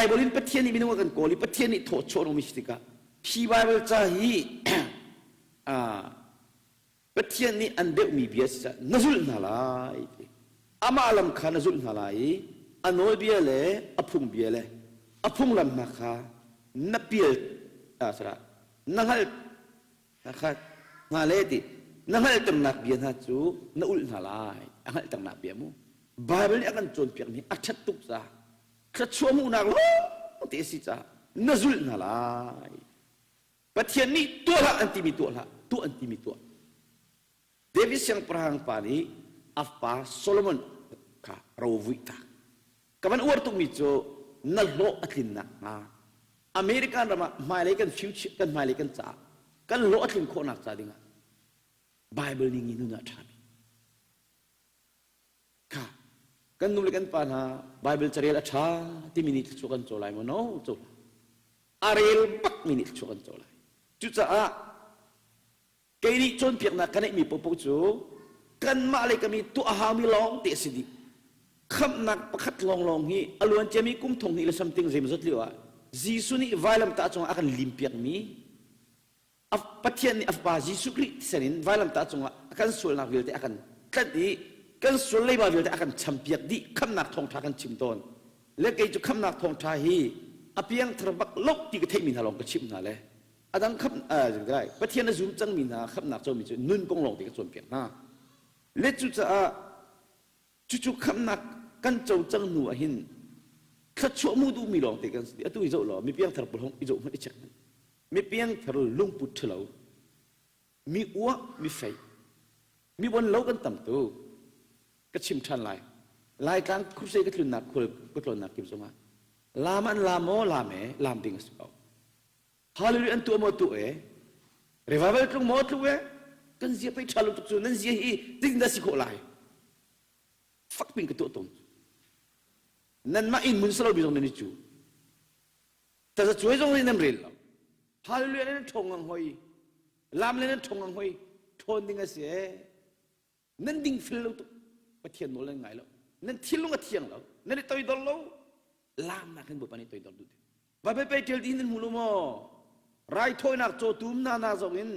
Bible in Pathian nih minung a kan kawl i Pathian nih thawchuah nungmi si tikah hi Bible ca hi Pathian nih an deuhmi bia si caah na zulh hna lai ti. Amah lam kha na zulh hna lai i a nawlbia le a phungbia le a phunglam hna kha na pial na hngalh kha hna le ti na hngalhternak bia hna cu na ulh hna lai a hngalhternak bia mu Bible nih a kan cawnpiakmi a ṭhat tuk caah thluachuah hmuhnak lawng te a si caah na zulh hna lai Pathian nih tuah hlah an timi tuah hlah tuah an timi tuah David siangpahrang pa nih a fa Solomon kha ro vuih ta ka van uar tukmi cu na hlawh a tlin nakhnga American ram ah hmailei kan future kan hmailei kan caah kan hlawh a tlin khawhnak ca dingah Bible ning in nun ah ṭhami kha kan nu le kan pa hna Bible carel a ṭha timi nih thluachuah kan co lai maw no co a rel bakmi nih thluachuah kan co lai cucaah Kei nih cawnpiaknak ka neihmi paohpaoh cu kanmah le kami tuah a haumi lawng te a si dih. Khamhnak pakhat lawnglawng hi a luan ciami kum thong hnih le something zeimawzat lio ah Jesuh nih vailamtah cungah a kan limpiakmi Pathian nih a Fapa Jesuh Khrih thisen in vailamtah cungah a kan sualnak vialte a kan tlanh i kan sual leiba vialte a kan champiak dih khamhnak thawngṭha kan chim tawn. Le kei cu khamhnak thawngṭha hi a piangthar bak lo ti ka theihmi hna lawng ka chimh hna le a dang khamh Pathian a zum cangmi hna khamhnak comi cu nun kong lawng te ka cawnpiak hna. Le cucaah cucu khamhnak kan co cang hnu ah hin thluachuah mu duhmi lawng te kan si. Atu i zoh law mi piangthar pawl hong i zoh hmanh i check hmanh. Mi piangthar lungput ṭhalo, mi uah, mi fei, mi bon lo kan tam tuk. Ka chim ṭhan lai. Laitlang crusade ka tlunnak khual ka tlawnnak kip zongah lam an lam maw lam e lam ding a si ko. Hallelujah an tuah maw tuah e revival tlung maw tlung e kan zia pei ṭha lo tuk cu nan zia hi zeitindah si khawh lai fak pin ka tuah tawn nanmah inn mun salo bi zong nan i cu tazacuai zong nih nan rel lo hallelujah nan ṭhong ang hoi lam le nan ṭhong ang hoi ṭhawn ding a si e nan ding fel lo tuk pathian nawl nan ngai lo nan thinlung a thiang lo nan i toidor lo lamnak hin bawipa nih toidor duh Bible pe ṭial dih nan hmu lo maw raithawinak cawtum na na zong in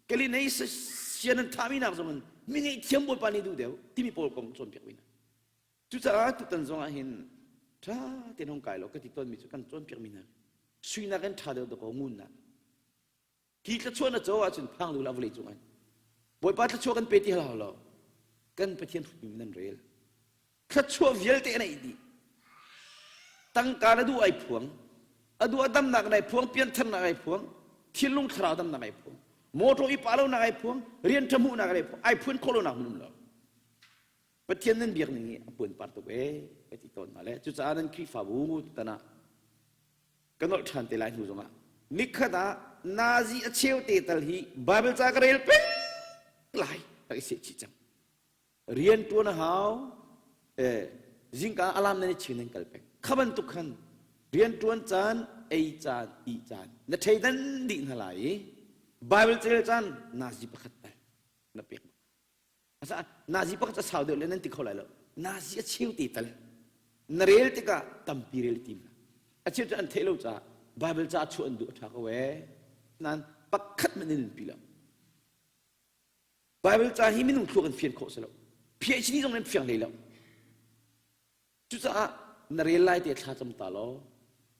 kalinei sian an thahmi nak zong in mi ngaihthiam bawipa nih duh deuh timi pawl kong cawnpiak mi cucaah tutan zong ah hin ṭha tein hong kai lo ka ti tawnmi cu kan cawnpiak mi hna suinak in ṭha deuh dakaw ngunnak Hi thluachuah na co ahcun phang lu la vawlei cung an. Bawipa thluachuah kan pe ti hlah lo. Kan Pathian hrutmi nan rel. Thluachuah vialte an ei dih. Tangka na duh ai phuang. A duh a damnak nai phuang, piantharnak ai phuang, thinlung thlarau damnak ai phuang. Motor i pa lonak ai phuang, rian ṭha hmuhnak ai phuang, ai phuan khawh lonak hmun um lo. Pathian nan biak ning hi a puan par tuk ee, ka ti tawn hna le cucaah nan Khrihfabu tan ah ka nolh ṭhan te lai hnu zongah nikhat ah nazi a cheu te tal hi Bible ca ka rel peng lai rak i seh chih cang rian ṭuan a hau eh zingka alarm nan i chin nan kal peng kha bantuk khan rian ṭuan caan ei caan ih caan na theidan dih hna lai i Bible carel caan nazi pakhat tal na pek Nazi pakhat a sau deuh le nan ti kho lai lo. Nazi a cheu te tal. Na rel tikah tampi rel tim hna. A cheu cu an theih lo caah Bible ca chuah an duh a ṭha ko ee. Nain pakhat hmanh in an pi lo. Bible ca hi minung thluak in fian khawh si lo. PhD zong nan fiang hlei lo. Cucaah na rel lai te thla cam ta law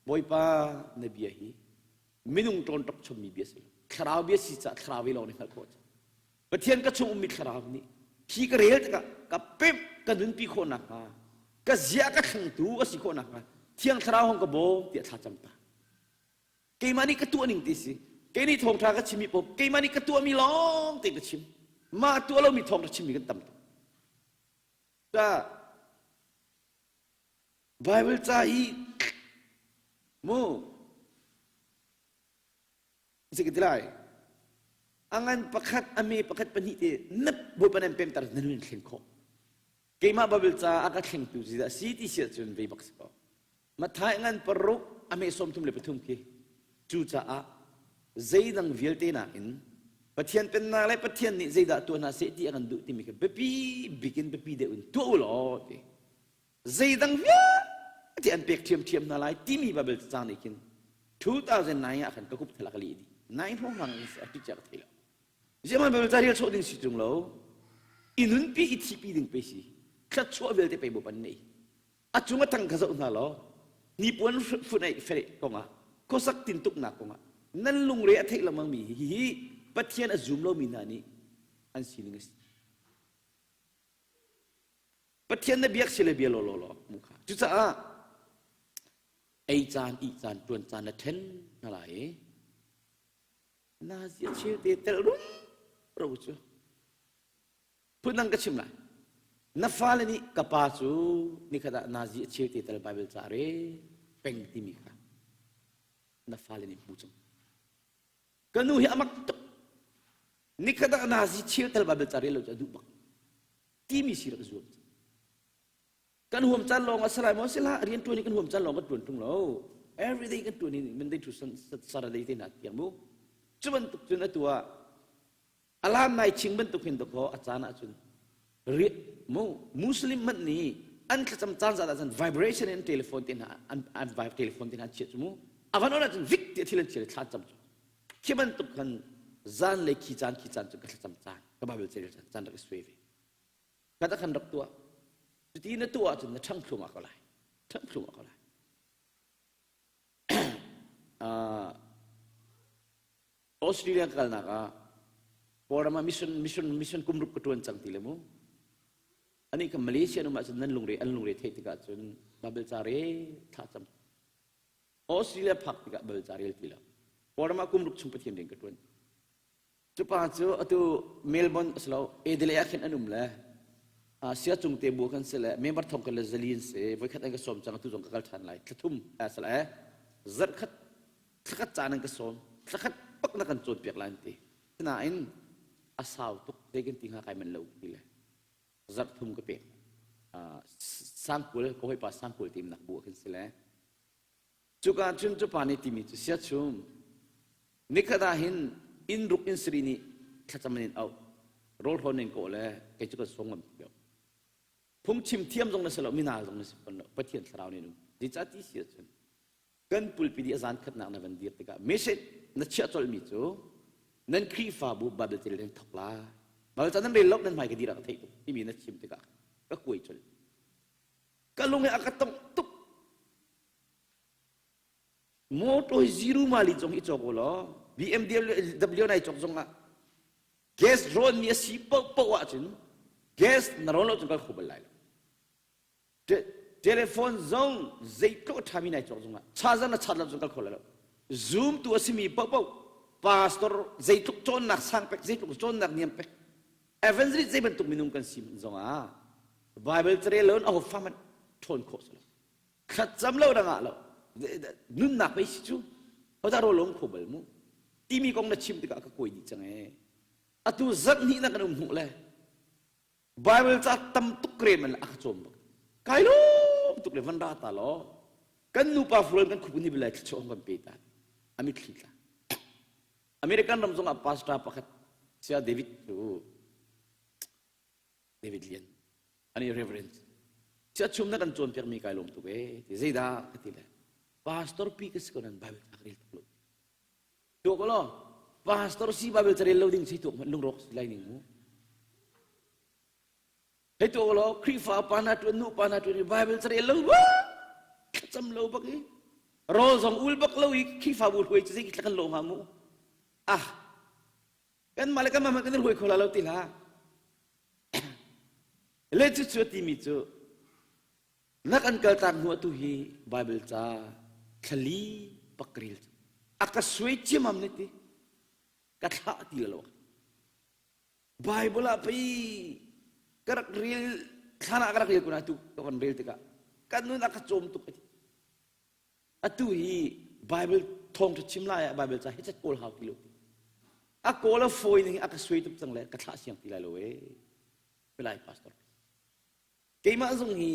Bawipa na bia hi minung ṭawnṭok chommi bia si lo thlarau bia si caah thlarau ve lawng nih hngalh khawh Pathian ka chung ummi thlarau nih hi ka rel tikah ka pemh ka nunpi khawh nakhnga ka zia ka thlengtu a si khawh nakhnga thiang thlarau hong ka bawm tiah thla cam ta keimah nih ka tuah ning ti si kei nih thawngṭha ka chimmi paoh keimah nih ka tuahmi lawng te ka chim mah tuah lomi thawngṭha chimmi kan tam tuk Ta Bible ca i mu si ka ti lai a ngan pakhat a me pakhat pahnih te na bawipa nan pemter na nun thleng khawh keimah Bible ca a ka thlengtu zidah si ti si ahcun vei bak si ko Mathai ngan paruk a me 33 khi cucaah zeidang vialte nakin Pathian pennak le Pathian nih zeidah tuah hna seh ti a kan duh timi kha biapi bik in biapi deuh in tuah u law ti zeidang vialte. Vialte an pek ṭhiamṭhiam hna lai timi Bible cacang nih khin 2009 ah khan ka kup thal a ka lih dih. Nai hrawnghrang in a ṭi cia ka thei lo. Ziahman Bible ca rel sawh ding si ṭung lo. I nunpi i thihpi ding pe si. Thluachuah vialte pe bawp an nei. A cung a thang kha zoh hna law hnipuan funaih fereh kongah khuasak tintuknak kongah nan lungre a theih lengmang mi hi hi Pathian a zum lomi hna nih an sining a si. Pathian na biak si le bia law law law mu kha. Cucaah ei caan ih caan tuan caan na then hna lai i na zia cheu te tel rum ro cu Phundang ka chim lai. Na fale nih ka pa cu nikhat ah nazi a cheu te tal Bible ca re peng timi kha na fale nih hmu cang. Ka nu hi amak tuk. Nikhat ah nazi cheu tal Bible ca rel lo cu a duh bak. Timi si rak zuam. Kan huam caan lawng a si lai maw? Si hlah, rian ṭuan hi kan huam caan lawng kan ṭuan ṭung lo. Everyday kan ṭuan hi Monday to Saturday te hna tiang mu. Cu bantuk cun atu ah alarm nai ching bantuk hin dakaw a caan ahcun mu Muslim hmanh nih an thlacam caan zat ahcun vibration in telephone te hna an an vibe telephone te hna an chiah cu mu a van on ahcun vik ti thil an chia thla cam cu khi bantuk khan zan le khi caan khi caan cu ka thlacam caan ka Bible carel caan caan rak i suai ve ka khan rak tuah cuti na tuah ahcun na ṭhang thluahmah ko lai ṭhang thluahmah ko lai Australia kalnak ah Kawlram ah mission mission mission kum ruk ka ṭuan cang ti le mu. Ani ka Malaysia um ahcun nan lungre an lungre theih tikah cun Bible ca re thla cam. Australia phak tikah Bible ca rel ti lo. Kawlram ah kum ruk chung Pathian rian ka ṭuan. Cu pa cu atu Melbourne a si lo Adelaide ah khin an um le sia cung te bu kan si le member thong kan le zali an si voikhat an ka sawm cang atu zong ka kal ṭhan lai thlathum a si le zarhkhat thlakhat caan an ka sawm thlakhat pak na kan cawnpiak lai an ti nain a sau tuk zei kan ti hnga kai manh lo ti le zarh thum ka pek sangkul ka hawipa sangkul timnak bu ah khin si le cuka cun cu pa nih timi cu sia chum nikhat ah hin inn ruk inn sari nih thlacam in auh rawl hrawn in kawh le kei cu ka sawm ngam ti lo phungchim thiam zong na si lo mina zong na si fawn lo pathian thlarau nih um zeicah ti si ahcun kan pulpi di a zan khatnak na van dir tikah message na chiah colhmi cu nan Khrihfabu Bible til nan thok lai Bible ca nan rel lo nan hmai ka dir ah ka theih tuk timi na chim tikah ka kuai colh ka lung he a ka tongh tuk motor hi zero mali zong i cawk u law BMW nai cawk zong ah gas rawn mi a si paoh ahcun gas na rawn lo cun kal kho bal lai lo Telephone zong zeitluk a ṭhami nai cawk zongah charger na charge lo cun kal kho lai lo. Zumtu a simi paohpaoh pastor zeitluk cawnnak sang pek zeitluk cawnnak niam pek evangelist zei bantuk minung kan si hmanh zongah Bible carel lo in aho fa hmanh ṭhawn khawh si lo. Thlacam lo dang ah lo nunnak pei si cu hodah rawl lawng kho bal mu timi kong na chim tikah ka kuai dih cang ee. Atu zarh hnih na kan um hnuh le Bible ca tam tuk re man a ka cawm bak. Kai lawm tuk le van ra ta law kan nupa fual kan khup ni bilai thluachuah kan pe ta. A mitthli tla. American ram zong ah pastor pakhat sia David cu David Lian ani reverend sia chum na kan cawn piak mi kai lawm tuk e ti zeidah ka ti le pastor pi ka si ko nan Bible ca ka rel tuk lo Tuak law pastor si Bible carel lo ding si tuak hmanh lungrawk si lai ning mu. Hei tuak law Khrihfa pa na tuan nu pa na tuan i Bible carel lo ba thlacam lo bak i rawl zong ul bak lo i Khrihfabu hruai cu zei kan lo hnga mu. Ah kan mah le kan mah kan hruai kho la lo ti hlah. Le cu cu timi cu Na kan kaltak hnu atu hi Bible ca thlali pakril a ka suai ciamam ne ti ka thlah ti lo Bible ah pei ka rak rel thlan ah ka rak rel kun atu ka van rel tikah kan nun a ka cawm tuk ati atu hi Bible thawngtha chim lai ah Bible ca hi cat kawl hau ti lo a kawl a fawi ning a ka suai tuk cang le ka thlah siang ti lai lo e Pilai pastor Keimah zong hi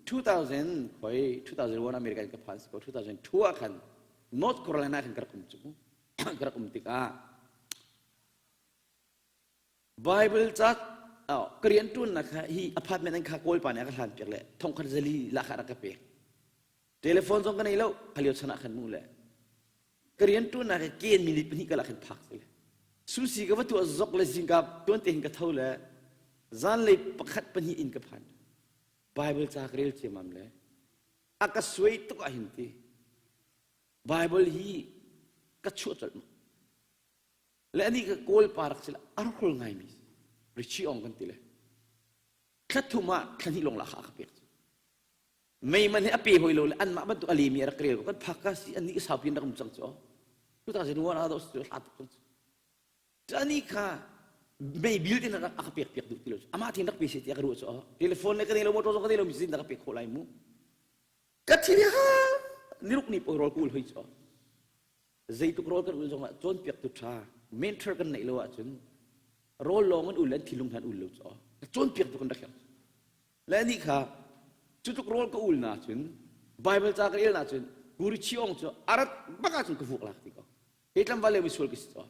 2000 khoi 2001 America in ka phan si ko 2002 ah khan North Carolina khan ka rak um cu ka rak um tikah Bible ca ka rian ṭuannak kha hi apartment an kha kawl pa nih a ka hlan piak le thongkhat zali la kha rak ka pek. Telephone zong ka nei lo, kha lio chan ah khan mu le. Ka rian ṭuannak hi ken minute pahnih kal ah khan phak si le. Susi ka va tuah zok le zingka tuan te hin ka tho le zanlei pakhat pahnih in ka phan. Bible ca ka rel ciamam le a ka suai tuk ah hin ti. Bible hi ka chuah colh ma. Le anih ka kawl pa rak si le a rak hol ngaimi si. Richie Ong kan ti le. Thla thum ah thla hnih lawng la kha a ka pek. Mei man hi a pe hoi lo le anmah bantuk a lemi a rak rel ko kan phak ka si annih saupi in rak um cang cu. 2001 ah do su hla tuk cang cu. Cu anih kha mei bil tin rak a ka pek piak duh ti lo. Amah thin rak pe se ti a ka ruah cu. Telephone le ka nei lo motor zong ka nei lo mi zin rak pek khawh lai mu. Ka thil ha niruk ni poi rol kul hoi cu. Zeitluk rawl kan ul zongah cawnpiaktu ṭha mentor kan neih lo ahcun rawl lawng an ul le an thinlung hna an ul lo cu cawnpiaktu kan rak herh. Le anih kha cu tluk rawl ka ul na cun Bible ca ka rel na cun Guru Chiong cu arat bak ahcun ka vuak lak ti ko. Kei tlangval le misual ka si cu.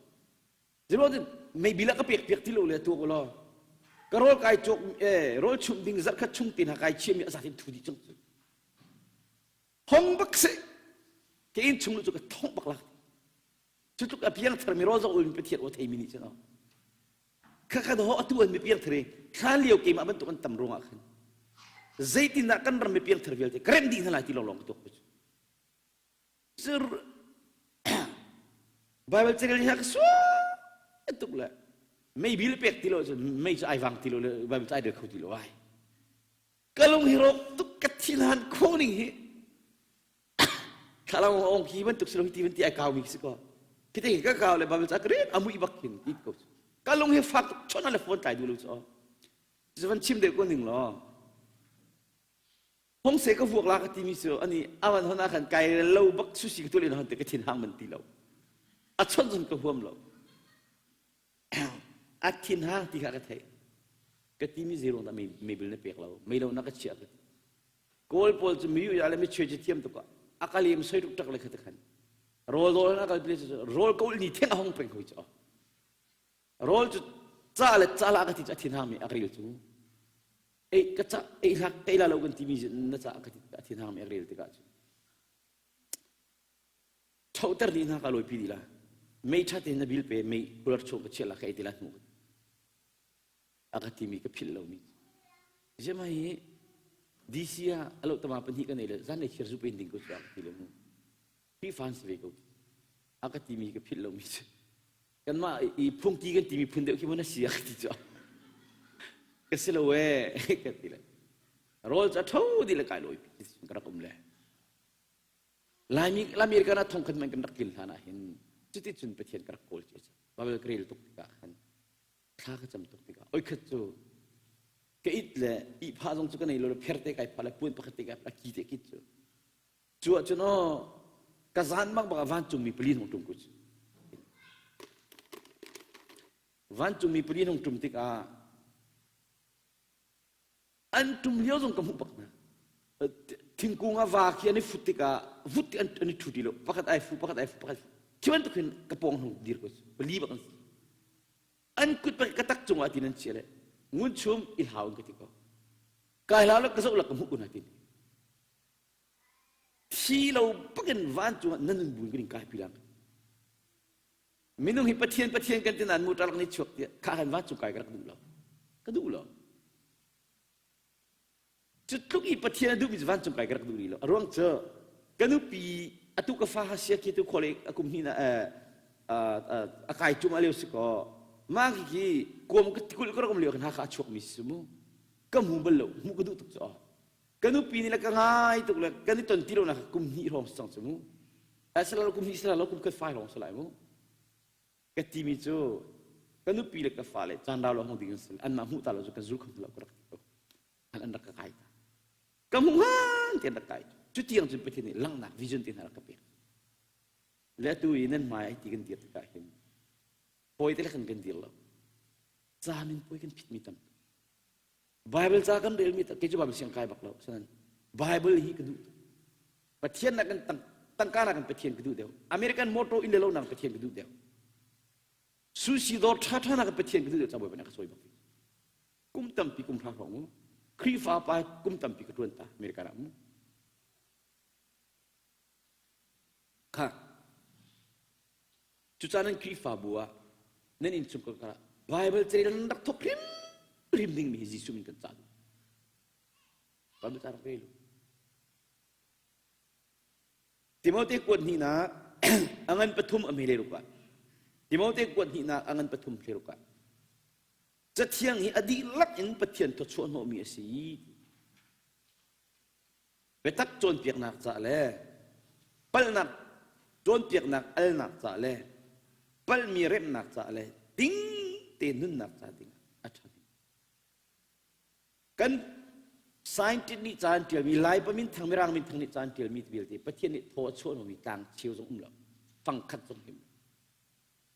Zeruang mei bila ka pek piak ti lo le tuak law ka rawl kai cawk eh rawl chumh ding zarhkhat chung te hna kai chiami a zatin thu dih cang cu. Hong bak seh ka inn chung cu ka thong bak lak cu tluk a piang thar mi rawl zong ul mi pathian aw thei mi nih cun kha kha ho atu an mi piang thar i thlan lio keimah bantuk an tam ruangah khan zeitindah kan ram mi piang thar vialte ka remh dih hna lai ti lawnglawng ka tuak cu sir Bible carel hi ka sual tuk le mei bil pek ti lo cun mei cu ai vang ti lo le Bible cu ai rel kho ti lo ai Ka lung hi rawk tuk ka thinhan khawh ning hi thlalang ong khi bantuk si lo hi ti van ti ai kau mi si ko khi te ka kau le bible ca ka rin amui bak hin ti ko ka lung hi fak tuk chon le phone tlai du lo chu zu van chim deuh ko ning law hong se ka vuak la ka ti mi su ani awan hona khan kai lo bak su si ka tulin hon te ka thin hang man ti lo a chon zong ka huam lo A thinhang ti kha ka theih. Ka timi zeiruang dah meibil na pek lo? Mei lo na ka chiah ka ti. Kawl pawl cu miyu ya le michuai cu thiam tuk a ka lem soi tuk tak le kha khan. Rawl dawl a kal pi rawl kawl ni theng a hong peng hoi cu. Rawl cu ca le ca la ka ti cu a thinhang mi a ril cu. Ei ka ca ei hlak ei la lo kan timi na ca ka ti a thinhang mi a ril tikah cu. Ṭhoter dih hna ka lawipi dih la. Mei ṭha tein na bil pe mei kular chung ka chiah la ka ei ti la hnu. A ka timi ka philh lomi. Ziama hi DC ah alo tama pahnih ka nei le zan lei thir zu pen ding ko cu a ka ti le mu. Khrihfa an si ve ko. A ka timi ka philh lomi cu. Kanmah i phungki kan timi phun deuh khi mun a si a ka ti cu. Ka si lo ee ka ti le. Rawl cu a ṭho dih le kai lawipi ka rak um le. Laimi American ah thongkhat man kan rak kil hlan ah hin cuti cun Pathian ka rak kawl cia cang. Bible ka rel tuk tikah khan thla ka cam tuk tikah oikhat cu ka it le ihphah zong cu ka nei lo le pherte kai phah le puan pakhat te kai phah ki te kit cu cu ah cun aw ka zan bak bak ah vancungmi pali hong ṭum ku cu vancungmi pali hong ṭum tikah An ṭum lio zong ka hmuh bak hna. Thingkung ah va khi an i fut tikah vut ti an i ṭhu ti lo. Pakhat ai fu, pakhat ai fu, pakhat khi bantuk hin ka pawng hung dir ko pali bak an si. An kut bak ka tak cungah tin an chia le ngun chum i hlau in ka ti ko. Kai hlau le ka zoh la ka hmuh ko na tin. Thi lo bakin vancung ah nan nun buin kan in kai pi lang. Minung hi Pathian Pathian kan ti nain muṭa lak nih chuak tiah kha han vancung kai ka rak duh lo. Ka duh lo. Cu tluk i Pathian a duhmi cu vancung kai ka rak duh rih lo. A ruang cu ka nupi atu ka fa ha sia khi tu khole a kum hnih na a kai cum a lio si ko. Mah khi khi kuam ka tikulh ka rak um lio khan Hakha a chuakmi si mu. Ka hmu bal lo. Hmuh ka duh tuk cu. Ka nupi nih le ka ngai tuk le kan i ton ti lo nak kum hnih hrawng si cang cu mu. Asilo kum hnih sila lo kum khat fai hrawng si lai mu. Ka timi cu ka nupi le ka fale caan rau lo hong ding an si anmah hmuh ta lo cu ka zul kho lo ka rak ti ko. An an rak ka kai ta. Ka hmuh han ti an rak kai. Cu tiang cun Pathian nih langhnak vision te hna rak ka pek. Le atu i nan hmai ai ti kan dir tikah hin hawi te le kan kan dir lo. Camin puai kan phit mi tam. Bible ca kan relmi kei cu Bible siang kai bak lo. Sanan Bible hi ka duh tuk. Pathian nak kan tang tangka nak kan Pathian ka duh deuh. American motto in le lo nak Pathian ka duh deuh. Sushi dawr tha tha nak Pathian ka duh deuh ca bawi ka sawi bak. Kum tampi kum hra hrawng mu. Khrihfa pa kum tampi ka tuan ta American ah mu. Kha cucaah nan Khrihfabu ah nan innchungkhar ah Bible carel nan rak thawk hrimhrim dingmi hi Jesuh min kan cah duh. Bible ca rak rel u. Timote kuat hnihnak a ngan pathum a hme ruk ah Timote kuat hnihnak a ngan pathum hle ruk ah Cathiang hi a dihlak in Pathian thawchuah hnawhmi a si. Biatak cawnpiaknak ca le palhnak cawnpiaknak alnak ca le palhmi remhnak ca le ding te nunnak ca ding a ṭha bik. Kan scientist nih ca an ṭialmi Laipa minthang Mirang minthang nih ca an ṭialmi vialte Pathian nih thaw a chuah hnawhmi tlang cheu zong um lo fangkhat zong him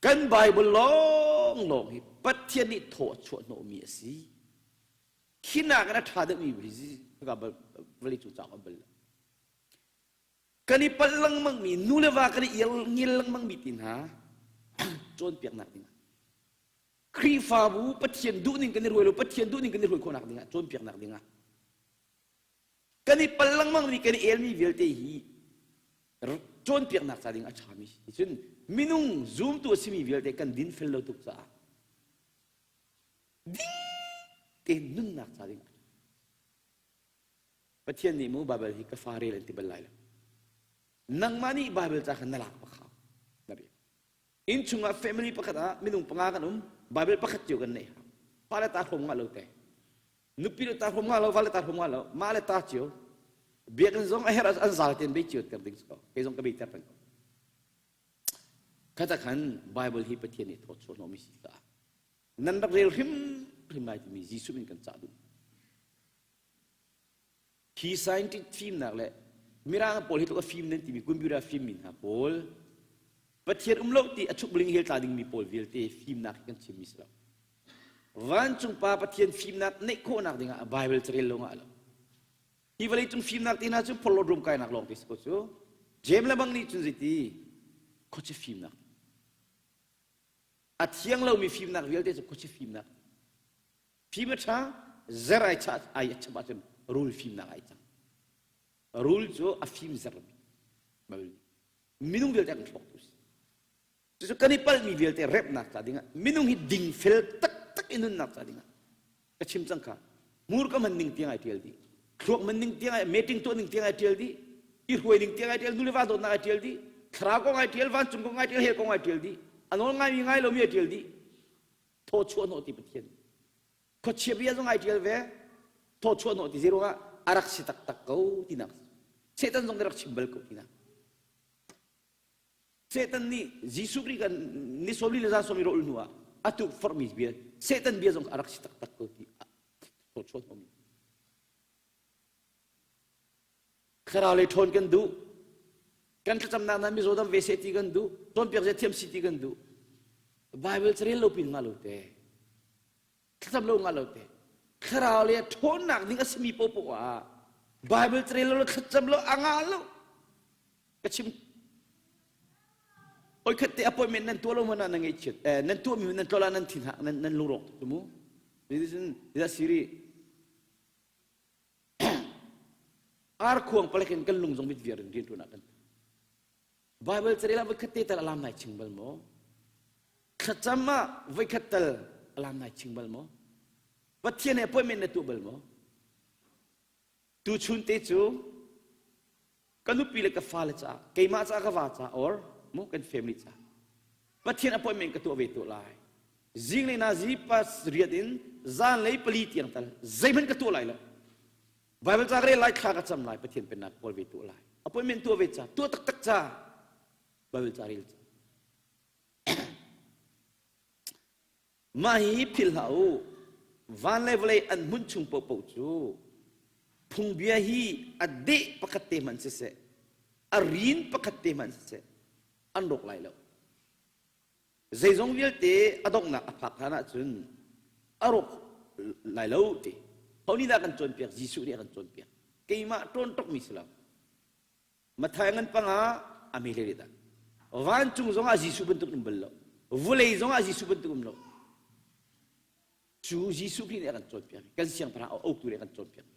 Kan Bible lawnglawng hi Pathian nih thaw a chuah hnawhmi a si. Khi nakin a ṭha deuhmi vawlei cung cauk a bal lo. Kan i palh lengmangmi nu le va kan i ngil lengmangmi ti hna cawnpiaknak dingah Khrihfabu Pathian duhning kan i ruai lo Pathian duhning kan i ruai khawhnak dingah cawnpiaknak dingah kan i pal lengmangmi kan i elmi vialte hi cawnpiaknak ca ding a ṭhami si cun minung zumtu a simi vialte kan dinfel lo tuk caah ding tein nunnak ca ding Pathian nih mu Baibal hi ka fa rel an ti bal lai lo nangmah nih Baibal ca kha na lak bak hau na rel Innchung ah family pakhat ah minung panga kan um, Bible pakhat cio kan neih. Pa le ta hrom nga lo te. Nupi le ta hrom nga lo, va le ta hrom nga lo, ma le ta cio. Biakinn zong a herh an zal ten bei cio ter ding ko. Kei zong ka bei ter peng ko. Khata khan Bible hi Pathian nih thawt chuah hnawhmi si caah nan rak rel hrim hrim lai timi Jesuh in kan cah duh. Hi scientific fimnak le Mirang pawl hi tluk a fim nan timi computer fimmi hna pawl Pathian um lo ti a chuk ling hel tla dingmi pawl vialte fimnak hi kan chimmi si lo. Vancung pa Pathian fimnak neih khawhnak dingah Bible carel lo ngah lo. Hi vawlei cung fimnak ti hna cu phorhlawt rum kainak lawng te si ko cu. James le bang nih cun zeiti khuachi fimnak. A thiang lomi fimnak vialte cu khuachi fimnak. Fim a ṭha, zer ai chah ai a chap ahcun rul fimnak ai cang. Rul cu a fim zer bik. Minung vialte kan hrawktu si. Cucu kan i palhmi vialte remhnak ca dingah minung hi dingfel taktak i nunnak ca dingah ka chim cang kha hmurka hman ning tiang ai ṭial dih thluak hman ning tiang ai meeting tuah ning tiang ai ṭial dih i hruai ning tiang ai ṭial nu le va dawtnak ai ṭial dih thlarau kong ai ṭial vancung kong ai ṭial hell kong ai ṭial dih a nawl ngaimi ngai lomi ai ṭial dih thawchuah hnawh ti Pathian khuachia bia zong ai ṭial ve thawchuah hnawh ti zeiruangah a rak si taktak ko tinak Satan zong nih rak chim bal ko tinak Satan nih Jesuh Khrih kan ni sawmli le zan sawmli rawh hnu ah a tukforhmi bia Satan bia zong a rak si taktak ko ti thawchuah hnawhmi Thlarau lei ṭhawn kan duh. Kan thlacamnak hna mizaw dam ve seh ti kan duh. Cawnpiak zia thiam si ti kan duh. Bible carel lo pin nga lo te. Thlacam lo nga lo te. Thlarau lei ṭhawnnak ding a simi popoh ah Bible carel lo thlacam lo a nga lo. Ka chim Oi khat te appointment nan tuah lo mana na ngaihchiat eh, nan tuah mi nan tlola nan thin nan nan lungrawk tuk mu. This is siri Arkhuang palek in kan lung zong mit viar in rianṭuan ah kan Bible carel ah voikhat te tal alam nai ching bal maw? Thlacam ah voikhat tal alam nai ching bal maw? Pathian he appointment na tuah bal maw? Tuchun te cu ka nupi le ka fale caah keimah caah ka va caah or mu kan family caah Pathian appointment ka tuah ve tuah lai. Zinglei nazi pas riat in zanlei pali tiang tal zeihmanh ka tuah lai lo. Bible ca ka rel lai thla ka cam lai Pathian pennak kawl ve tuah lai. Appointment tuah ve ca tuah taktak ca Bible ca rel ca. Mah hi philh hlah u. Van le vawlei an hmun chung paohpaoh cu phungbia hi a deh pakhat te hmanh siseh, a rin pakhat te hmanh siseh, an rawk lai lo. Zeizong vialte a donghnak a phak hlan ahcun a rawk lai lo ti. Ho nih dah kan cawnpiak? Jesuh nih a kan cawnpiak. Keimah ṭawnṭokmi si lo. Matthai ngan panga a me le dah. Vancung zongah Jesuh bantuk um bal lo. Vulei zongah Jesuh bantuk um lo. Cu Jesuh Khrih nih a kan cawnpiak. Kan siangpahrang a uktu nih a kan cawnpiak.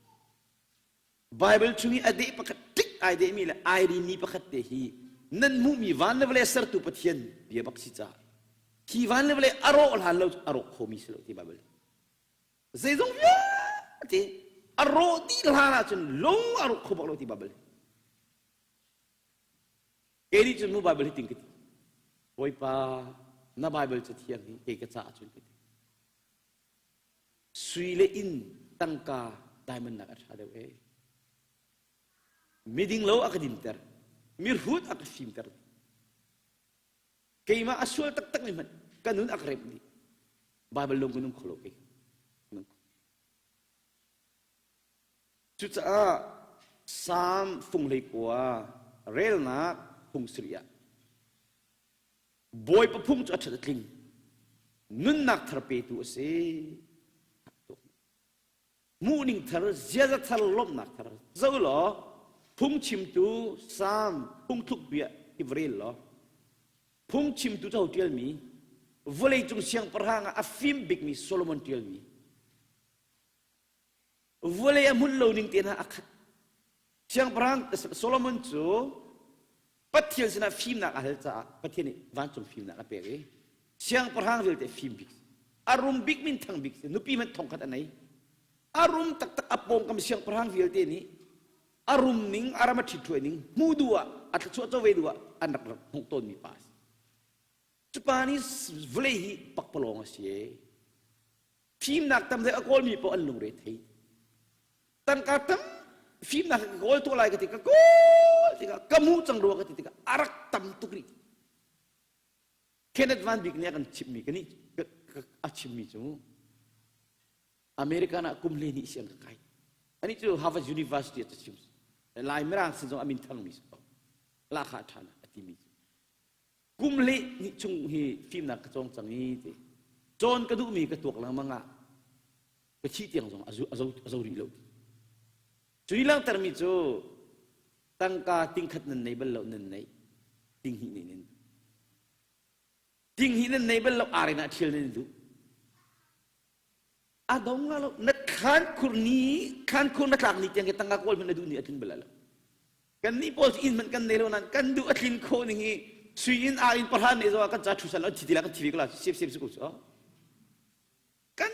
Bible chung i a deh pakhat tik ai dehmi le ai rinmi pakhat te hi Nan hmuhmi van le vawlei sertu Pathian bia bak si caah hi van le vawlei a rawh hlan lo a rawk khomi si lo ti Bible. Zeizong vialte a rawh dih hlan ahcun lung a rawk kho bak lo ti Bible. Kei nih cun mu Bible hi ting ka ti. Bawipa na Bible cathiang hi kei ka caah cun ka ti. Sui le inn tangka diamond nak a ṭha deuh ee. Miding lo a ka dinter. Mihrut a ka fimter. Keimah a sual taktak mi hmanh ka nun a ka remh dih. Bible lung ka nung kho lo kei. Cucaah Salm fung 19 relnak phung sarih ah Bawipa phung cu a ṭhat a tling. Nunnak thar petu a si. Hmuhning thar, ziaza thar, lawmhnak thar. Zo law phungchimtu Salm phungthluk bia i va rel law phungchimtu cu ho ṭialmi vawleicung siangpahrang ah a fim bikmi Solomon ṭialmi Vawlei a hmunh lo ning te hna a khat. Siangpahrang Solomon cu Pathian sinah fimnak a hal caah Pathian nih vancung fimnak a pek i siangpahrang vialte fim bik a rum bik minthang bik si nupi hmanh thongkhat a nei a rum taktak a pawngkam siangpahrang vialte nih a rum ning a ram a ṭhitṭhuai ning hmuh duh ah a thluachuah co ve duh ah an rak rak hmuh tawnmi pa a si cu pa nih vawlei hi pakpalawng a si e Fimnak tam deuh a kawlmi paoh an lungre thei. Tangka tam fimnak ka kawl tuah lai ka ti ka kawl tikah ka hmuh cang rua ka ti tikah a rak tam tuk rih. Kenneth Van Bik nih a kan chimhmi ka nih a chimmi cu American ah kum 12 siang ka kai. Ani cu Harvard University ah chim. Lai Mirang sin zong a min thangmi si ko. Lahkhah ṭhan a timi cu. Kum le hnih chung hi fimnak ka cawng cang i ti. Cawn ka duhmi ka tuak lengmang ah ka thih tiang zong a zo rih lo. Cu ni langhtermi cu tangka tingkhat nan nei bal lo nan neih tinghnih nih nan duh. Tinghnih nan nei bal lo arin ah ṭhial nan duh. A dong la lo na khan khur ni khan khur na tlak ni tiang ke tangka kawl hmanh na duh ni a tlin bal lo. Kan nih pawl cu inn hmanh kan nei lo nain kan duh a tlin khawh ning hi sui in a in pahra nei zong ah kan ca thu san lo thi ti la kan thi ve ko la sip sip si ko cu kan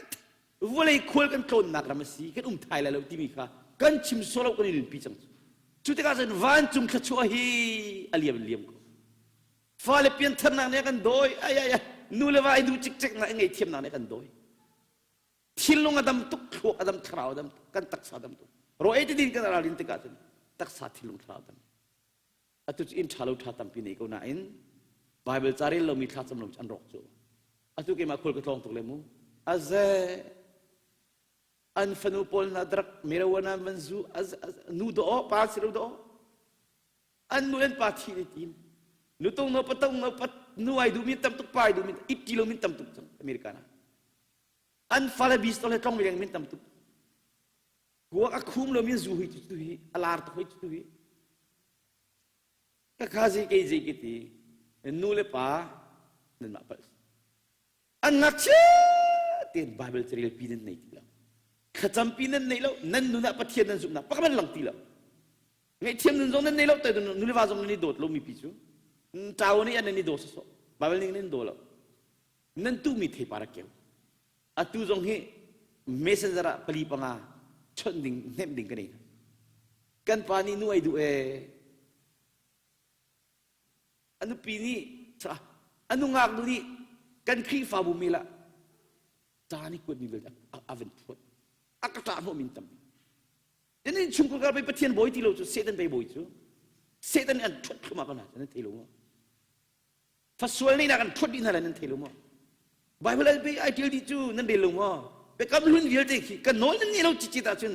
vawlei khual kan tlawnnak ram a si kan um thai lai lo timi kha kan chim solo kan i nunpi cang cu tikah cun vancung thluachuah hi a liam in liam ko fale piantharnak nih a kan dawi ai ai ai nu le va i duh cikcek nak i ngaihthiamnak nih a kan dawi Thinlung a dam tuk, thluak a dam, thlarau a dam tuk, kan taksa a dam tuk. Raw ei ti kan ralrin tikah cun taksa thinlung thlarau dam. Atu cu inn ṭha lo ṭha tampi nei ko nain Bible ca rel lomi thlacam lo an rawk cu. Atu keimah khual ka tlawng tuk le mu. Aze an fanu pawl hna drug marijuana van zu nu do pa si lo do an nu an pa thi ne tim nutung no patong no pat nu ai duh mi tam tuk pa ai duh mi it ti lo min tam tuk cang America na An fale bistol he tlong leng min tam tuk. Kuak a khum lo min zu hui tu hi a lar tuk hui tu hi. Ka kha zi kei zi ki ti nu le pa nan mah pal. An ngakchia tein Bible carel pi nan nei ti lo. Thlacam pi nan nei lo, nan nun ah Pathian nan zumhnak pakhat lang ti lo. Ngaihthiam nun zong nan nei lo, tai nu le va zong nan i dawt lo mi pi cu. Ṭau nih an i daw sawsawh. Bible ning nan daw lo. Nan tuhmi theipar a keu. Atu zong hi messenger ah pali panga chawnh ding hnemh ding ka nei. Kan pa nih nu ai duh ee. A nupi nih a nungak nu nih kan Khrihfabu mi lah ca nih kuat mi vialte a van phuat. A ka ṭah hnawh min tampi. Nan innchungkhar kar pei Pathian bawi ti lo cu Satan pei bawi cu. Satan nih an ṭhuat thluahmah ko hna nan thei lo maw? Fasual nih kan ṭhuat dih hna lai nan thei lo maw? Bible ai ai ṭial dih cu nan rel lo maw? Biakam hlun vialte khi kan nawl nan nih lo cicit ahcun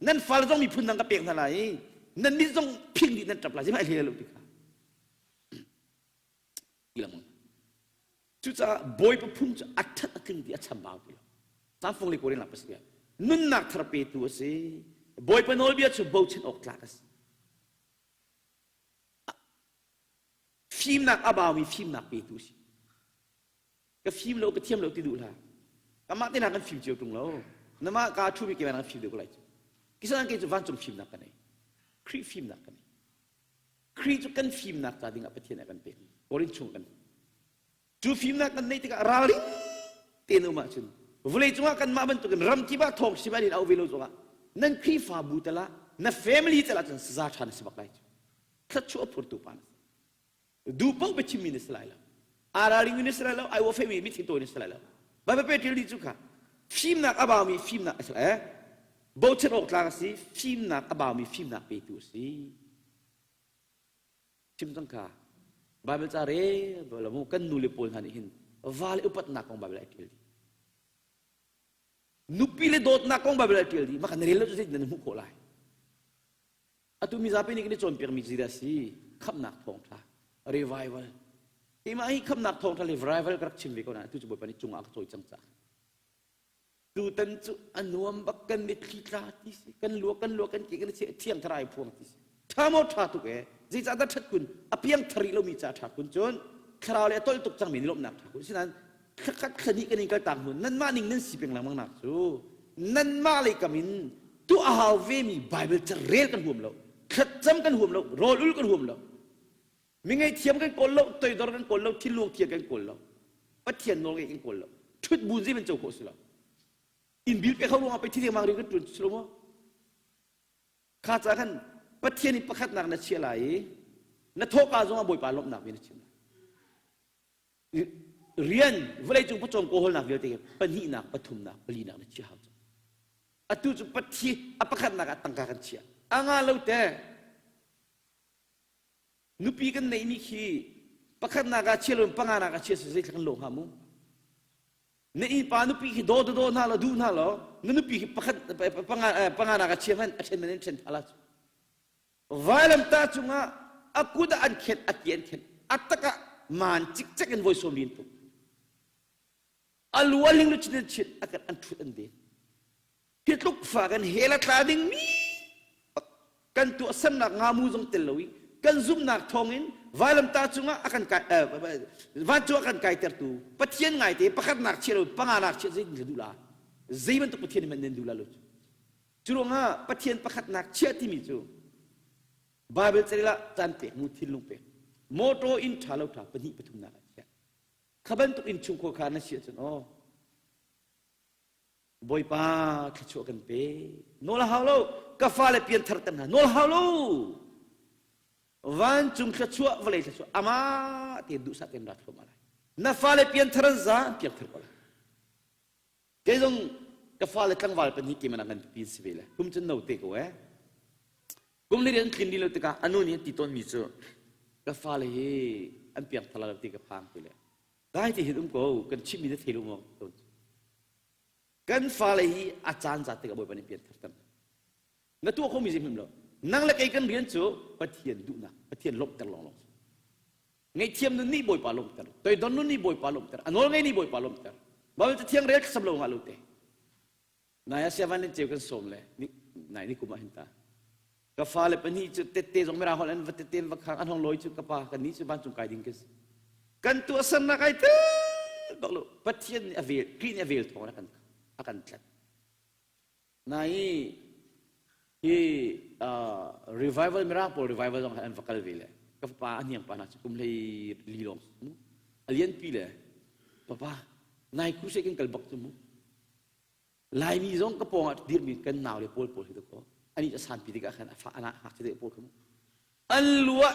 nan fale zong miphun dang ka pek hna lai i nan mit zong phing dih nan ṭap lai zeihmanh ai hlei lo ti kha. Ti lengmang. Cucaah Bawipa phung cu a ṭhat a tling ti a chambau ti lo. Samfung le Korin lak a Nunnak thar petu a si. Bawipa nawlbia cu bochan awk tlak a si. Fimnak a baumi fimnak petu si. Ka fim lo, ka thiam lo ti duh hlah. Kamah te kan fim cio ṭung lo. Namah ka ṭhumi ke kan fim deuh ko lai cu. Kisan kei cu vancung fimnak ka nei. Khrih fimnak ka nei. Khrih cu kan fimnak ca dingah Pathian a kan pek. Korin chung kan cu fimnak kan neih tikah ralring tein um ahcun vawlei cungah kanmah bantukin ram kip ah thawng sim an in auh ve lo zongah nan Khrihfabu tal ah na family tal ah cun saza ṭha na si bak lai cu. Thluachuah phurtu pa na si. Duh paoh biachimmi na si lai lo. Aa ralringmi na si lai lo, ai uah femi mitthli tawi na si lai lo. Baibal pe ṭil cu kha fimnak a baumi fimnak a si lai. Bochan awk tlak a si, fimnak a baumi fimnak petu a si. Chim cang kha Baibal ca rel lo mu kan nu le pawl hna nih hin va le upatnak kong Baibal ai ṭial dih. Nupi le dawtnak kong Baibal ai ṭial dih. Mah kan rel lo cu zeitin nan hmuh khawh lai? Atu mizapi nih kan i cawnpiakmi zeidah a si? Khamhnak thawngṭha, revival. Keimah hi khamhnak thawngṭha le revival ka rak chim ve ko nain atu cu Bawipa nih cungah a ka cawi cang caah. Tutan cu a nuam bak kan mitthli tla ti si, kan lua kan lua kan ke kan i thiang thar ai phuang ti si. Ṭha maw ṭha tuk ee. Zeicah dah ṭhat kun? A piang thar rih lomi ca ṭha kun cun thlarau le a tolh tuk cangmi nih lawmhnak ṭha kun. Asinain thlakhat thlahnih kan in kaltak hnu nanmah ning nan si peng lengmang nak cu nanmah lei kam in tuah a hau vemi Bible ca rel kan huam lo thlacam kan huam lo rawl ul kan huam lo mi ngaihthiam kan kawl lo toidor kan kawl lo thinlung thiang kan kawl lo Pathian nawl ngeih kan kawl lo ṭhut bu zei man co khawh si lo inn bil pe kho ruangah pei thil mang ri kan ṭuan si lo maw kha ca khan Pathian i pakhatnak na chia lai i na thawhka zongah Bawipa lawmhnak bia na chim lai Rian vawleicung pawcawm kawhawlnak vialte hi pahnihnak, pathumnak, palinak na chiah hau cang. Atu cu pathi a pakhatnak ah tangka kan chiah. A nga lo te. Nupi kan neihmi khi pakhatnak ah chia lo panganak ah chia si zeitluk kan lawh hnga mu. Na innpa nupi khi daw daw hna lo duh hna lo na nupi khi pakhat panga panganak ah chia hmanh a ṭhen man in ṭhen phala cu. Vailamtah cungah a kut ah an khenh, a ti an khenh. A tak ah maan cikcek in voi sawm an tuk. A lu a ling luchin an chit, a kan an ṭhut an den. Hi tluk fa kan hell a tla dingmi kan tuahsernak ngamu zong tel lo i kan zumhnak thawngin vailamtah cungah a kan kai vancung a kan kaitertu Pathian ngaite pakhatnak chia lo panganak chia zei duh la zei bantuk Pathian hmanh nan duh la lo cu Cu ruangah Pathian pakhatnak chiah timi cu Bible carel ah caan pek mu thinlung pek motor inn ṭha lo ṭha pahnih pathumnak ah chiah kha bantuk inn chungkhar kha na si ahcun aw Bawipa thluachuah kan pe nawl a hau lo ka fale pianthar ter hna nawl hau lo vancung thluachuah vawlei thluachuah amah tein duhsah tein ra thluahmah lai na fale pianthar an za an piangthar ko lai Kei zong ka fale tlangval pahnih ke man ngan pipi si ve le kum cun no te ko eh. Kum li an tlin lo tikah anu nih an ti tawnmi cu ka fale hi an piang thar lo ti ka phang ti le dai ti hin um ko kan chimmi na thei lo maw tawn kan fale hi a caan zat tikah Bawipa nih pian thar tam na tuah khomi zei hmanh lo nang le kei kan rian cu Pathian duhnak Pathian lawmhter lawnglawng ngaihthiam nun nih Bawipa lawmhter toidon nun nih Bawipa lawmhter a nawl ngei nih Bawipa lawmhter Baibal cathiang rel thlacam lo ngah lo te nai ah siavan len ceu kan sawm le nai ni kum ah hin ta ka fale pahnih cu tette zong mirang holh an va tette va khang an hong lawi cu ka pa kan nih cu vancung kai ding kan si kan tuahsernak ai tel bak lo Pathian nih a vel Khrih nih a vel thawng a kan a kan tlat Nai hi revival mirang pawl revival zong an va kal ve le ka fapa a hniang pa hna cu kum hlei li lawng mu a lianpi le papa nai crusade kan kal bak cu mu Laimi zong ka pawng ah dirmi kan nau le pawl pawl hi ko ani a sanpi tikah khan a fa ana ngakchia te pawl kha mu an lu ah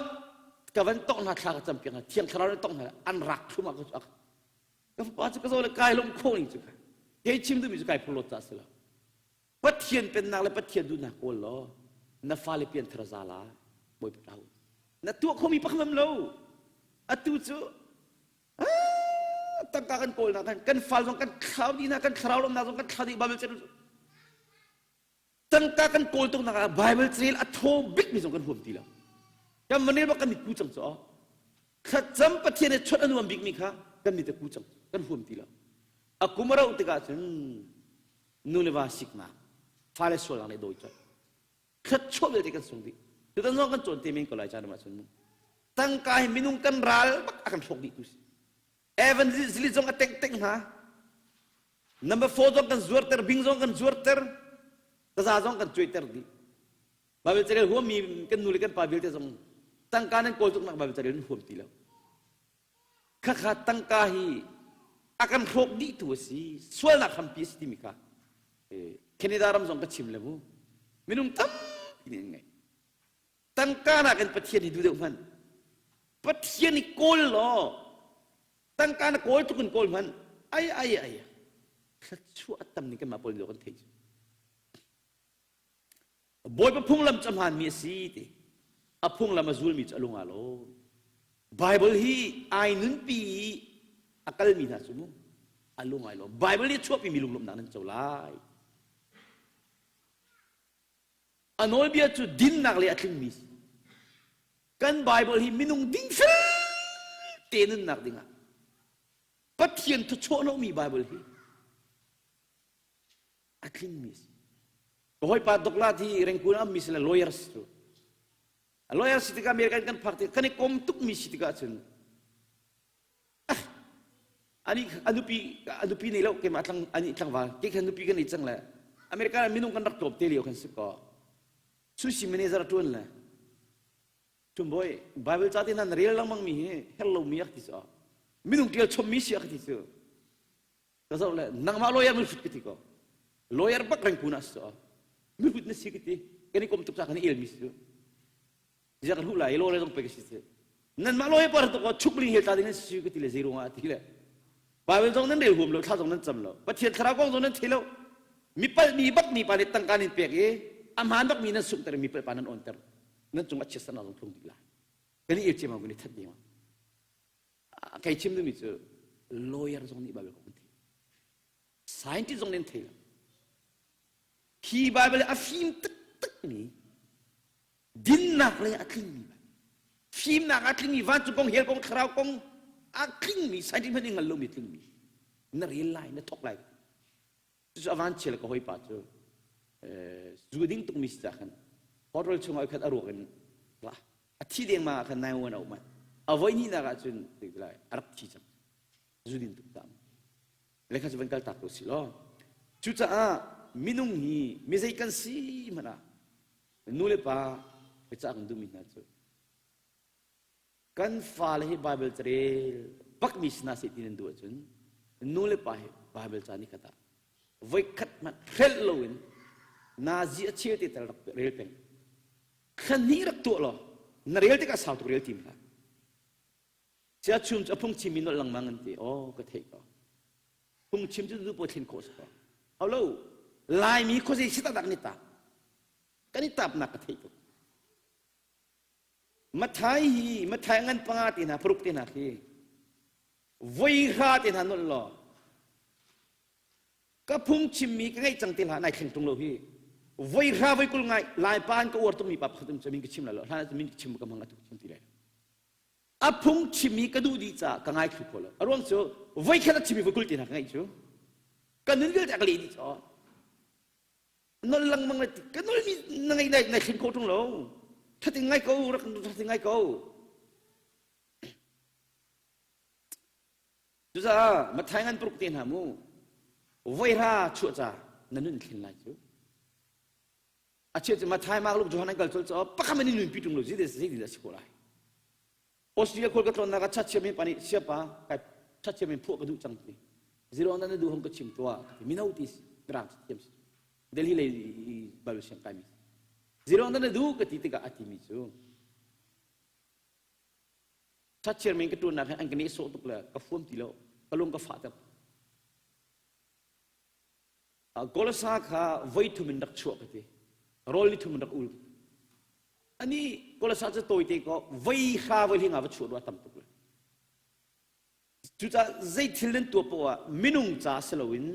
ka van tong hna thla ka cam piak hna thiang thlarau nih tong hna an rak thlum ah ka ka fapa cu ka zo le kai lawm kho ning cu kha kei chim duhmi cu kai phurlawt ca si lo Pathian pennak le Pathian duhnak kawl law na fale pian thar za la bawipa tau na tuah khomi pakhat lo atu cu tangka kan kawl nak kan kan fal zong kan thlau dih na kan thlarau lawmnak zong kan thlau dih Bible chan tangka kan kawl tuk nak ah Bible carel a thaw bik mi zong kan huam ti lo kan vanel bak kan mit ku cang cu thlacam Pathian he chawnh a nuam bik mi kha kan mit a ku cang kan huam ti lo a kum a rauh tikah cun nu le va siknak fale sualnak le dawi colh thluachuah vialte kan sung dih tutan zong kan cawn te men ko lai caan ah cun tangka hi minung kan ral bak a kan hrawk dih tu si evangelist zong a teng teng hna number 4 zong kan zuarter bing zong kan zuarter taza zong kan cuaiter dih Bible carel huammi kan nu le kan pa vialte zong. Tangka nan kawl tuknak Bible carel nan huam ti lo. Khakha tangka hi a kan hrawk dihtu a si, sualnak hrampi a si timi kha Canada ram zong ka chim le mu. Minung tampi nih an ngeih. Tangka nakin Pathian hi duh deuh hmanh. Pathian i kawl law tangka na kawl tuk in kawl hmanh ai ai ai thluachuah a tam ning kanmah pawl kan theih cu. Bawipa phunglam cu a hmaanmi a si ti. A phunglam a zulmi cu a lung aa lawm. Bible hi ai nunpi i a kalmi hna cu mu a lung ai lawm. Bible nih a chuahpimi lunglawmhnak nan co lai. A nawlbia cu dinnak le a tlingmi si. Kan Bible hi minung dingfel te nunnak dingah Pathian thuchuah lomi Bible hi a tlingmi si. Ka hawipa Doklat hi Rengkun ah mi si le lawyer si cu. A lawyer si tikah American kan phak tikah kan i kom tukmi si tikah cun ani a nupi a nupi nei lo keimah tlang ani tlangval ke khan nupi kan nei cang le America ah minung kan rak tlawm te lio kan si ko. Sushi manager tuan le Tumboy Bible ca te hna na rel lengmang mi hi her lo mi ak ti cu minung tial chom mi si ak ti cu Ka zoh le nangmah lawyer mihrut ka ti ko. Lawyer bak reng kun ah si mihrut na si ka ti. Kan i kom tuk ca kan i el mi si cu. Zia kan hu lai lawyer zong pe ka si si. Nanmah lawyer par to ko chuk ling he tla ding nan si ka ti le zei ruangah ti le. Bible zong nan rel huam lo, thla zong nan cam lo. Pathian thlarau kong zong nan thei lo. Mi palh mi bak mi pa nih tangka nin pek i a hmaan bak mi nan sunghter mi palh pa nan onter. Nan cung a chiat sana zong thlung dih lai. Kan i el ciamam kan i that ding. Kei chim duhmi cu lawyer zong nih Bible kong an thei. Scientist zong nih an thei lo. Hi Bible a fim taktakmi dinnak le a tlingmi fimnak a tlingmi vancung kong hell kong thlarau kong a tlingmi scientist hmanh nih hngal lomi tlingmi na rel lai na thok lai Cucu a vanchia le ka hawipa cu zu ding tukmi si cah khan hotel chungah khan a ruak in a thi dengmang ah khan 911 a um a voi hnihnak ah cun lai a rak thi cang zu din tuk cang le kha cu van kal tak ko si law cucaah minung hi mizei kan si hmanh ah nu le pa biacah kan duhmi hna cu Kan fale hi Baibal carel bakmi si hna seh ti nan duh ahcun nu le pa hi Baibal ca nikhat ah voikhat hmanh hrelh loin nazi a cheu te tal rak rel peng. Thla hnih rak tuah law na rel tikah sau tuk rel tim hlah. Sia chum cu a phungchimmi nolh lengmang an ti. Aw ka theih ko. Phungchim cu tu paw thlen khawh si ko. Hau Laimi khuazei si taktak ni ta. Kan i tapnak ka theih tuk. Mathai hi Mathai ngan panga te hna paruk te hna khi voi hra te hna nolh law ka phung chimmi ka ngeih cang te hlah nai thleng tung lo hi voi hra voi kul ngai lai pa an ka uar tukmi pa pakhat um cu min ka chim lai lo hlan ah min ka chim ka hmang atu chim ti lai a phung chimmi ka duh dih caah ka ngai thlu kho lo a ruang cu voi khat a chimmi voi kul te hna ka ngeih cu ka nun vialte a ka leh dih caw Nol lengmang le ka nol mi na ngai nai nai thlen kho ṭung lo. Thating ngai ko rak thating ngai ko. Cucaah Mathai ngan paruk te hna mu voihra chuah ca na nun thlen lai cu. A chia cu Mathai Mark Luke Johan an kal col caw pakhat man in nun pi ṭung lo zei zei dah si ko lai. Australia khual ka tlawnnak ah chatchiam in pa nih siapa kai chatchiam in phuah ka duh cang ti. Zero na duh hong ka chim tuah ka ti. Mino ti mirang thiam si. Delhi lei Bible siang kai mi. Zero na duh ka ti tikah a ti mi cu chatchiam in ka tuannak he an ka nehsawh tuk le ka fuam ti lo ka lung ka fah ter. Kolosa kha voi thum in rak chuah ka ti. Rawl ni thum in rak ul. Ani Kolosa cu tawite ko voi hra voi hlinga va chuah rua tam tuk le. Cucaah zei thil nan tuah poah ah minung ca si loin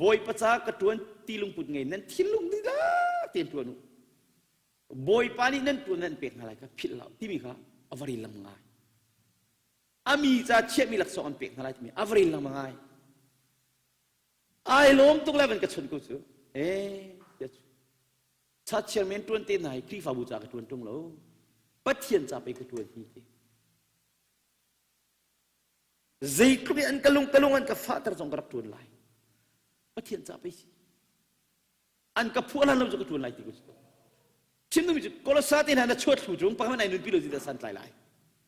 Bawipa ca ka ṭuan ti lungput ngei nan thinlung dihlak tein ṭuan u. Bawipa nih nan ṭuan nan pek hna lai kha philh hlah timi kha a va rel lengmang ngai. A mi ca chiahmi laksawng an pek hna lai timi a va rel lengmang ngai. Ai lawm tuk le van ka chun ko cu. Eh, cha chairman tuan te hna hi Khrihfabu ca ka tuan tung lo. Pathian ca pei ka tuan hi ti. Zeitluk in an ka lung ka lung an ka fahter zong ka rak tuan lai. Pathian ca pei si. An ka phuah hlan lo cu ka tuan lai ti ko cu. Chim duhmi cu Kolosa te hna na chuat thlu cung pakhat ai nunpi lo ti san tlai lai.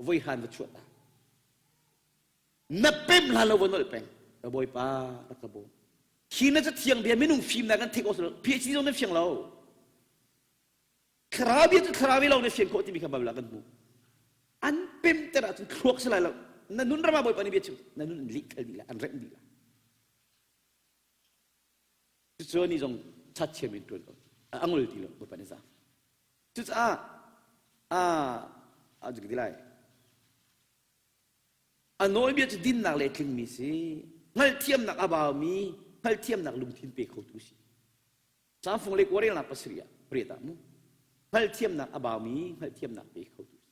Voi han va chuat ta. Na pem hlan lo va nolh peng. Ka bawipa rak ka bawm. Hi na cathiang bia minung fimnak kan theih awk PhD zong nan fiang lo. Thlarau bia cu thlarau bia lawng na fian khawh timi kha Bible ah kan hmuh. An pemter ahcun thluak si lai lo. Na nun ram ah Bawipa nih bia chim. Na nun an lih khal dih lai, an remh dih lai. Cucu ni zong chatchiam in ṭuan ko. A ngol ti lo Bawipa nih zaang. Cucaah a a ti lai. A nawlbia cu dinnak le tlingmi si. Hngalhthiamnak a baumi, hngalhthiamnak lungthin pe khotu si. Samfung le kawrelnak pasarih ah pariat ah mu. Hngalhthiamnak a baumi hngalhthiamnak pe khotu si.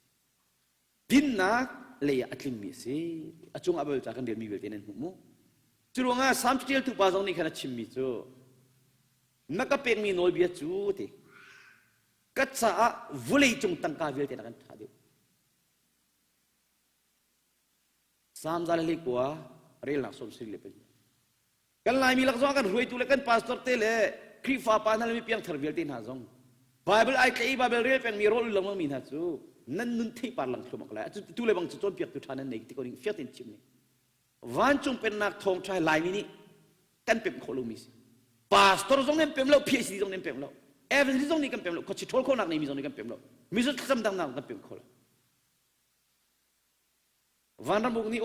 Dinnak lei ah a tlingmi a si. A cung ah ca kan relmi vialte nan hmuh mu. Cu ruangah Salm ṭialtu pa zong nih khan a chimmi cu na ka pekmi nawlbia cu ti ka caah vulei cung tangka vialte na kan ṭha deuh. Salm za le kua relnak sawm siri le pahnih. Kan Laimi lak zong kan hruaitu le kan pastor te le Khrihfa pa hna le mi piangthar vialte hna zong Bible ai tlaih i Bible rel pengmi rawl lengmang mi hna cu nan nun theipar lang thluamak lai. Tu le bang cu cawnpiaktu ṭha nan nei ti ko ning fiang tein chim ning. Vancung pennak thawngṭha Laimi nih kan pemh khawh lomi si. Pastor zong nih an pem lo, PhD zong nih an pem lo, evangelist zong nih kan pem lo, khuachi ṭhawl khawhnak neimi zong nih kan pem lo, mizaw thlacam dangnak kan pem kho lo. Vanram uk nih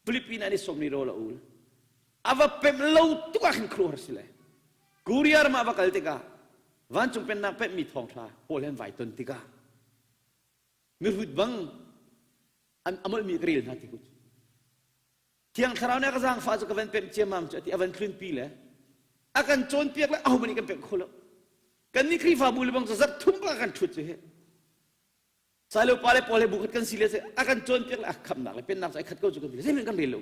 Philippine an i sawm ni rawl a ul. A va pemh lo tuk ah khin khuaruahhar si le. Korea ram ah va kal tikah vancung pennak pemhmi thawngṭha pawl he an vai ton tikah mihrut bang an amolhmi ka rel hna ti ku Thiang Thlarau nih a ka zaangfah cu ka van pemh ciammam cu a ti a van tlunpi le a kan cawnpiak le ahohmanh nih kan pemh kho lo. Kannih Khrihfabu le bang cu zarh thum bak kan ṭhut cu hi. Sailo pa le pawl he bu khat kan si le a kan cawnpiak le a khamnak le pennak cu ai khat ko cu kan ti zeihmanh kan rel lo.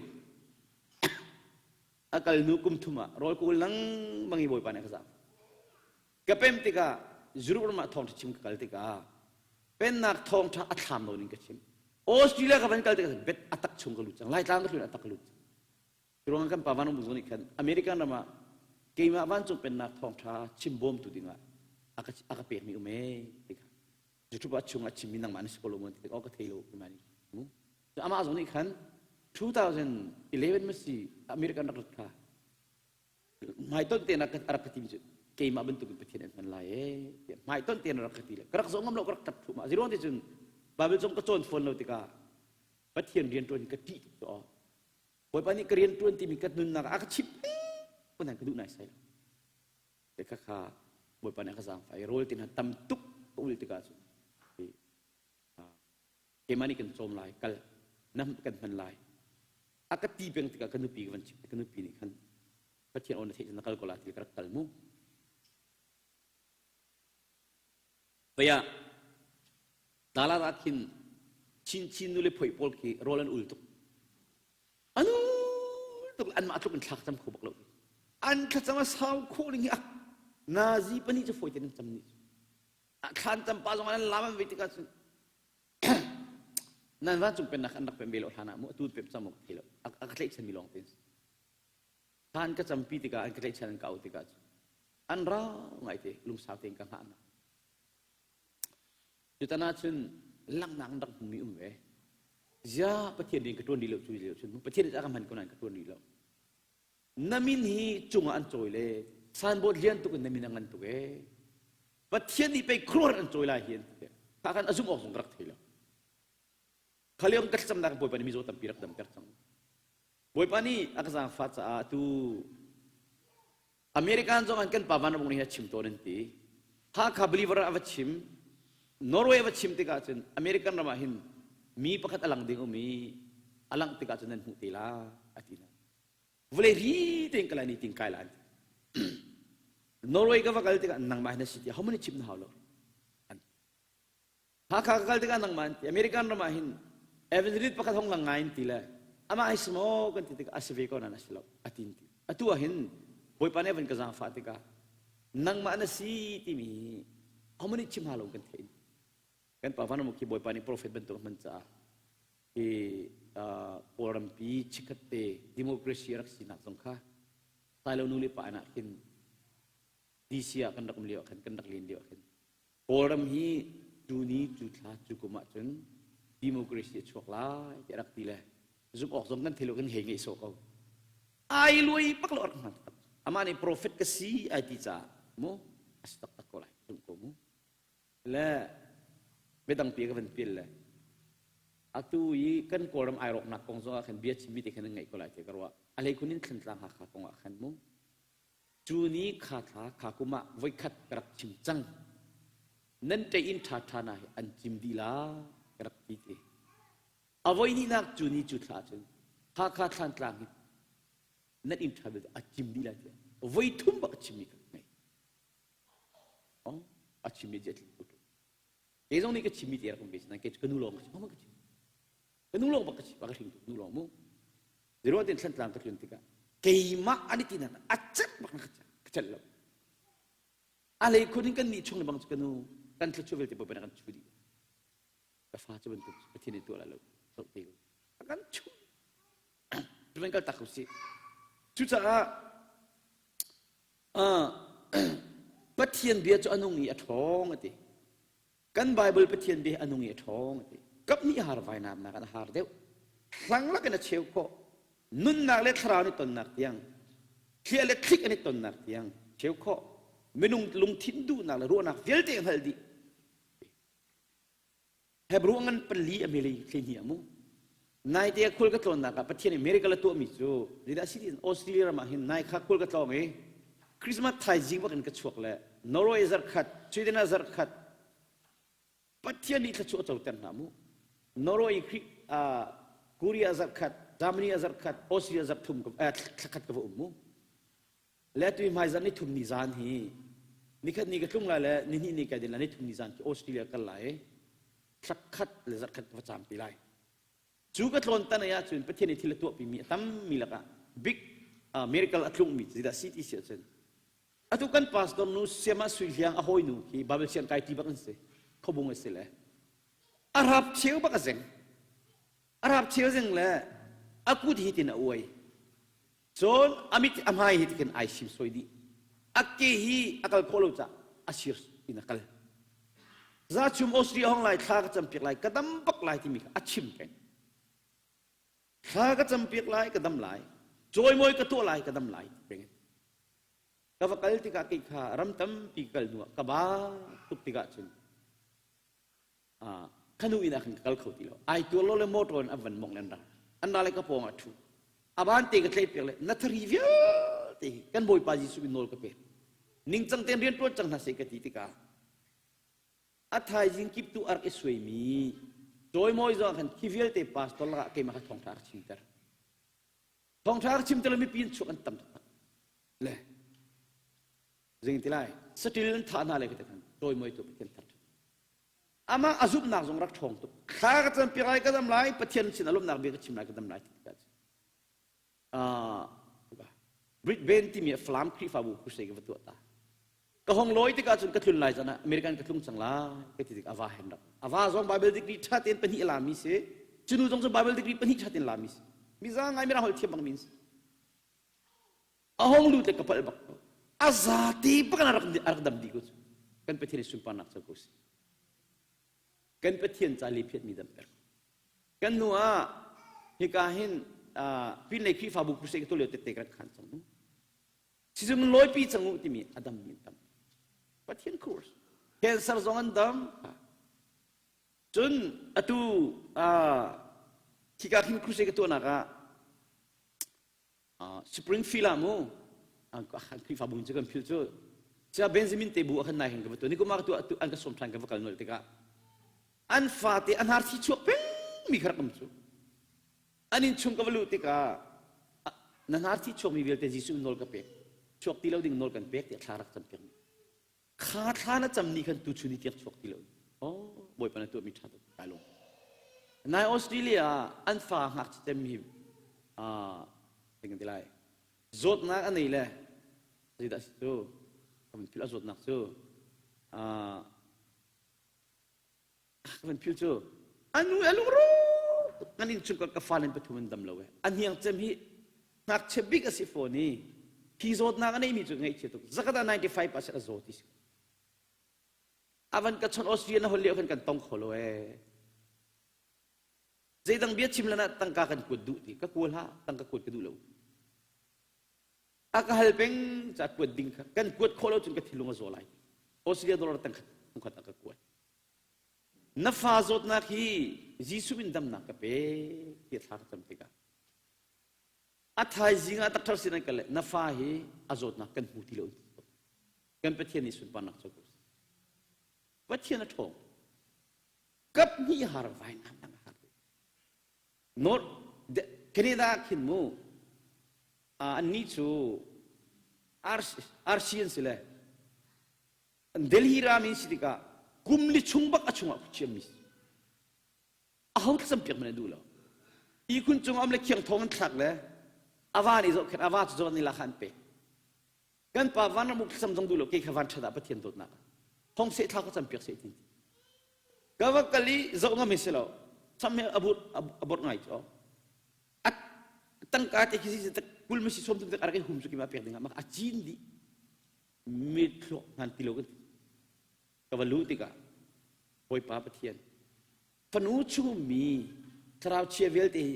A kal hnu kum thum ah rawl ka ul lengmang i Bawipa nih a ka zaang. Ka pem tikah Europe ram ah thawngṭha chim ka kal tikah pennak thawngṭha a thlam lo ning ka chim. Australia ka van kal tikah bet a tak chung ka lut cang. Laitlang ka tlun a tak ka lut cang. Ruang kan pa vanung nih khan American ram ah keimah vancung pennak thawngṭha chim bawmtu dingah a ka a ka pekmi um ee ti kha. YouTube ah chung a chimmi nangmah na si ko lo maw ti oh ka thei lo keimah nih mu. Amah zong nih khan 2011 ma si American rak rat kha hmaitonh tein a rak ka timi cu keimah bantukin Pathian an hman lai ee tiah hmaitonh tein a rak ka ti le ka rak zoh ngam lo ka rak tap thluahmah ziruang ti cun Bible zong ka cawn fawn lo tikah Pathian rian ṭuan ka ṭih tuk cu Bawipa nih ka rian ṭuan timi ka nunnak a ka chimh peng ka duh nai sai lo te kha kha Bawipa nih a ka zaangfah i rawl tin tam tuk ka ul tikah cun keimah nih kan cawm lai kal na kan hman lai a ka ti peng tikah ka nupi ka van chim ka nupi nih khan Pathian aw na theih na kal ko la ti ka rak kal mu Paya Dalat ah khin chinchin nu le phoi pawl khi rawl an ul tuk. An ul tuk anmah tluk in thlak cam kho bak lo. An thlacam a sau khawh ning hi a nazi pahnih cu fawi tein an cam ni. Thlan cam pa zong an lam an vei tikah cun nan vancung pennak an rak pem ve lo hlan ah mu atu pem cang mu ka thei lo. A ka tlaihchan mi lawng te. Thlan ka campi tikah an ka tlaihchan an ka au tikah cun an rau ngai te lungsau tein ka hngah hna. Tutan ahcun langhnak an rak hmumi um ve. Zia Pathian rian ka ṭuan rih lo cu lio cun Pathian nih a ka hman ko nain ka ṭuan rih lo. Na min hi cungah an cawi le sanbawt lian tuk in na min a ngan tuk ee. Pathian nih pei khuaruahhar an cawi lai hi an ti. Kha khan a zumh awk zong ka rak thei lo. Kha lio ka thlacamnak Bawipa nih mizaw tampi rak damter cang. Bawipa nih a ka zaangfah caah tu American zong an kan pa Van Ram nih a chim tawn an ti. Hakha believer a va chim. Norway a va chim tikah cun American ram ah hin mi pakhat a lang ding um i a langh tikah cun nan hmuh te la a ti hna. Vawlei ri tein ka lai ni ting kai la an ti. Norway ka va kal tikah nangmah hin na si ti ho many chim na hau lo. Hakha ka kal tikah nangmah an ti. American ram ah hin evangelist pakhat hong lang ngai in ti le amah hi si maw kan ti tikah a si ve ko nan a si lo a ti ti. Atu ah hin Bawipa nih a van ka zaangfah tikah nangmah na si timi homo nih chim ha lo kan theih. Kan pa van khi Bawipa nih prophet bantuk a hman caah hi Kawlrampi chikkhat te democracy a rak sinak zong kha Sailo nu le pa ah khin DC ah kan rak um lio ah khan kan rak len lio ah khin. Kawlram hi cu ni cu thla cu kum ahcun democracy a chuak lai ti a rak ti le zumh awk zong kan thei lo kan hei ngeih sawh ko. Ai luai bak lo rak hman taktak. Amah nih prophet ka si ai ti caah mu a si taktak ko lai zumh ko mu. Le biadang pi ka van pil le atu i kan Kawlram ai rawknak kong zong ah khan bia chimmi te khan an ngaih ko lai ti ka ruah. A hlei khun in Thlantlang Hakha kong ah khan mu Cu ni kha thla kha kum ah voikhat ka rak chim cang. Nan ṭeih inn ṭhaṭha hna hi an cim dih lai ka rak ti ti. A voi hnihnak cu ni cu thla cun Hakha Thlantlang hi nan inn ṭha vialte a cim dih lai tiah voi thum bak a chimmi ka ngei. Oh, a chimmi a tling ko. Kei zong nih ka chimmi ti rak um ve nain kei cu ka nu lawng ka chim, ka chim. Ka nu lawng bak ka chim, ka hring nu lawng mu. Zero ten Thlantlang ka tlun tikah keimah an i ti nak a celh bak na ka celh lo. A lei khun in kan nih chung le bang cu ka nu kan thluachuah vialte bawipa na kan chu dih. Ka fa cu bantuk Pathian nih tuah lai lo. Zoh te ko. A kan chu. Van kal tak ko si. Cucaah Pathian bia cu a nung i a ṭhawng a ti. Kan Bible Pathian bia a nung i a ṭhawng a ti. Kap nih har vainamnak an har deuh. Hlang lakin a cheu khawh. Nunnak le thlarau nih tonnak tiang, thlia le thlik an i tonnak tiang cheu khawh. Minung lungthin duhnak le ruahnak vialte hngalh dih. Hebrew ngan pali a meli thli a mu. Naite a khul ka tlawnnak ah Pathian nih miracle a tuahmi cu zeidah si ti Australia ram ah hin nai kha khul ka tlawng i Christmas thaizing bak in ka chuak le Norway zarkhat, Sweden ah zarkhat Pathian nih thluachuah a coter hna mu. Norway uh, Korea zarkhat, Germany ah zarkhat, Austria zarthum eh, thlakhat ka va um mu. Le tu hmaizarh ni thum ni zan hi nikhat ni ka tlung lai le nihnih ni kai din lai ni thum ni zan khi Australia kal lai thlakhat le zarkhat ka va caam ti lai. Cu ka tlawn tan ai ahcun Pathian nih thil a tuahpi mi a tammi lakah big uh, miracle a tlungmi zeidah si ti si ahcun atu kan pastor nu Siama Sui Hliang a hawinu khi Bible siang kai ti bak an si khobung a si le a rap cheu bak a zeng a rap cheu zeng le a kut hi tin a uai Cun a mit a hmai hi tikin ai simsoi dih. A ke hi a kal khawh lo caah a sir in a kal. Zachum Austria hong lai thla ka campiak lai ka dam bak lai timi kha a chim peng. Thla ka campiak lai ka dam lai. Cawimawi ka tuah lai ka dam lai ti peng. Ka va kal tikah kei kha ram tampi kal hnu ah ka ba tuk tikah cun khanu inn ah khan ka kal kho ti lo ai tuar lo le motor in an van mong le an ra an ra le ka pawng ah ṭhu aban te ka tlaih piak le na thari vialte hi kan bawipa Jesuh in nawl ka pek ningcang tein rian ṭuan cang hna seh ka ti tikah a thaizing kip tu ark i suaimi cawimawi zong khan khi vialte pastor lakah keimah kha thawngṭha ka chimter thawngṭha ka chimter le mipi in chuak an tam taktak le zing ti lai saṭil an thah hna le khi te khan cawimawi tu Pathian thar amah a zumhnak zong rak ṭhawng tuk thla ka campiak lai ka dam lai Pathian sin a lawmhnak bia ka chim lai ka dam lai ti tikah Brisbane timi Falam Khrihfabu crusade ka va tuah ta ka hong lawi tikah cun ka tlun lai zan ah American ka tlung cang lai ka ti tik ava hen rak ava zong Bible degree ṭha tein pahnih a lami si cunu zong cu Bible degree pahnih ṭha tein lami si miza ngai mirang holh thiam bang min si A hong lut le ka palh bak ko. A zate bak in a rak, a rak dam dih ko cu. Kan Pathian i sunparnak co ko si. Kan Pathian ca le phiatmi damter. Kan hnu ah hika hin uh, pinlei Khrihfabu crusade ka tuah lio tette ka rak khan cang mu. Sizung lawipi cang u timi a dam mi an tam. Pathian course. Cancer zong an dam. Cun atu uh, hika khin crusade ka tuahnak ah Springfield ah mu an Khrihfabu cu kan phil cu cia Benjamin te bu ah khan nai hin ka va tu ni kum ah tu an ka sawm than ka va kal nolh tikah an fate an har thi chuak peng mi kha rak um cu an inn chung ka va luh tikah na hnar thi chuak mi vialte Jesuh nawl ka pek chuak ti lo ding nawl kan pek tiah thla rak cam piak mi Kha thla na cam ni khan tuchun ni tiang chuak ti lo. Oh, Bawipa na tuahmi ṭha tuk kai lung. Nai Australia ah an fa ngakchia cem hi ah kan ti lai. Zawtnak a nei le zeidah si cu? Ka van philh a zawtnak cu ah ka van philh cu a nu a lungru an inn chung ka fa len pathum an dam lo e a hniang cem hi ngakchia bik a si fawn i hi zawtnak a neimi cu ngaihchia tuk zakata 95% a zaw ti si. Avan ka chon Austria na hol lio kan kan tong kho lo ee. Zeidang bia chim lan ah tangka kan kuat duh ti ka kual ha tangka kuat ka duh lo. A ka hal peng ca kuat ding kha kan kuat khawh lo cun ka thinlung a zaw lai. Australia dollar tangkhat khat a ka kuat. Na fa zawtnak hi Jesuh min damnak ka pe ti thla ka cam tikah a thaizing ah doctor sin an kal le na fa hi a zawtnak kan hmu ti lo kan Pathian nih sunparnak co ko Pathian a ṭhawng kap hnih har vai nam nang har North Canada khin mu annih cu RC an si le Delhi rami si tikah kum li chung bak a chungah khuchiammi si aho thlacam piak man duh lo ihkhun cung am le khiang thong an thlak le ava nih zoh khen ava cu zawn ni la kha an pek kan pa van ram uk thlacam zong duh lo ke kha van ṭhat ah Pathian dawtnak hong seh thla ka cam piak seh tin ka va kal i zoh ngam si lo sam he abut abot ngai cho at tangka te khi si kul ma si som tum tek arak hum su ki ma pek ding ah a cin di mi thluak ngan ti lo kan ka va luh tikah Bawipa Pathian fanu chungmi thlarau chia vialte hi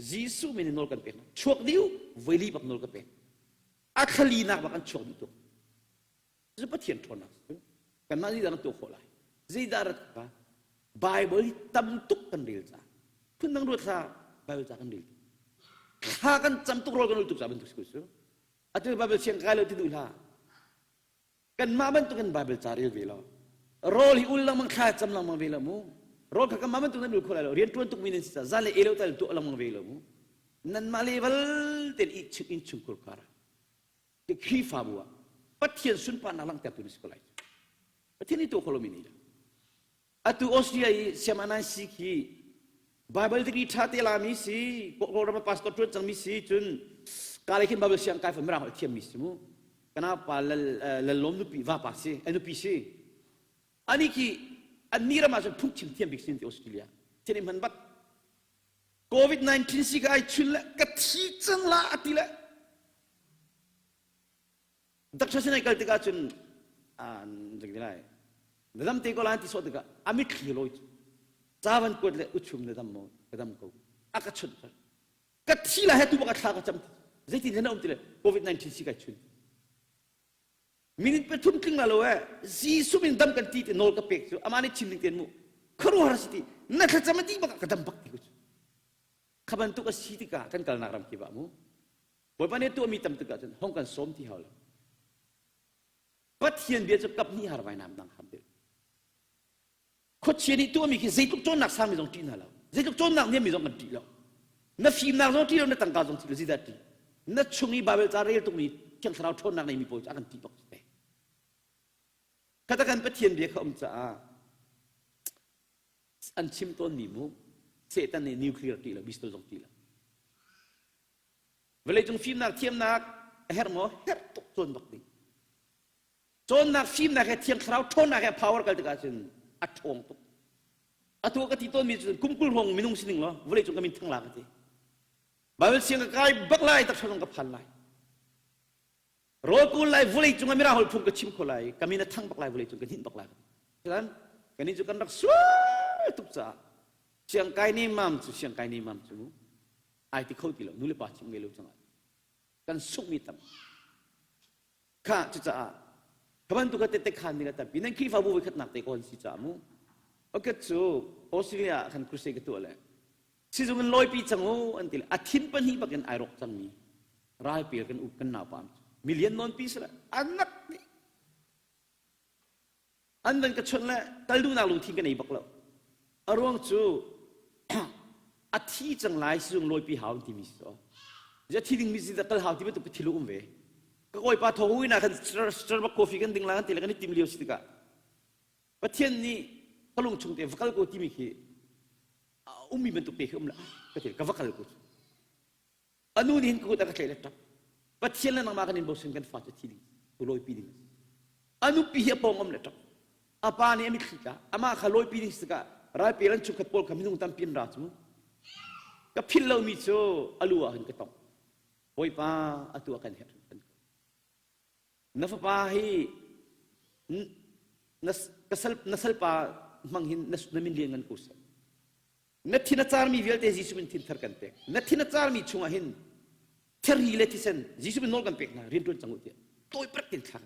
Jesuh min in nawl kan pek chuak dih u voili bak nawl ka pek a thlalinak bak an chuak dih tuk cu Pathian ṭhawnnak cu kanmah zeidah kan tuah khawh lai zeidah rat ka Bible hi tam tuk kan rel ca phundang ruat hlah Bible ca kan rel tuk thla kan cam tuk rawl kan ul tuk ca bantuk si ko cu atu Bible siang kai lo ti duh hlah Kanmah bantukin Baibal ca rel ve lo. Rawl hi ul lengmang thla cam lengmang ve lo mu. Rawl kha kanmah bantuk nan ul kho lai lo. Rian ṭuan tukmi nan si caah zan le e lo tal tuah lengmang ve lo mu. Nanmah level tein i chung in chungkhur kar ah Khrihfabu ah Pathian sunparnak langhtertu na si ko lai. Pathian nih tuah kho lomi nih Atu Austria i siamah si khi Bible degree ṭha te lami si, Kawlram ah pastor ṭuan cangmi si, cun ka lei khin Bible siang kai fa mirang holh thiammi si mu. Kana pa lal lal nupi vapa si, a nupi si. Ani khi an ni ram ah cun phungchim thiam bik sin ti Australia. Thian hman bak. COVID-19 si ka ai chun le ka thi cang la ati le Doctor sin ai kal tikah cun zei lai na dam te ko lai ti sawh tikah a mitthli lawi cu ca van kuat le uchum na dam maw ka dam ko a ka chunh ka thi lai he tu bak a thla ka cam zeitin na um ti le covid 19 si kai chun minute pathum tling la lo e Jesuh min dam kan ti ti nawl ka pek cu amah nih chim ding ten mu khuaruahar si ti na thlacam a dih bak ka dam bak ti ko cu kha bantuk a si tikah kan kalnak ram kip ah mu Bawipa nih tuahmi tam tuk ahcun hong kan sawm ti hau lo. Pathian bia cu kap hnih har vainam dang ham deuh. Khuachia nih tuahmi khi zeitluk cawnnak sangmi zong ṭih hna lo. Zeitluk cawnnak niammi zong kan ṭih lo. Na fimnak zong ṭih lo, na tangka zong ṭih lo, zeidah ṭih? Na chung i Baibal ca rel tukmi Thiang Thlarau ṭhawnnak neimi pawl cu a kan ṭih bak te. Khata kan Pathian bia kha um caah an chim tawnmi mu Satan nih nuclear ṭih lo, pistol zong ṭih lo. Vawleicung fimnak thiamnak a herh maw? Herh tuk cawn bak ding. Cawnnak fimnak he thiang thlarau ṭhawnnak he power kal tikah cun a ṭhawng tuk. Atu ka ti tawnmi cu kum 20 hrawng minung sining law vawleicung ka min thang la ka ti. Bible siang ka kai bak lai tak zong ka phan lai. Rawl kawl lai vawleicung ah mirang holh phung ka chim kho lai ka min a thang bak lai vawleicung ka hninh bak lai. Cutan kanih cu kan rak sual tuk caah siangkai ne mam cu siangkai ne mam cu ai ti kho ti lo nu le pa chim ngei lo cangah kan sunghmi tam kha cucaah kha bantuk ka tette khan ding a tampi nan Khrihfabu voi khatnak te ko an si caah mu okay cu Australia ah khan crusade ka tuah le sizung in lawipi cang u an ti le a thin pahnih bak in ai rawk cangmi ralpel kan up kan naupa million non pi sila anak nih An van ka chawnh le kal duhnak lungthin ka nei bak lo. A ruang cu a thi cang lai sizung lawipi hau an timi si Zia thi dingmi si kal hau ti bantuk ka thil um ve. Ka kawipa thawng hui na kan Starbucks coffee kan ding la kan ti le kan i tim lio si tikah Pathian nih ka lung chung te va kal ko timi khi a ummi bantuk te khi um la ka ti ka va kal ko A nu nih hin ka kut a ka tlaih le ṭap. Pathian le nangmah kan in bochan kan fa cu thi ding tu lawipi ding a si. A nupi hi a pawng um le ṭap. A pa nih a mitthli tla. Amah kha lawipi ding si tikah ralpel an chungkhat pawl kha minung tampi an ra cu. Ka philh lomi cu a lu ah hin ka tong. Bawipa atu ah kan herh hringhran ko. Na fapa hi. Na, ka sal, na salpa hmang hin na, na min lian ngan ko seh. Na thin a carmi vialte Jesuh min thin thar kan pek. Na thin a carmi chungah hin theri le thisen Jesuh min nawl kan pek hna rian ṭuan cang u tiah tawi pek tin thla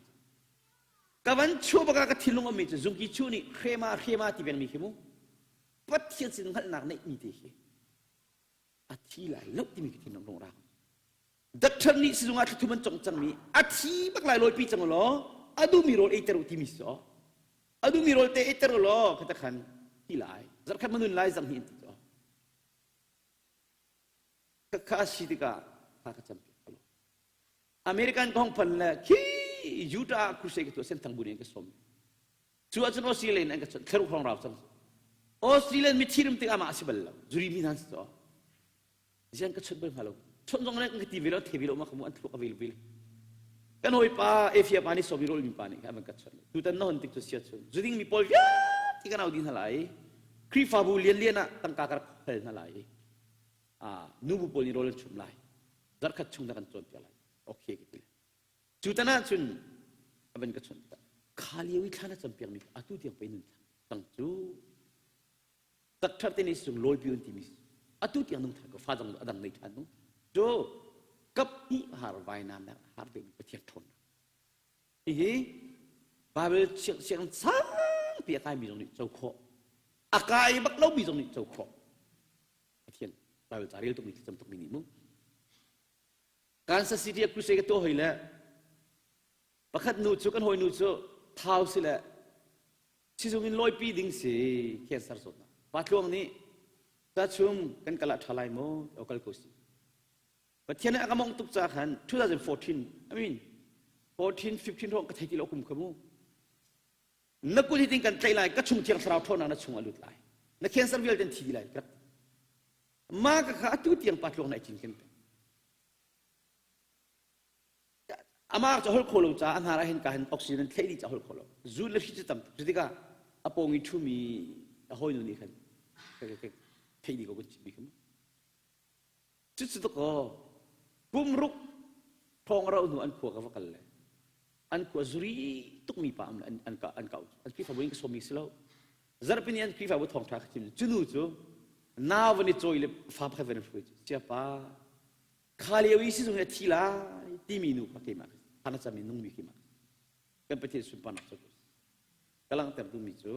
ka van chuah baka ka thinlung ammi cu zungki chu nih hrema hrema ti pengmi khi mu Pathian sin hngalhnak neih mi te hi a thi lai lo timi ka thinlung rung rak Doctor nih sizung ah thlathum an cong cangmi a thi bak lai lawipi cang law a duhmi rawl eiter u timi si a duhmi rawl te eiter u law khata khan ti lai zarkhat manun lai zang hi an ti cu kha a si tikah kha ka campiak ko American ka hong phan le khi Utah ah crusade ka tuah senthang bu nih an ka sawm cu ahcun Australia in an ka chawnh thlaruk hrawng rau cang Australia mithi rum tikah mah a si bal lo zuri mi hna si cu Ziang ka chawnh bal hnga lo. Chawnh zong ka ti ve lo, the ve lo ma khamu an thluak a vel vel. Kan hawipa Efia pa nih sawmi rawl mi pa nih khan an ka chawnh. Tutan na hon tik cu sia chun. Zuding mi pawl vialte kan au dih hna lai. Khrihfabu lianlian ah tangka ka rak hal hna lai. Ah, nubu pawl nih rawl an chum lai. Zarkhat chung na kan cawnpiak lai. Okay ka ti. Cu tan ah cun a van ka chawnh tikah kha lio i thla na campiak mi atu tiang pei nun cang cu Takthar te nih sung lawi piun timi atu tiang nung than ko fa dang adang nei than nu cu kap hnih har vainam nak har deuh mi Pathian ṭhawnnak hihi Bible siang sangpi a kai mi zong nih co khawh a kai bak lo mi zong nih co khawh Pathian Bible ca rel tuk mi thlacam tuk mi nih mu Kansas City a crusade ka tuah hoi le pakhat nu cu kan hawi nu cu thau si le Sizung in lawipi ding si cancer zawtnak. Pa Tluang nih ca chung kan kal ah ṭha lai maw o kal ko si. Pathian nih a ka mongh tuk ca khan 2014 I mean 14 15 hrawng ka thei ti lo kum kha mu. Na kut hi tin kan tlaih lai ka chung thiang thlarau ṭhawnnak na chung a lut lai. Na cancer vialte an thi dih lai. Ma ka kha atu tiang Pa Tluang na i cinken peng. Amah cu holh kho lo caah a hnar ah hin ka hin oxygen an thlaih dih caah holh kho lo. Zun le hri cu tam tuk. Cu tikah a pawng i ṭhumi a hawinu nih khan theih dih ko kan chimmi kha mu. Cucu dakaw kum ruk thawng a rauh hnu an khua ka va kal le an khua zuri tukmi pa an an ka an ka an Khrihfabu in ka sawmmi si lo. Zarhpini an Khrihfabu thawngṭha ka chim cu nu cu nau van i cawi le fa pakhat van i hruai cu siapa Kha lio i sizung i a thi lai timi nu kha keimah ka si. cam i nungmi keimah ka si. Kan Pathian sunparnak cu ka langhter duhmi cu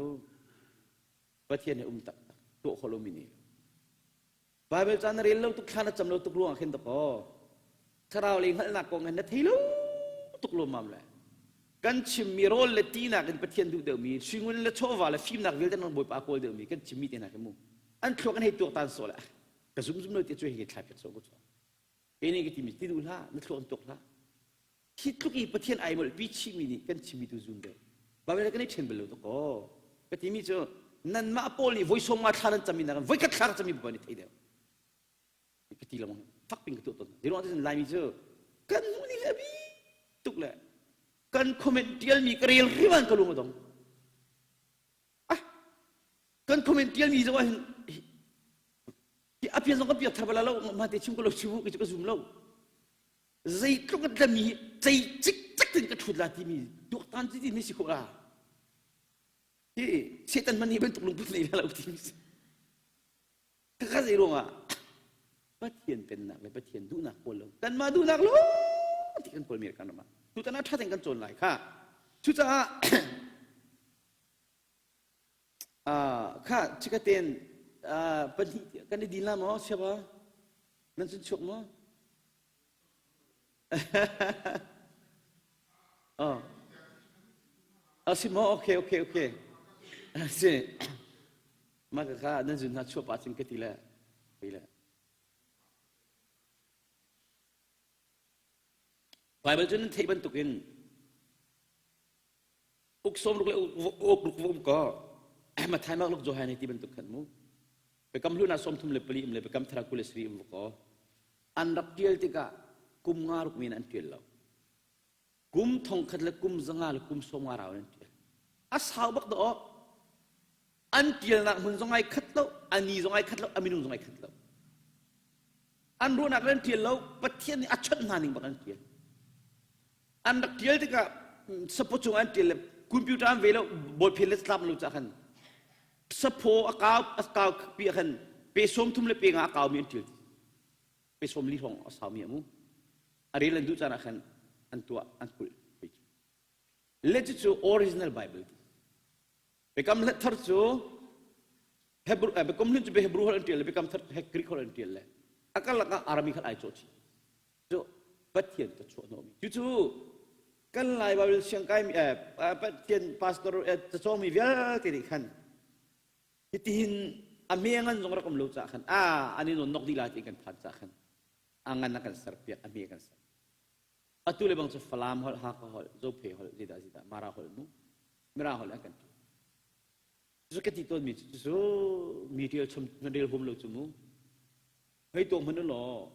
Pathian he um taktak tuah khawh lomi nei lo. Bible ca na rel lo tuk thla na cam lo tuk ruangah khin dakaw thlarau lei hngalhnak kong hin na thei lo tuk lawmmam le kan chimmi rawl le tinak in Pathian duh deuhmi suingun le chawva le fimnak vialte nan Bawipa kawl deuhmi kan chimmi te hna khi mu an thluak an hei tuak tan sawh le ka zum zum lo ti cu hei thlai piak so ko chu ke nih ka timi ti duh hlah na thluak tuk hlah hi tluk i pathian ai molh pi chimi nih kan chimi tu zum deuh Bible kan i ṭhen bal lo to ko ka timi cu nanmah pawl nih voi som nga thla nan cami nak voi khat thla ka cami bu ni thei deuh ka ti lamang fak ping ka tuah ton ziruang te laimi cu kan nu nih le bi tuk le kan comment tialmi ka rel riwan ka lung a dong ah kan comment tialmi zong ah hin hi a pian zong kan piak thar bala lo ma te chim ko lo chimu ki ka zum lo zeitluk kan tlami hi cei cik cek tin ka thut la timi tuaktan ti ni si khawh la hi setan man hi bantuk lungput nei la lo timi si ka zei ruangah Pathian pennak le Pathian duhnak kawl lo kanmah duhnak lo ti kan kawl mi kan ram ah tutan ah ṭha tein kan cawn lai kha cucaah kha chikaten pahnih kan i din la maw siapa nan cun chuak maw oh asi maw okay okay okay si mah kha nan zun hna chuah pah cun ka ti le ti le Bible cu nan theih bantukin uk sawm ruk le uk ruk va um ko Mathai Mark Luke Johan ti bantuk khan mu biakam hlun ah 34 um le biakam thar 23 um ko an rak tial tikah kum nga ruk men an tial lo kum thong khat le kum zanga le kum sawm nga rau an tial a sau bak do an tialnak hmun zong ai khat lo ani zong ai khat lo a minung zong ai khat lo an ruahnak an tial lo pathian nih a chawnh hna ning bak an tial an rak tial tikah sapo cung an tial le. Computer an ve lo, bawlphen le tlap lo ca khan saphaw a kau a kau pi khan pe 30 le pe nga a kau mi an ṭial. Pe 40 hrawng a sau mi a mu. A rel an duh caan ah khan an tuah an kulh. Le cucu original Bible ti. Biakam thar cu Hebrew eh, biakam hlun cu Hebrew holh an ṭial le biakam thar cu Greek holh an ṭial le a karlak ah Aramaic holh ai cawh chih. Cu Pathian ka chuah hnawhmi. Cucu kan Lai Bible siangkai mi eh, Pathian pastor eh, cacawngmi vialte nih khan hitihin a me ngan zong rak um lo caah khan a an i nawn nok dih lai ti kan phan caah khan a ngan a kan ser piak a me kan ser. Atu le bang cu Falam holh, Hakha holh, Zophe holh, zeidah zeidah, Mara holh mu, Mirang holh an kan ṭial. Cu ka ti tawnmi cu cu mi ṭial chom na rel huam lo cu mu. Hei tuah hmanh u law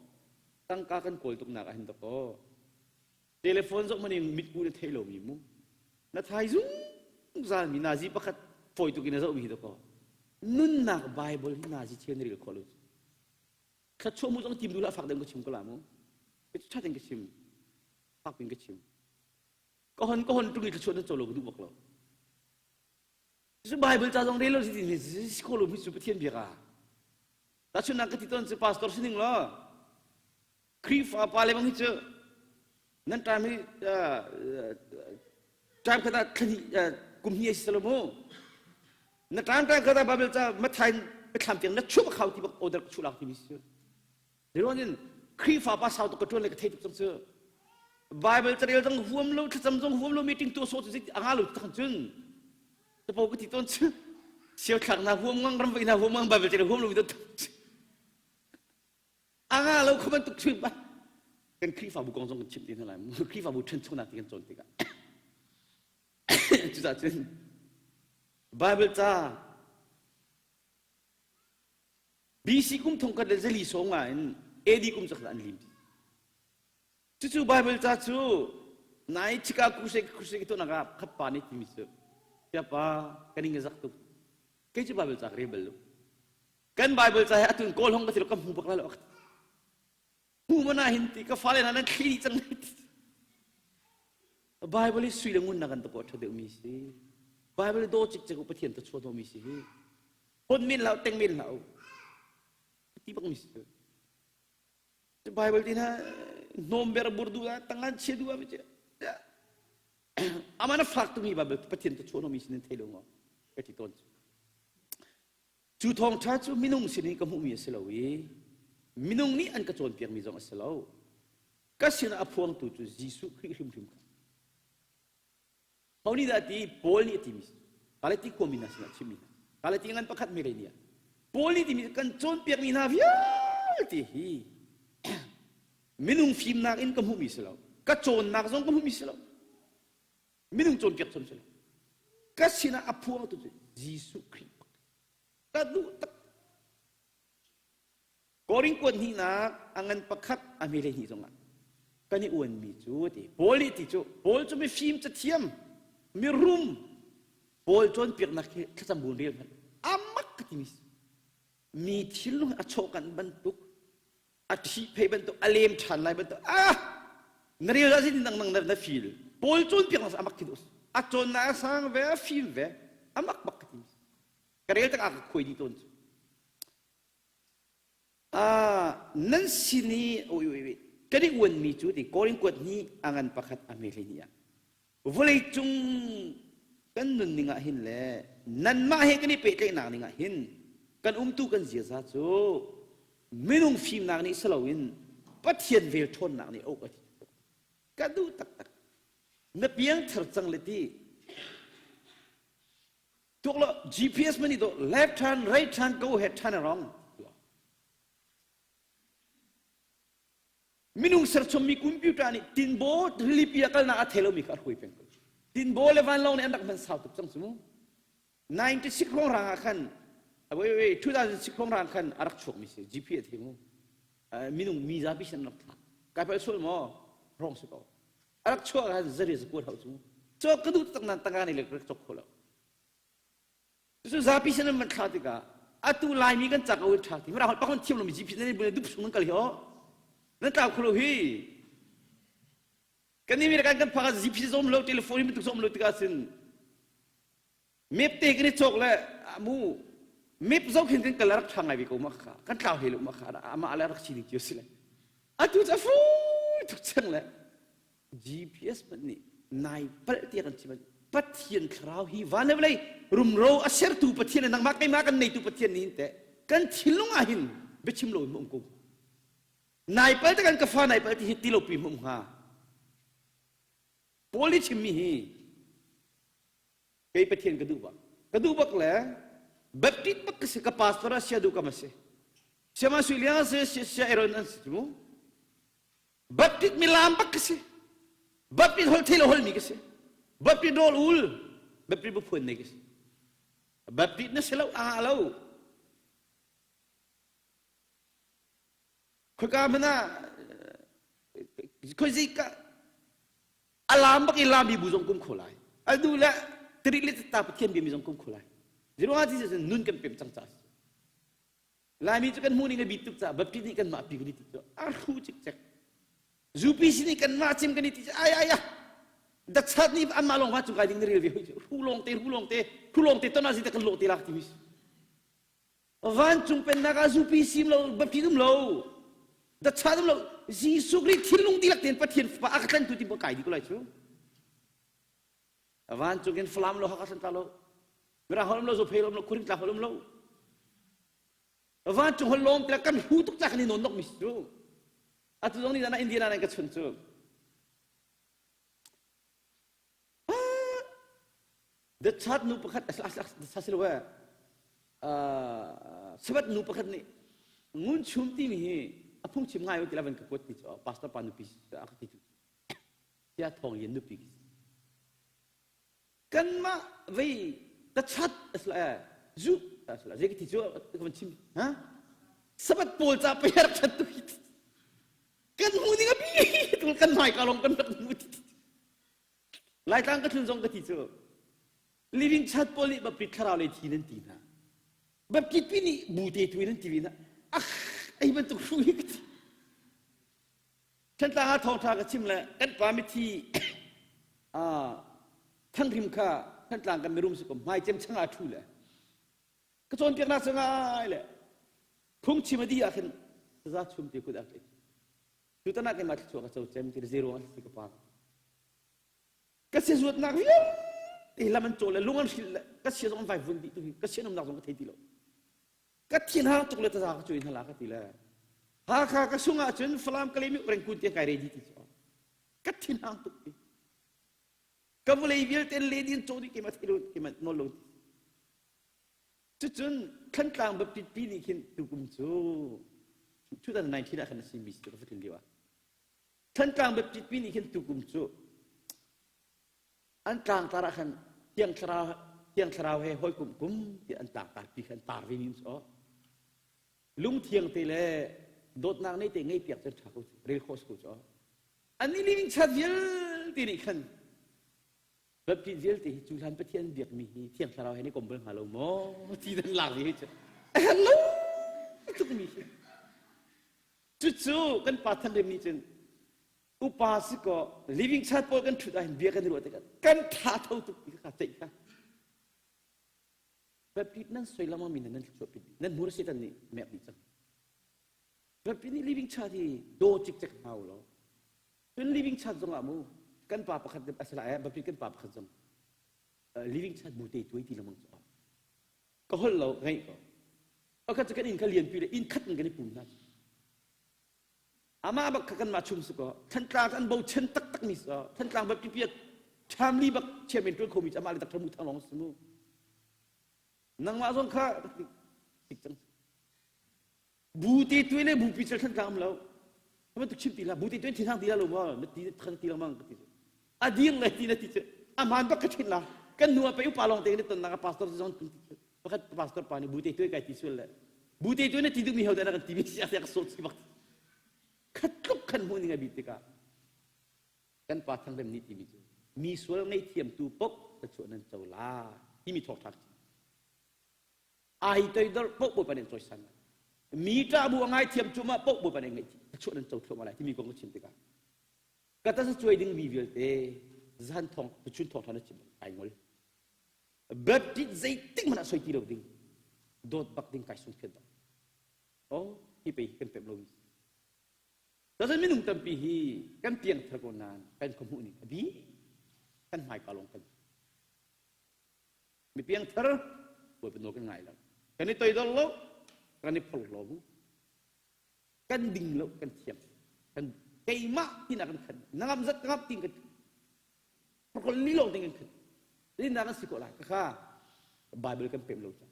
tangka kan kawl tuknak ah hin dakaw telephone zoh hmanh in mitku na theih lomi mu. Na thai zungzal mi nazi pakhat fawi tuk in na zohmi hi dakaw nunnak Bible hi nazi thil na rel khawh lo cu. Thluachuah mu zong tim duh hlah fak deuh ka chim ko la mu. Ṭha tein ka chim. Fak piin ka chim. Ka hon ka hon ṭung i thluachuah na co lo ka duh bak lo. Cu Bible ca zong rel lo si ti si kho lo mi cu Pathian biak ah. Tahchunhnak ka ti tawn cu pastor si ning law Khrihfa pa le bang hi cu nan time hi time khat ah thlahnih kum hnih a si lo mu. Na time time khat ah Bible ca Matthai biathlam tiang na chuah khau ti bak order ka chuah lak timi si. Zeiruang in Khrihfa pa sau tuk ka ṭuan le ka thei tuk cang cu. Bible carel zong huam lo, thlacam zong huam lo, meeting tuah sawh cu zei a nga lo tak cun. Capo ka ti tawn cu. Siau thlak na huam ngang, ram vai na huam ngang, Bible carel huam lo mi to. A nga lo kho bantuk cu ba. Kan Khrihfabu kong zong kan chim ti hna lai. Khrihfabu ṭhanchonak ti kan cawn tikah. Cucaah cun Bible ca BC kum thongkhat le zali sawng ah in AD kum zakhat an lim. Cucu Bible ca cu nai chika crusade crusade to nak ah khat pa nih timi cu pa kan ing zak tuk. Kei cu Bible ca ka rel bal lo. Kan Bible ca he atun kawl hong ka ti lo ka hmu bak lai lo. Hmu mana hin ti ka fale hna nan thli cang. Bible hi sui le ngun na kan to ko ṭha deuh mi si. Bible do cik cik Pathian ta chuah mi si hi. Hon men hlah teng men hlah ti bak mi si. Bible ti na hnawm ber bur du tangan chia du mi che. Amana fak tu mi Bible Pathian ta chuah mi si nan thei lo ngo. Ka ti ton. Cu thawngṭha cu minung sinin ka hmuhmi a si lo i minung nih an ka cawnpiakmi zong a si lo. Ka sinah a phuangtu cu Jesuh Khrih hrimhrim kha. Ho nih dah ti Paul nih a timi Galati khuami hna sinah chimmi hna. Galati ngan pakhat mi nih Paul nih timi kan cawnpiakmi hna vialte hi minung fimnak in ka hmuhmi si lo. Ka cawnnak zong ka hmuhmi si lo. Minung cawnpiak chom si lo. Ka sinah a phuangtu cu Jesuh Khrih ka duh tak. Korin kuat hnihnak a ngan pakhat a hme 12 zongah kan i uanmi cu ti Paul nih ti cu Paul cu mifim cathiam mirum Paul cawnpiaknak hi thlacam bu rel hmanh amak ka timi mi thilnung a chawhkanh bantuk a ṭhihphei bantuk a lem ṭhan lai bantuk ah na rel ah zeitin dang nang na feel Paul cawnpiaknak amak khi a cawnnak a sang ve a fim ve amak bak ka ti ka rel tak ah ka khuai dih tawn cu ah nan sin i oi oi oi kan i uanmi cu ti Korin kuat ni a ngan pakhat a hme hlei ni ah vawlei cung kan nunning ah hin le nanmah he kan i pehtlaihnak ning ah hin kan umtu kan ziaza cu minung fimnak nih si loin Pathian vel ṭhawnnak nih a uk a ti ka duh taktak na piangthar cang le ti tuk lo GPS mani to left turn right turn go ahead turn around Minung serchommi computer nih tinbaw rilipi a kalnak a thei lomi kha a hruai peng ko. Tinbaw le vanlawng nih an rak hman sau tuk cang cu mu. 96 hrawng rang ah khan wait wait 2006 hrawng rang khan a rak chuakmi si GP a thei mu. Minung mi zapi sin an rak thlah. Kai palh sual maw? Wrong si ko. A rak chuah khan zari zakuat hau cu. Cawk ka duh tak nan tangka nih le rak cawk kho lo. Cucu zapi sin an van thlah tikah atu Laimi kan cak o ṭha ti. Mirang holh pakhat thiam lomi GP nan bu dup sung nan kal hi o. Nan tlau kho lo hi. Kan nih mi kan kan phak GP zom lo telephone hi bantuk zom lo tikah sin. Map te kan i cawk le mu map zoh khin kan kal rak ṭha ngai ve ko ma kha kan tlau hlei lo ma kha amah le rak si ding cio si le atu cu a fu tuk cang le GPS hmanh nih nai palh tiah kan chim. Pathian thlarau hi van le vawlei rumro a sertu Pathian le nangmah keimah kan neitu Pathian nih hin teh kan thinlung ah hin biachim lo in um ko. Nai pal te kan ka fa nai pal ti hi ti lo pi um hnga. Paul nih chimmi hi kei Pathian ka duh bak. Ka duh bak le Baptist bak ka si ka pastor ah sia duh kam a si. Siama sui liang a si sia Aaron an si mu. Baptist milam bak ka si. Baptist hol thei lo holmi ka si. Baptist rawl ul, Baptist buphuan nei ka si. Baptist na si lo, a lo. Khoika hmanh ah khoi ka alam bak i lami bu zong kum kho lai. Adu le tiri le ta Pathian bia mi zong kum kho lai. Ziruang ah ti nun kan pem cang ca. Laimi cu kan hmuh ning a bit tuk caah Baptist nih kanmah pi kan i ti cu a hru cikcek. UPC nih kanmah cim kan i ti cu ai ai ah dachat nih anmah lawng va cung kai ding na rel ve hoi cu hru lawng te hru lawng te hru lawng te ton ah zite kan lawh te lak ti mi vancung pennak ah UPC um lo Baptist um lo dachat um lo Jesuh Khrih thinlung dihlak tein Pathian fapa a ka tlantu ti kai di ko lai cu vancung in Falam lo Hakha Thantlang lo Mirang holh um lo Zophei um lo Khuaring tlang holh um lo vancung holh lawng te kan hu tuk ca kan i nawn nok mi cu atu zong ni zan ah Indiana nan ka chun cu The chat nu pakhat sa si lo eh sabat nu pakhat nih ngun chum timi hi a phungchim ngai ti la van ka kuat ti cu pastor pa nupi a ka ti tu sia thawng yin nupi kanmah vei ka chat asla eh zu asla zei ti cu ka van chim ha sabat pawl ca pe rak chat tu hi kan hmu ding a bi kan hmai ka long kan rak hmu Laitlang ka tlun zong ka ti cu living chat pawl nih bapit thlarau lei thi nan ti hna baptit pi nih bu te tu nan ti ve hna ah ei bantuk hru hi ka ti Thantlang ah thawngṭha ka chim le kan pa mithi Thanghrim kha Thantlang kan mirum si ko hmai cem chang ah ṭhu le ka cawnpiaknak cu ngai le phungchim a dih ah khin saza chum te kut ah tlaih tutan ah keimah thluachuah ka co cem ti zero an si ka pa ka sia zuatnak vialte lam an cawl le lung an hrilh le ka sia zong an vai vun dih tu hi ka sia umnak zong ka thei ti lo Ka thinhang tuk le taza ka cuai hna la ka ti le Hakha ka sung ahcun Falam Kalay Rengkun tiang kai ready ti cu ka thinhang tuk ti ka vawlei vialte le din caw dih keimah thei lo keimah nawl lo ti cucun Thantlang Baptist pi nih khin tukum cu 2019 ah khan a si mi si ka fatin lio ah Thantlang Baptist pi nih khin tukum cu An tlangtar ah khan Thiang Thlarau, Thiang Thlarau he hawikom kum ti an tlangtar pi kha an tar ve mi um cu. Lungthiang te le dawtnak nei te ngei piak cu ṭha ko rel khawh si ko cu. An i living chat vialte nih khan Baptist vialte hi cu hlan Pathian biakmi hi Thiang Thlarau he ni kom bal hnga lo maw ti dan lak ve hi cu. A herh lo tuk mi hi. Cucu kan pa Thanrem nih cun upa si kaw living chat pawl kan ṭhut ahhin bia kan i ruah tikah kan tha tho tuk ti kha ceih kha Baptist nan soi lama mi nan thluachuah pit nan hmur Satan nih mek dih cang Baptist nih living chat hi daw cikcek hna u law cun living chat zong ah mu kan pa pakhat asala eh Baptist kan pa pakhat zong living chat bu te tuai ti lengmang cu ka holh lo ngeih ko pakhat cu kan inn kha lianpi le inn khat in kan i pum hna Amah bak kha kanmah chung si kaw Thantlang an bochan taktak mi si Thantlang bak pipiat ṭhamli bak chairman ṭuan khomi cu amah le Dr. Mu Thang lawng si mu. Nangmah zong kha sik cang. Bu te tuai le bupi cel Thantlang um lo. Kha bantuk chim ti hlah. Bu te tuai thinhang ti lo maw? Na ti kha ti lengmang ka ti. A dir le ti na ti cu. A hmaan bak ka ṭhin la. Kan nu ah pei upa lawng te kan i tonnak a pastor zong kan ti. Pakhat pastor pa nih bu te tuai kai ti sual le bu te tuai na ti duhmi ho dah na kan ti mi si a ka sawt si bak khat tluk khan hmuh ning a bit tikah kan pa thangrem nih timi cu mi sual ngaihthiamtu paoh thluachuah nan co la timi thawngṭha ai toidor paoh bawipa nih an cawisan lai mi ṭah bu a ngaithiam cu mah paoh bawipa nih ngaihthiam thluachuah nan co thluahmah lai timi kong ka chim tikah ka tasa cuai ding mi vialte zan thong tuchun thawngṭha na chim ai ngol. Baptist zeitik hmanh ah soi ti lo ding. Dawt bak ding kai sung phiat bak. Oh, hi pe kan pem lomi. Tazan minung tampi hi kan piangthar ko nain kan khuahmuh ning a bi kan hmaika lawng kan mi piangthar Bawipa nawl kan ngai lo. Kan i toidor lo, kan i phorhlaw mu. Kan ding lo, kan thiam. Kan keimah tina kan khan. Na ngam zat ka ngap tin kan Prokol li lawng ding kan khan. Linda kan si ko lai. Kha Bible kan pem lo ca.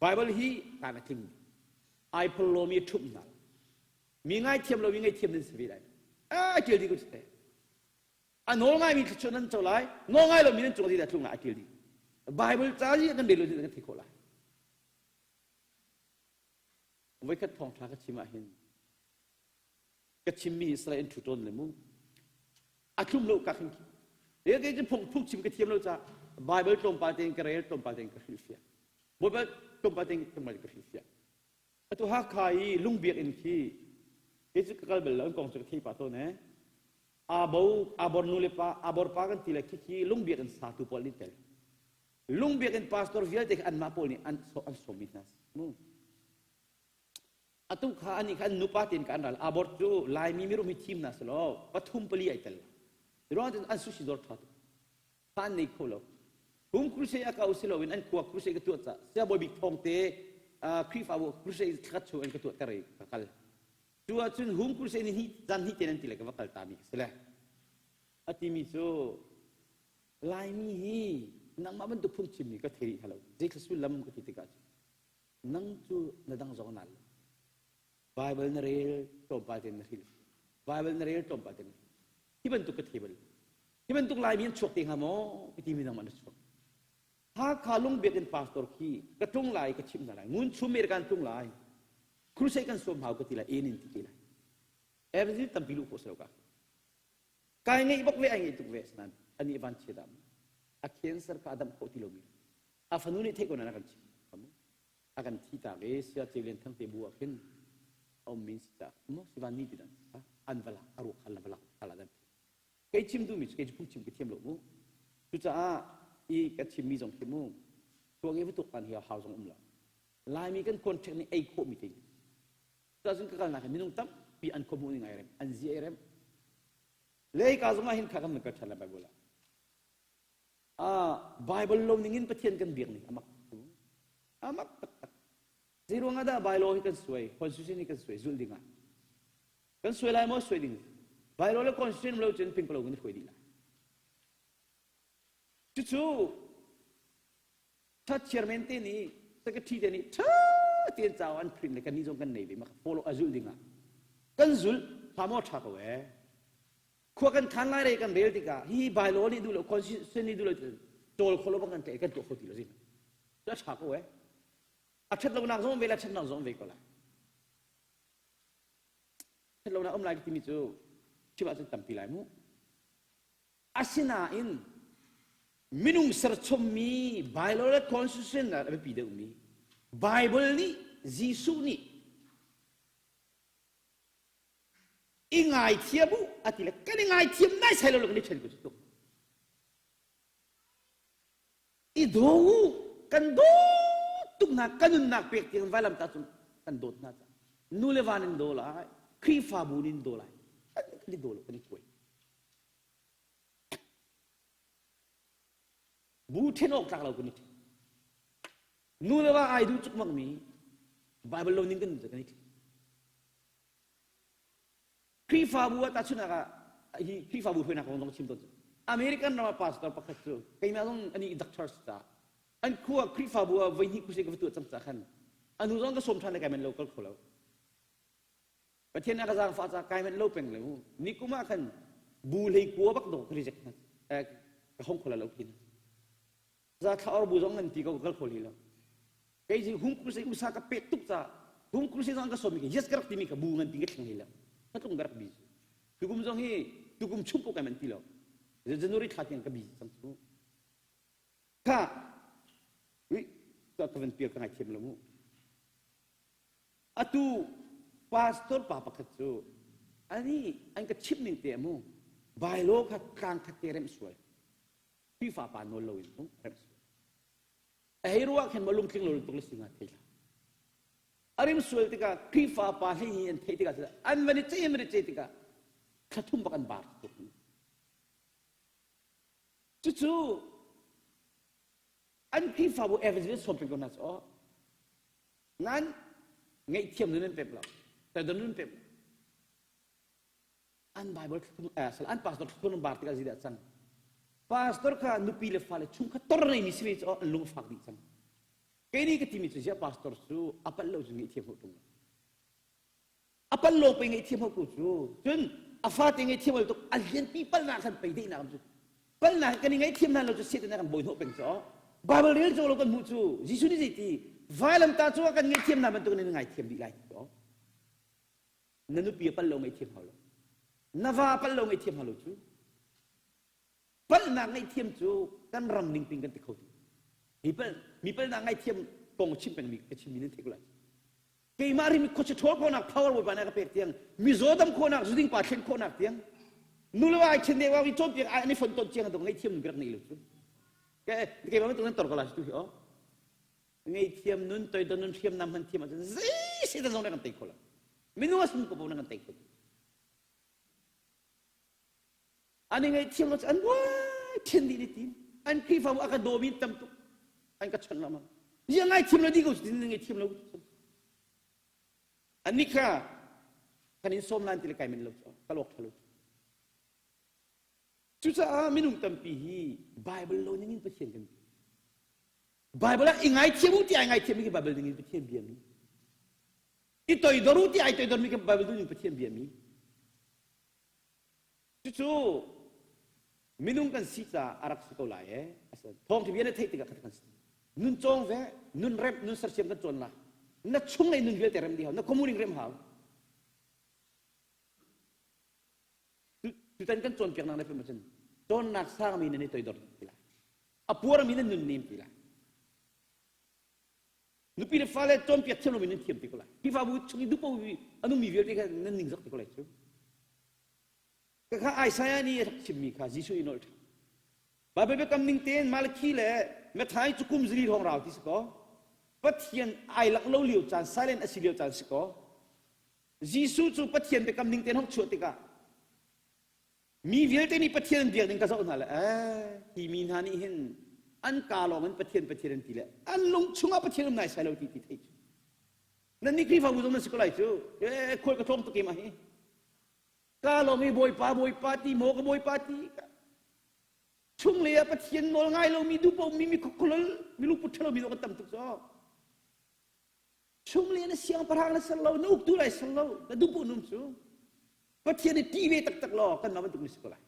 Bible hi kan a tling. Ai phorhlaw mi ṭhumh hna. Mi ngaithiam lo mi ngaithiam nan si ve lai. A ṭial dih ko te. A nawl ngaimi thluachuah nan co lai, nawl ngai lomi nan cung ah zeidah tlung lai a ṭial dih. Bible ca hi kan rel lo kan thei khawh lai. Voikhat thawngṭha ka chim ah hin ka chimmi Israel an ṭhu tawn le mu. A thlum lo ka khin khi. Kei cu phung phung chim ka thiam lo ca Bible tlawmpal tein ka rel tlawmpal tein ka hrilhfiah. Bible tlawmpal tein ka hrilhfiah. Atu Hakha i lungbiakinn khi kei cu ka kal bal lo an kong cu ka thei pah tawn ee. Abo abor nu le pa abor pa kan ti le khikhi lungbiakinn satu pawl nih tel. Lungbiakinn pastor vialte kha anmah pawl nih an an sawmmi hna mu. Atu kha ani kha an nupa tein ka an ral abor cu Laimi mirum hi thim hna selaw pathum pali ai tel. Ruang an sushi dawr tha tuk. Kha an nei kho lo. Hung crusade a kau si loin an khua crusade ka tuah ca siangbawi bik thawng te Khrihfabu crusade thlakhat chung an ka tuah ter i ka kal. Cu ahcun hung crusade ni zan hnih te nan ti le ka va kal ta mi ka si le. A timi cu Laimi hi nangmah bantuk phungchimmi ka thei rih hna lo. Zeithla sullam ka ti tikah cun nang cu na dang zong na lo. Bible na rel tlawmpal tein na hril. Bible na rel tlawmpal tein. Hi bantuk ka thei bal. Hi bantuk Laimi an chuak te hnga maw? Ka timi nangmah na chuak. Hakha lungbiak in pastor khi ka tlung lai ka chimh hna lai. Ngun chum American tlung lai. Crusade kan sawm hau ka ti lai. En in ti te lai. Every tampi lu khawh si lo ka. Kai ngeih bak ve ai ngeih tuk ve sanan ani van chia dam. A cancer kha a dam khawh ti lomi. A fanu nih theih ko na kan chim. A kan thi tak i sia ceu lian thang te bu ah khin a um min si ca mo sivan ni ti dan an valak a ruak khal valak khala dan kei chim duhmi cu kei cu phungchim ka thiam lo mu cucaah i ka chimmi zong khi mu tuang i va kan hi hau zong um lo laimi kan contract nih ei khawhmi te cucun ka kalnak hi minung tampi an khuamu ning ai rem an zi ai rem lei ka zong ah hin kha kan kal ṭhan la Bible ah ah Bible lo ning in Pathian kan biak ning amak amak taktak zei ruang ah dah Bible hi kan suai constitution hi kan suai zulh ding ah kan suai lai maw suai ding Bible le constitution lo cun pingpalo kan hruai dih lai cucu church chairman te nih secretary te nih ṭha tein ca an print le kannih zong kan nei ve ma follow a zulh ding ah kan zulh ṭha maw ṭha ko ee khua kan khan lai rei kan rel tikah hi bylaw nih duh lo constitution nih duh lo ṭawl kho lo bang kan kan tuah kho ti lo zing cu a ṭha ko ee a ṭhat lonak zong ve la ṭhatnak zong ve ko lai ṭhat lonak um lai timi cu chim ahcun tampi lai mu asinain minung serchommi bylaw le constitution a biapi deuhmi Bible nih Jesuh nih i ngaithiam u a ti le kan i ngaithiam naisai lo le kan i ṭhen ko cu tuk i daw u kan dawt tuk hna kan nunnak pek tiang vailam ta cung kan dawt hna ca nu le va nin daw lai Khrihfabu nin daw lai kan i daw lo kan i kuai bu ṭhen awk tlak lo kan i ṭhen nu le va ai duh cukmak mi Bible lo ning kan kan i ṭhen Khrihfabu ah tahchunhnak ah hi Khrihfabu hruainak kong zong chim tawn cu American ram ah pastor pakhat cu keimah zong ani doctor si caah an khua Khrihfabu ah voi hnih crusade ka va tuah cang caah khan anu zong ka sawm ṭhan le kai men lo kal kho lo Pathian a ka zaangfah caah kai men lo peng le mu ni kum ah khan bu hlei kua bak dawh ka reject hna ka hong kho lo khi za thla or bu zong nan ti ko ka kal kho li lo kei zi hung crusade usa ka pet tuk ca hung crusade zong ka sawm mi yes ka rak timi ka bu ngan ti ka thleng li lo ka tlung ka rak bi tukum zong hi tukum chung po kai man ti lo January thla tiang ka bi cang cu kha ui ka ka van pial ka ngai thiam lo mu atu pastor pa pakhat cu ani an ka chimh ning te mu bailo kha tlang khat te remh sual Khrihfa pa nawl loin remh sual. A hei ruah khin ma lungtling lo tuk le si nga thei hlah. A rim sual tikah Khrihfa pa hlei hi an theih tikah an van i cei an van i cei tikah thla thum bak an bar tuk. Cucu an Khrihfabu evangelist sawm peng ko hna cu aw. Nan ngaihthiam nun an pek lo. Toidor nun pek lo. An Bible an pastor thluthun an bar tikah zeidah cang? Pastor kha nupi le fale chungkhat tor neimi si ve cu an lung a fak dih cang. Kei nih ka timi cu ziah pastor cu a palh lo cu ngaihthiam hau ṭung lo. A palh lo pei ngaihthiam hau ko cu. Cun a fate ngaihthiam hau tuk a lianpi palhnak khan pei deihnak cu. Palhnak kan i ngaihthiam hna lo cu Satan kan bawi hnawh peng cu. Bible rel cawk lo kan hmuh cu Jesuh nih zeiti vailamtah cungah kan ngaihthiam hna bantuk in nan ngaithiam dih lai ti cu. Na nupi a palh lo ngaihthiam hau lo. Na va a palh lo ngaihthiam hau lo cu. Palhnak ngaihthiam cu kan ram ning ping kan ti kho ti. Mi pal mi palhnak ngaihthiam kong chim pengmi ka chimmi nan theih ko lai. Keimah rim khuacha ṭhawl khawhnak power Bawipa nih a ka pek tiang mizaw dam khawhnak zuding pa thlen khawhnak tiang nu le va ai ṭhen deuh i cawnpiak ai an i fontonh ciang dok ngaihthiam nun ka rak nei lo cu. Keimah bantuk nan tor ko lai tu hi aw. Ngaihthiam nun toidor nun hriamnam hman thiam ahcun zei satan zong nih kan tei kho lo. Minung a sum ko nan kan tei kho. An i ngaihthiam lo cu an buai ṭhen dih ni tim. An Khrihfabu a ka dawmi tam tuk. An ka chawnh lengmang. Ziah ngaithiam lo dih ko cutin nan ngaithiam lo. Annih kha kan in sawm lan ti le kai men lo cu ka lawk ṭha lo. Cucaah minung tampi hi Bible lo ning in Pathian kan bi. Bible ah i ngaithiam u ti ai ngaithiam mi khi Bible ning in Pathian bia mi. I toidor u ti ai toidor mi khi Bible ning in Pathian bia mi. Cucu minung kan si caah a rak si ko lai ee. Thawngṭha bia na theih tikah khat kan si. Nun cawng ve, nun remh, nun sersiam kan cawn la. Na chunglei nun vialte rem dih hau, na khuamuning rem hau. Tutan kan cawnpiaknak na pem ahcun cawnnak sangmi nan i toidor ti lai. A puarmi nan nun nem ti lai. Nupi le fale cawnpiak thiam lomi nan thiam ti ko lai. Khrihfabu chung i duhpo a nungmi vialte kha nan ningzak ti ko lai cu. Kha Isaiah nih a rak chimmi kha Jesuh i nolh ṭhan. Baibal biakam ning tein Malakhi le Matthai cu kum zali hrawng rau ti si kaw Pathian ai lak lo lio caan silent a si lio caan si kaw Jesuh cu Pathian biakam ning tein hong chuah tikah mi vialte nih Pathian an biak ding ka zoh hna le eh hi mi hna nih hin an kaa lawng in Pathian Pathian an ti le an lung chungah Pathian um nai sai lo ti ti theih cu nan nih Khrihfabu zong nan si ko lai cu eh khual ka tlawm tuk i mah hi Ka lawng i Bawipa Bawipa ti maw ka Bawipa ti chunglei ah Pathian nawl ngai lomi duhpomi mi khukkhulol mi lungput ṭhalo mi kan tam tuk cu chunglei na siangpahrang na ser lo na uktu lai ser lo na duhpoh num cu Pathian i ṭih ve taktak law kanmah bantuk na si ko lai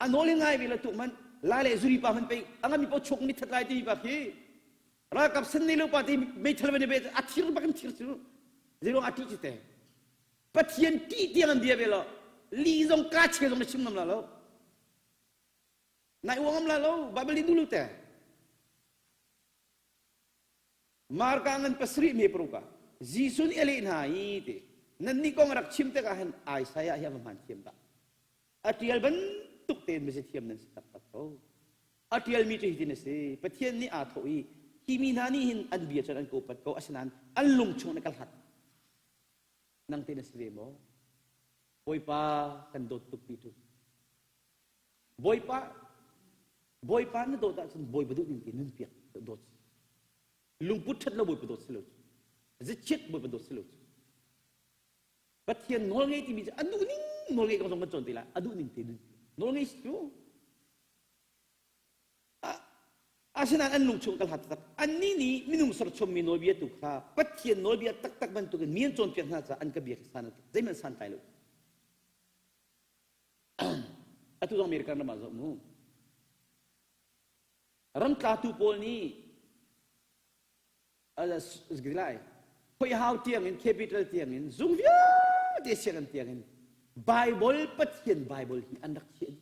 a nawl in ngai ve lo tuk man lai le zuri pa man pei a ngami paoh chok ni that lai timi pa khi ralkap san nei lo pa ti meithal van i be a thir bak in thir cu zeiruang a ṭih cu te Pathian ṭih tiang an bia ve lo li zong ka che zong na chim ngam la lo nai uang ngam la lo Bible nih duh lo te Marka ngan pasarih me paruk ah Jesuh nih a leh hna i ti nannih kong a rak chim tikah hin Isaiah hi a va hmaan thiam dah A ṭial bantuk tein mizathiam nan si taktak ko. A ṭialmi cu hitin a si. Pathian nih aa thawh i hi mi hna nih hin an bia cun an ka upat ko, asinain an lung chung in ka hlat. Nang te na si ve maw? Bawipa kan dawt tuk ti tu. Bawipa Bawipa na dawt ahcun Bawipa duh ning te nun piak dawt si. Lungput ṭhat lo Bawipa dawt si lo cu. Zichiat Bawipa dawt si lo cu. Pathian nawlngei timi cu a duh ning nawlngei kong zong kan cawn te lai a duh ning te nawlngei si cu asinain an lung chung ka hlat tak annih nih minung serchommi nawlbia tu kha Pathian nawlbia taktak bantukin mi an cawnpiak hna caah an ka bia san zeihmanh santlai lo atu zong American ram ah zoh mu ramtlatu pawl nih lai khoi hau tiangin capital tiangin zung vialte sianginn tiangin Bible Pathian Bible hi an rak thian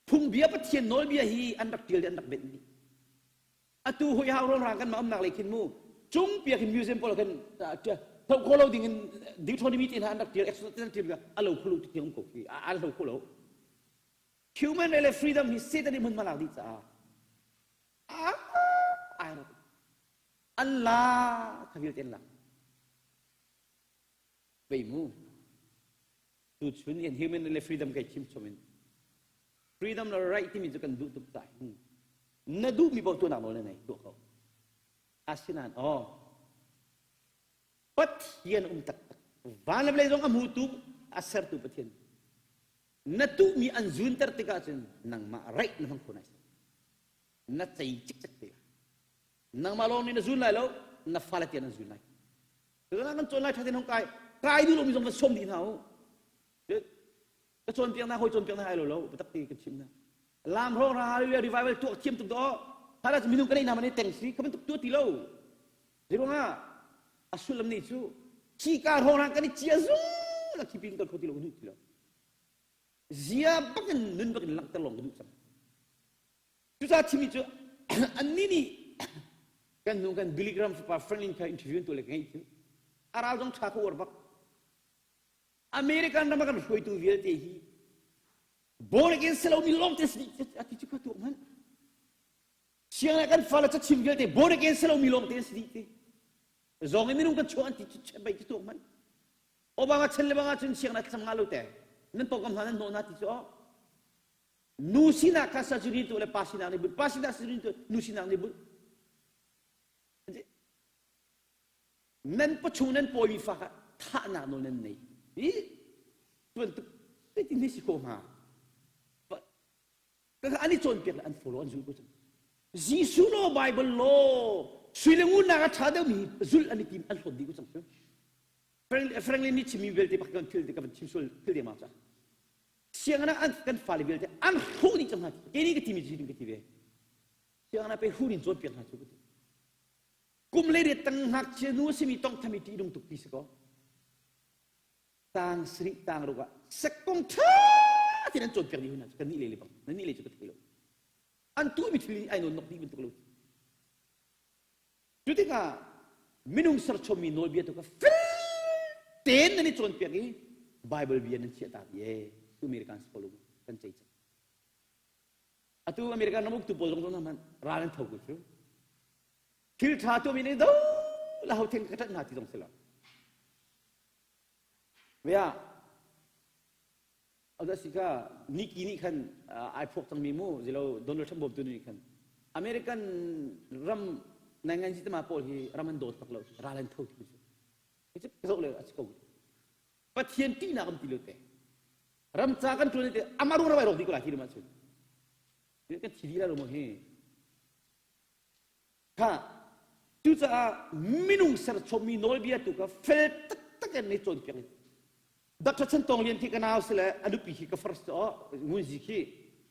phungbia Pathian nawlbia hi an rak tial an rak benh dih atu hoi hau rongrang kan mah umnak lei khin mu cung pia khin museum pawl khin tho kho lo ding in Deuteronomy te hna an rak tial Exodus te an tial a lo khulu ti thiam ko khi a lo kho lo human right le freedom hi Satan nih hmun malak dih caah. An la kha vialte an la. Vei mu. Tuchun in human le freedom kai chim chom in freedom le right timi cu kan duh tuk ca hin na duhmi paoh tuahnak nawl na nei tuah ko. Asinain aw Pathian um taktak van le vawlei zong a hmutu a sertu Pathian na tuhmi an zunter tikah cun nangmah right na hmang kho nai na cei cikcek te lai nangmah lawng nih na zun lai lo na fale tiang an zun lai Tuzan kan cawn lai ṭha tein hong kai kai duh lomi zong va sawm dih hna u ka cawnpiak hna hawi cawnpiak hna ai lo lo biatak ti kan chim hna lam hrawng ra hallelujah revival tuah thiam tuk do hala minung kan ei hna man teng si kha bantuk tuah ti lo Zeiruangah a sullam nih cu khika hrawng kan i cia zung la khi pin kan kho ti lo kan duh ti lo. Zia bakin nun bakin langhter lawng ka duh cang. Cucaah chimi cu annih nih kan hnu kan Billy Graham fapa Franklin kha interview an tuah le ka ngeih cu a ral zong ṭha ka uar bak. American ram ah kan hruaitu vialte hi born again si lomi lawngte si dih a ti cu ka tuak hmanh. Siang le kan fale cachim vialte born again si lomi lawngte an si dih ti. Zawng in minung kan chuah an ti cu bai ti tuak hmanh. Obama chan le bang ahcun siang na thlacam nga lo te. Nan pawngkam hna nan hnawh hna ti cu aw. Nu sinak kha surgery tuah le pa sinak nih bunh, pa sinak surgery tuah nu sinak nih bunh. Nan pachung nan pawimi fa kha thahnak nawl nan nei. Hi bantuk zeitin hi si ko hnga? Kaka an i cawnpiak le an follow an zulh ko cang. Jesuh law Bible law sui le ngun nak a ṭha deuhmi zulh an i tim an hlawt dih ko cang cu. Franklin nih chimmi vialte pakhat kan thil ka van chim sual thil dengmang ca. Sianginn ah an kan fale vialte an hruh dih cang hna. Kei nih ka timi cu ka ti ve. Sianginn ah pe hruh in cawnpiak hna cu ka ti. Kum le riat tang ngakchia nu a simi tongtham i ṭih nung tuk ti si kaw. Tang sarih tang ruk ah sekkong ṭha tein an cawnpiak dih hna cu kan nih le le bang nan nih le cu ka thei lo. An tuahmi thil hi ai nawn nok dih bantuk lo. Cu tikah minung serchommi nawlbia tu kha fel tein nan i cawnpiak i Bible bia nan chiah ta i ee American si ko lo kan cei cang. Atu American ram uktu pawl zong zong hmanh ral an tho ko cu. Thil ṭha tuahmi nih do la ho theng ka ṭanh hna ti zong si lo. Vea Ada si ka Nikki nih khan ai phuak cangmi mu zilo Donald Trump bawmtu nih khan American ram nangan si tama pawl hi ram an dawt bak lo ral an tho ti cu cu ka zoh le a si ko Pathian tihnak am ti lo te ram ca kan tuan te amaru rawai rok di ko lai hi rum ah cun kan thi di la lo mo hi Kha cucaah minung serchommi nawlbia tu kha fel taktak in i cawnpiak in Dr. Chan Tawng Lian khi ka nau si le a nupi khi ka first aw Ngunzi khi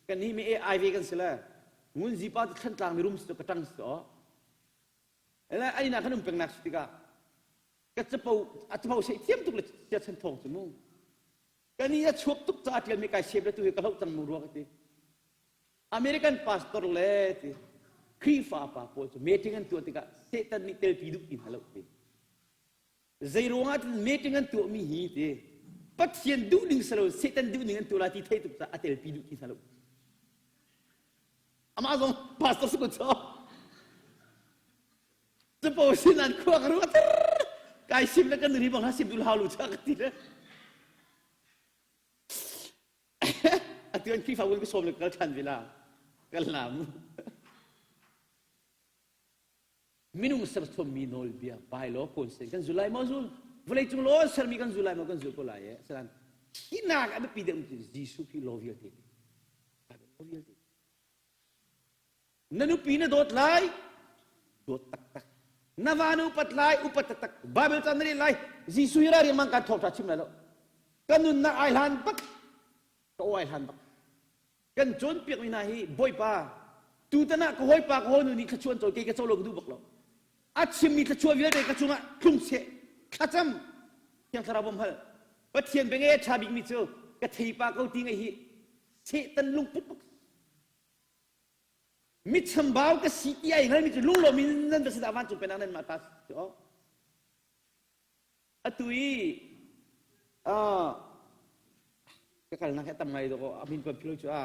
kan nih mi AI ve kan si le Ngunzi pa cu Thlantlang mirum si ka ṭang si aw le ai na kan um pengnak si tikah ka capo a capo sei thiam tuk le sia chan thawng cu mu kan i a chuak tuk ca ṭial mi kai sep le tu hi ka hloh cang mu rua ka ti American pastor le ti Khrihfa pa pawl cu meeting an tuah tikah Satan nih telpi duh ti hna lo ti. Zei ruangah meeting an tuahmi hi ti Pathian duh ning si lo Satan duh ning an tuah lai ti thei tuk caah a telpi duh ti hna lo. Amah zong pastor si ko chaw. Capo sin an khua ka ruah kai sim le kan ri bang ha sim dul hau lu cha ka ti le. Atu an Khrihfabu ka sawm le kal ṭhan ve la. Kal la mu. Minung serchommi nawlbia bylaw kawl sen kan zul lai maw zul? Vawleicung law sermi kan zul lai maw kan zul ko lai e. Sanan hinak a biapi deuh cu Jesuh Khrih law vialte. Law vialte. Na nupi na dawt lai, dawt taktak. Na va na upat lai, upat taktak. Bible ca na rel lai, Jesuh hi ra riangmang kan thawngṭha chim lai lo. Ka nunnak ai hlan bak, ka aw ai hlan bak. Kan cawnpiakmi hna hi Bawipa, tutan ah ka hawipa ka hawinu nih thluachuah an cawi, kei ka co lo ka duh bak lo. A chimmi thluachuah vialte ka cungah tlung seh, thlacam, Thiang Thlarau bawm hal. Pathian bia ngei a ṭha bikmi cu ka theipa ko ti ngaih hi Satan lungput bak Mi chambau ka si ti ai hngalmi cu lunglawm in nan va si dah vancung pennak nan mah ta si aw. Atu i ka kalnak hi a tam ngai dawk a min kan philo cu a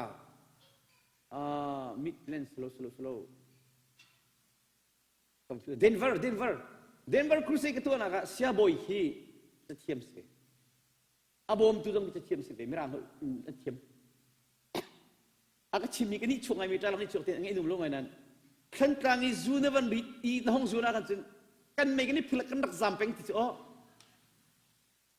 mit lens slow slow slow. Denver, Denver. Denver crusade ka tuahnak ah siabawi hi cathiam si. A bawmtu zong cathiam si ve. Mirang holh an thiam. A ka chimmi ka nih chuak ngaimi ṭalang nih chuak te ngeih num lo ngai nan. Thlantlang i zu na van rit i na hong zu na kan cun kan mei kan i phil kan rak zam peng ti cu aw.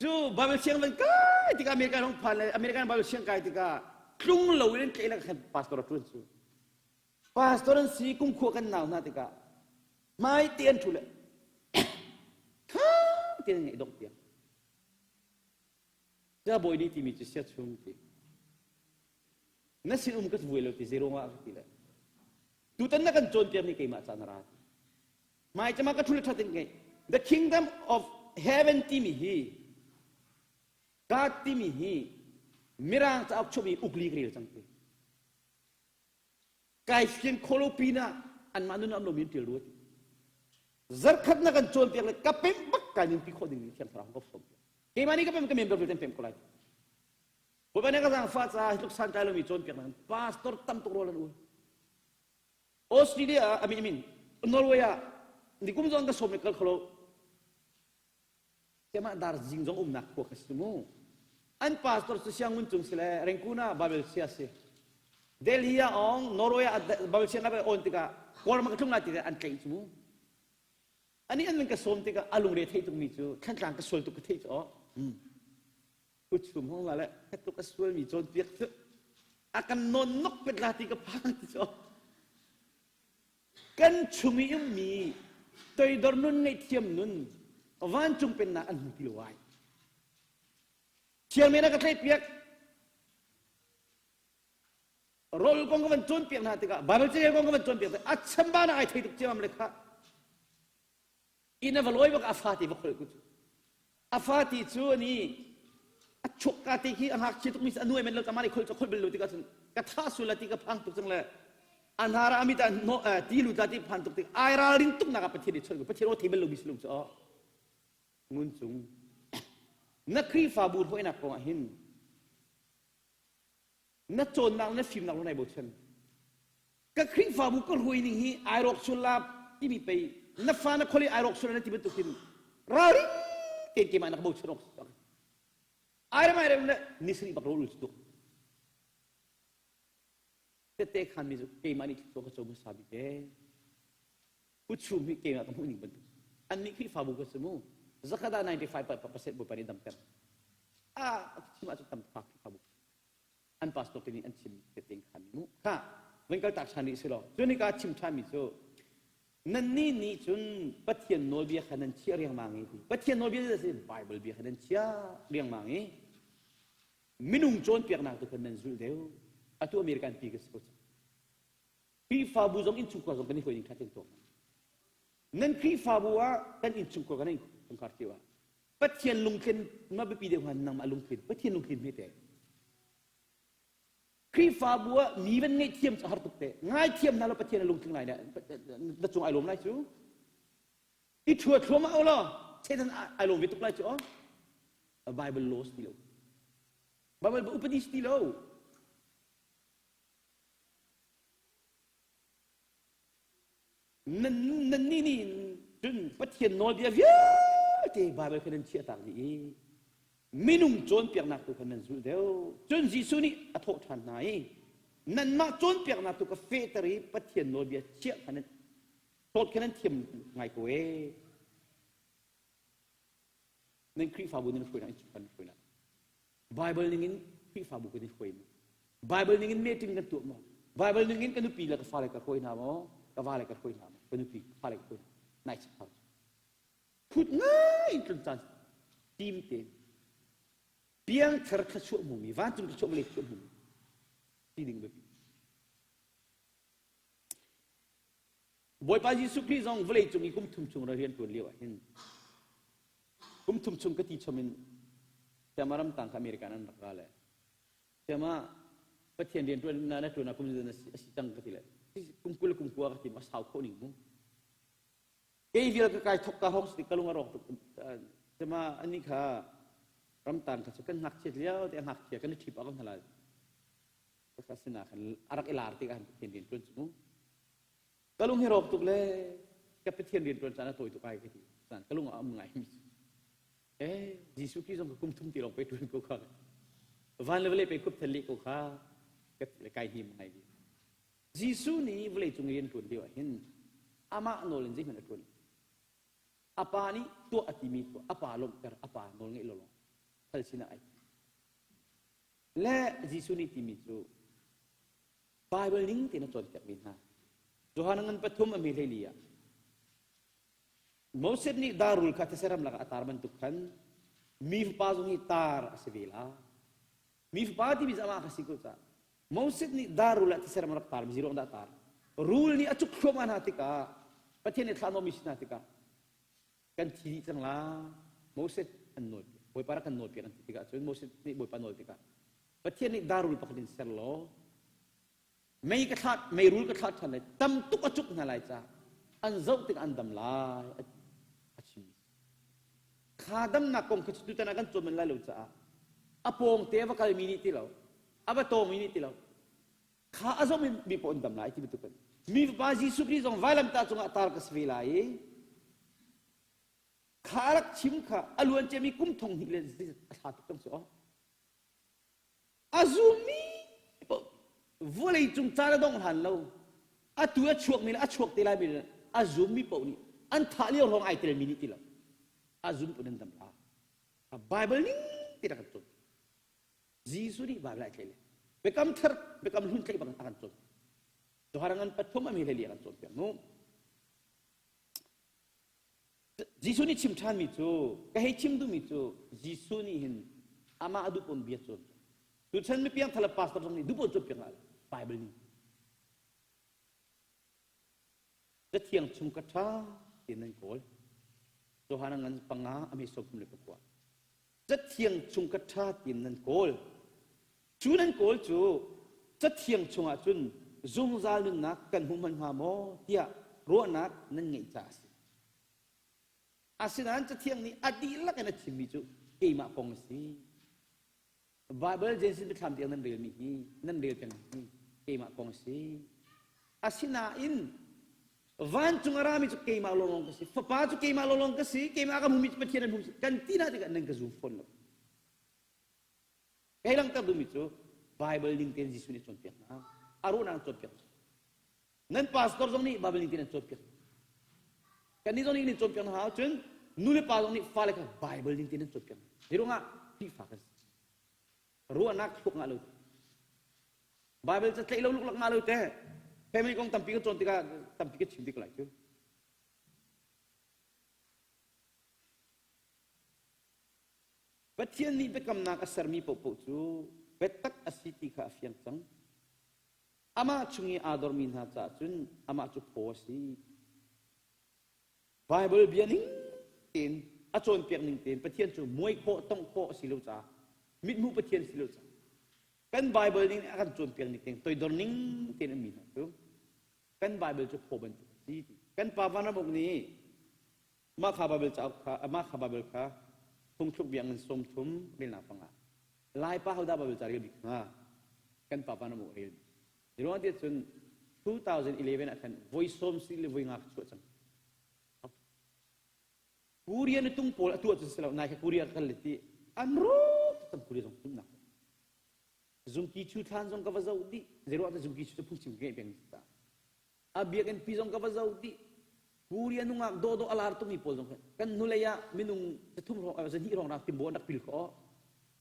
Cu Bible siang van kai tikah American hong phan le American Bible siang kai tikah tlung lo in tlaih le khan pastor a ṭuan cu. Pastor an si kumkhua kan nau hna tikah hmai te an ṭhu le ṭha tein an ngaih dongh piak. Sia bawi nih timi cu sia chung ti. Na sin um ka vuai lo ti zei ruangah ka ti le. Tutan na kan cawnpiak ni keimah ca na ra ti. Hmai cama ka ṭhu le ṭhat in ngeih. The kingdom of heaven timi hi God timi hi mirang cauk chuahmi ukli ka rel cang ti. Kai fian kholo pinah anmah nun am lomi in ṭial rua ti. Zarkhat na kan cawnpiak le ka pem bak kai nunpi khawh ding in thiang thlarau ka sawm. Keimah nih ka pem ka member vialte pem ko lai. Bawipa nih ka zaangfah caah hi tluk santlai lomi cawnpiak na pastor tam tuk rawl an ul. Australia ah I mean, Norway ah nikum zong ka sawm i kal kholo. Siamah dar zing zong umnak khua ka si mu. An pastor cu siangun cung si le Rengkun ah Bible sia si. Delhi ah ong Norway ah Bible sia na on tikah Kawlram ka tlung lai ti an tlaih cu mu. Ani an ka sawm tikah a lungre theih tukmi cu thlantlang ka sual tuk ka theih cu aw. Uchum hong la le tuk a sualmi cawnpiak cu a kan nawn nok pet la ti ka phang ti cu kan chung i ummi toidor nun ngaihthiam nun vancung pennak an hmu ti lo ai thiang men a ka tlaihpiak rol kong ka van cawnpiak hna tikah Bible carel kong ka van cawnpiak tikah a chambana ai thei tuk ciamam le kha Inn a va lawi bak a fate va kholh ku cu. A fate cu ani a chuk ka te khi a ngakchia tukmi a nuai men lo tamah kholh cu kholh bal lo tikah cun ka tha sul ti ka phang tuk cang le a hnara amit ah no ti lu tla ti phan tuk tik ai ralring tuk nak ah Pathian nih chawnh ko Pathian aw thei bal lo mi silung cu aw ngun cung na Khrihfabu hruainak kong ah hin na cawnnak na fimnak lo nai bochan ka Khrihfabu ka hruai ning hi ai rawk sul la timi pei na fa na kholi ai rawk sul na ti bantuk hin ralring tein keimah na ka bochan awk ai rem ai rem le nisri bak ro ul tuk tete khan mi cu keimah nih thluachuah ka co hmasa bik e Uchum hi keimah ka hmuh ning bantuk annih Khrihfabu ka si mu zakhat ah 95% Bawipa nih damter ah chim ahcun tam fa Khrihfabu an pastor te nih an chim te khan mu kha van kal tak ṭhan rih si law cu nika chim ṭhan mi cu nannih nih cun Pathian nawlbia kha nan chiah riangmang i Pathian nawlbia si Bible bia kha nan chiah riangmang i minung cawnpiaknak tu kha nan zulh deuh atu American pi ka si ko cang Khrihfabu zong innchungkhar zong kan i hruai ning ṭha tein tuak. Nan Khrihfabu ah kan innchungkhar kan innchungkhar cio ah Pathian lungthin ma biapi deuh hnga nangmah lungthin Pathian lungthin hme te. Khrihfabu ah mi van ngaihthiam cu har tuk te. Ngaithiam hna lo Pathian a lungtling lai na cung ai lawm lai cu. I thua thluamah o law Satan ai lawm ve tuk lai cu aw. Bible laws ti lo. Bible upadi ti lo. Nannih nih cun Pathian nawlbia vialte Baibal kha nan chiahtak dih i minung cawnpiaknak tu kha nan zulh deuh. Cun Jesuh nih a thawh ṭhan hna i nanmah cawnpiaknak tu ka fehter i Pathian nawlbia chiah kha nan hlawt kha nan thiam ngai ko ee. Nan Khrihfabu nan hruainak innchungkhar nan hruainak Bible ningin Khrihfabu kan i hruai maw? Bible ningin meeting kan tuah maw? Bible ningin ka nupi le ka fale ka hruai hna maw? Ka vale ka hruai hna maw? Ka nupi ka fale ka hruai hna. Nai chak Phut ngai in tlun caan tim tein piangthar thluachuah hmumi vancung thluachuah vawlei thluachuah hmumi ti ding biapi. Bawipa Jesuh Khrih zong vawlei cung i kum thum chung ra rian ṭuan lio ah hin kum thum chung ka ti chom in siama ramtang kha American an rak ra le siama Pathian rian ṭuan na na ṭuan ah kum na si a si cang ka ti le kum 20 kum 20 ka ti ma sau khawh ning mu kei vial ka kai thok ka hong si ka lung a rawk tuk siama ani kha ramtang kha cu kan ngakchiat lio te ngakchia kan i ṭhip ah kan hna lai ka sinah khan a rak i lar tikah Pathian rian ṭuan cu mu ka lung hi rawk tuk le. Ka Pathian rian ṭuan caan a tawi tuk ai ka ti. Caan ka lung ah a um ngai mi. Eh, Jesuh Khrih zong ka kum thum ti lawng pe ṭuan ko kha. Van le vawlei pe khup thel leh ko kha ka ti le kai hnim ngai bi. Jesuh nih vawlei cung rian ṭuan lio ah hin amah nawl in zeihmanh a ṭuan. A pa nih tuah a timi tuah, a pa lawmhter, a pa nawl ngeih lawlaw thal sinah ai. Le Jesuh nih timi cu Bible ning tein a cawnpiakmi hna. Johan ngan pathum a mi hleili ah Moses nih darul kha these ramlak ah a tar bantuk khan mi fapa zong hi tar a si ve la. Mi fapa timi cu amah kha si ko ca. Moses nih darul ah these ram rak tar mi ziruang dah tar. Rul nih a cuk thluahmah hna tikah Pathian nih thlah mi si hna tikah kan thi dih cang la. Moses an nawl piak. Bawipa rak kan nawl piak an ti tikah cun Moses nih Bawipa nawl tikah Pathian nih darul pakhat in ser law mei ka thlah meirul ka thlah ṭhan lai tam tuk a cuk hna lai ca an zoh tikah an dam lai a chim kha damnak kong kha cu tutan ah kan cawn men lai lo caah a pawng te a va kalmi nih ti lo a va tawngmi nih ti lo kha a zohmi mi paoh an dam lai ti bantuk in mi fapa Jesuh Khrih zong vailamtah cungah tar ka si ve lai i kha a rak chim kha a luan ciami kum thong hnih le a thla tuk cang si aw A zummi paoh vawlei cung caan a dongh hlan lo atu a chuakmi le a chuak te laimi le a zummi paoh nih an thah lio hrawng ai telmi nih ti lo a zum pun an dam la. Bible ning ti rak kan cawn. Jesuh nih Bible ai tlaih le biakam thar biakam hlun tlaih bang a kan cawn. Johan ngan pathum a mi le li a kan cawnpiak mu. Jesuh nih chim ṭhanmi cu ka hei chim duhmi cu Jesuh nih hin amah a duh pawn bia cawn. Tuchan mi piangthar le pastor zong nih duh pawn cawnpiak hna Bible nih. Cathiang chung ka ṭha ti nan kawl. Johan ngan panga a mi sawm le pakua. Cathiang chung ka ṭha ti nan kawl. Cu nan kawl cu cathiang chungah cun zungzal nunnak kan hmu hman hnga maw tiah ruahnak nan ngeih caah a si. Asinain cathiang nih a dihlak in a chimmi cu keimah kong a si. Bible Genesis biathlam tiang nan relmi hi nan rel peng hi keimah kong a si. Asinain vancung a rami cu keimah lawnglawng ka si. Fapa cu keimah lawnglawng ka si. Keimah ka hmumi cu Pathian an hmu kan ti hna tikah nan ka zum fawn lo. Kei langhter duhmi cu Bible ning tein Jesuh nih cawnpiak hna. A ruahnak cawnpiak hna. Nan pastor zong nih Bible ning tein an cawnpiak. Kannih zong nih kan cawnpiak hna ahcun nu le pa zong nih fale kha Bible ning tein an cawnpiak hna. Hi ruangah Khrihfa kan si. Ruahnak thluk ngah lo. Bible ca tlaih lo luklak ngah lo te. Family kong tampi kan cawn tikah tampi kan chim tik lai cu. Pathian nih biakamnak a sermi paohpaoh cu biatak a si ti kha a fiang cang. Amah chung i aa dormi hna caah cun amah cu phaw a si. Baibal bia ning tein a cawnpiak ning tein Pathian cu muai khawh, tongh khawh a si lo caah mithmuh Pathian si lo caah kan Baibal ning a kan cawnpiak ning tein toidor ning tein a mi hna cu kan Baibal cu phaw bantuk a si ti. Kan pa Vanramuk nih Mah kha Baibal cauk kha mah kha Baibal kha phungthluk bia ngan 30 relnak panga Lai pa hodah Baibal ca rel bik hnga kan pa pa na mu rel bik ruang ti cun 2011 ah khan voi sawm si le voi nga ka chuah cang Korea na tung pawl atu cun si lo nai kha Korea kal le ti an ro cang Korea zong tumnak zungki chu thlan zong ka va zoh dih zeiruah zungki chu cu phungchim ka ngeih peng ta A biakinn pi zong ka va zoh dih. Korea nungak dawhdawh a lar tukmi pawl zong kan hnulei ah minung zathum hrawng zahnih hrawng rak timbo an rak pil khawh.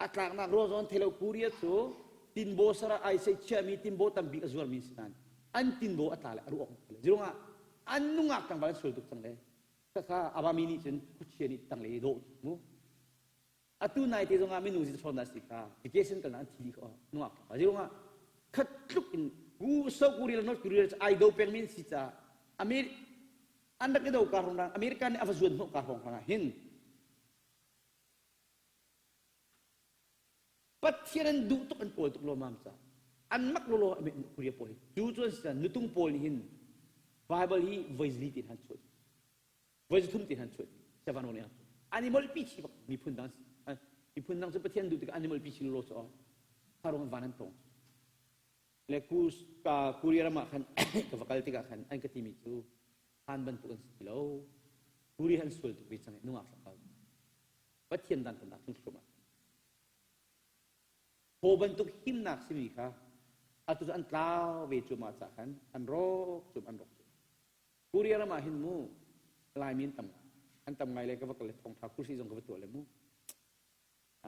A tlaknak ruang zong an thei lo Korea cu tinbo sara ai sei chiami tinbo tambik a zuarmi si nain an tinbo a tla le a ruak le zirungah an nungak tlangval an sual tuk cang le khakha abami nih cun khuachia nih tang le dawh mu Atu nai te zongah minung zi hrawn dah si kha vacation kalnak an thi dih kho nungak kha zirungah khat tluk in ku South Korea le North Korea ai do peng min si ca Amer an rak i do ka hrawng rang America nih a va zuan hnawh ka hrawng hrang ah hin Pathian an duh tuk an kawl tuk lawmam ca an mak lolo Korea pawl hi cu cu an si nutung pawl nih hin Bible hi voi zli ti han chuah voi zathum ti han chuah sevan nih an i molhpi chi bak miphun dang miphun dang cu Pathian duh tikah an i molhpi chi lo cu harung van an tong le ku ka Korea ram ah khan ka va kal tikah khan an ka timi cu. Hlan bantuk an si ti lo. Turi an sual tuk ve cang i nungak tlangval. Pathian dan tannak tlung thluahmah. Haw bantuk himnak simi kha atu cu an tlau ve cuahmah cah khan an rawk cum an rawk cum. Korea ram ah hin mu Laimi an tam ngai. An tam ngai le ka va kal le thawngtha kursi zong ka va tuah le mu.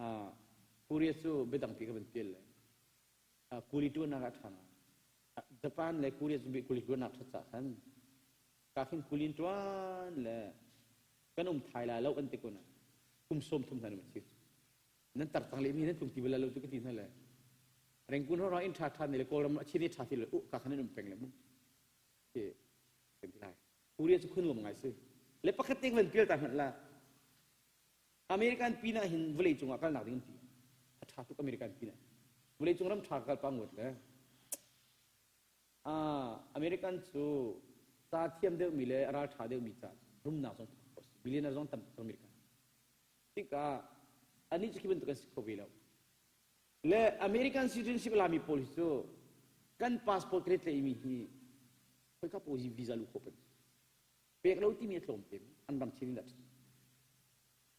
Uh, Korea cu biadangpi ka van pial le uh, kuli tuannak ah ṭha ngai. Japan le Korea cu kuli tuannak ṭhat cah khan ka khin kulin ṭuan le kan um thai lai lo an ti kun kum sawm thum hna nu chi nan tar tang le mi nan tlung ti bal lo tu ka ti hna le Rengkun ho in ṭha ṭha ne le Kawlram a chin i ṭha ti le uh ka khan an um peng le mu ti kan ti lai Korea cu khun nuam ngai si le pakhat te van pial ta hmanh la American pin ah hin vawlei cungah kalnak ding an ti a ṭha tuk American pin ah vawlei cung ram ṭha kal pa nguat le American cu ca thiam deuhmi le ral ṭha deuhmi ca rumnak zong billionaire zong tam tuk American tikah anih cu khi bantuk an si kho ve lo Le American citizenship lami pawl hi cu kan passport kan i tlaihmi hi khoika paoh hi visa lu khawh peng. Pek lo timi a tlawm te an ram chin in dah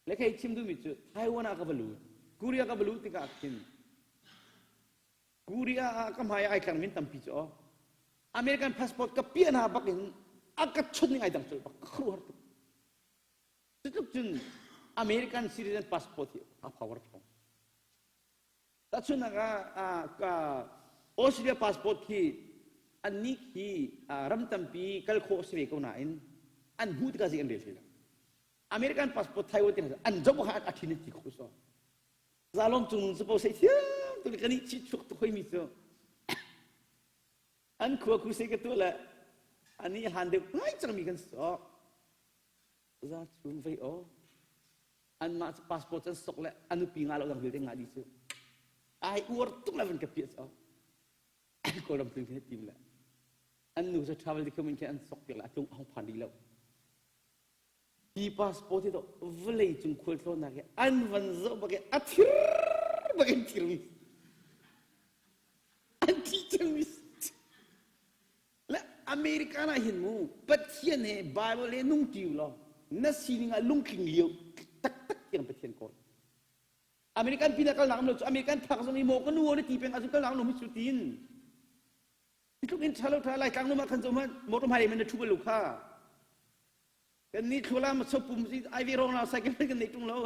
Le kei chim duhmi cu Taiwan ah ka va lut, Korea ka va lut tikah khin Korea ah ka hmai ah ai tlang min tampi cu aw. American passport ka piah hna bak in a ka chut ning ai dang colh bak ka khuaruahhar tuk. Cutluk cun American citizen passport hi a power ṭhawng. Tahchunhnak ah Australia passport khi annih khi ram tampi kal khawh si ve ko nain an hmuh tikah zik an rel hlei lo. American passport Taiwan ti an zoh kha a ṭhin an ti khawh so. Zalom cung cu po sei thiam tu kan i chih chuak tuk hoi mi cu an khua khu sei ka tu le ani han deuh ngai cangmi kan so. Za chung vei aw. Anmah cu passport an sok le a nupi nga lo dang vialte nga dih cu. Ai uar tuk le van ka piah cu. Kawlram tlung khi tim le. An nu cu travel document khi an sok piak le a tlung a hong phan rih lo. Hi passport hi to vawlei cung khualtlawnnak hi an van zoh bak i a thir bak in thirmi. An thi cangmi. Le American ah hin mu Pathian he Bible he nung ṭi law na sining ah lungtling lio taktak tiang Pathian kawl. American pin ah kalnak um lo cu American phak zong i maw ka nu na ti peng ahcun kalnak um lo mi cu tin. Hi tluk in ṭha lo ṭha Laitlang num ah khan zoh hmanh motor hmai men na ṭhu bal lo kha. Kan nih thluala ma sopum si ai ve rong la cycle kan nei ṭung lo.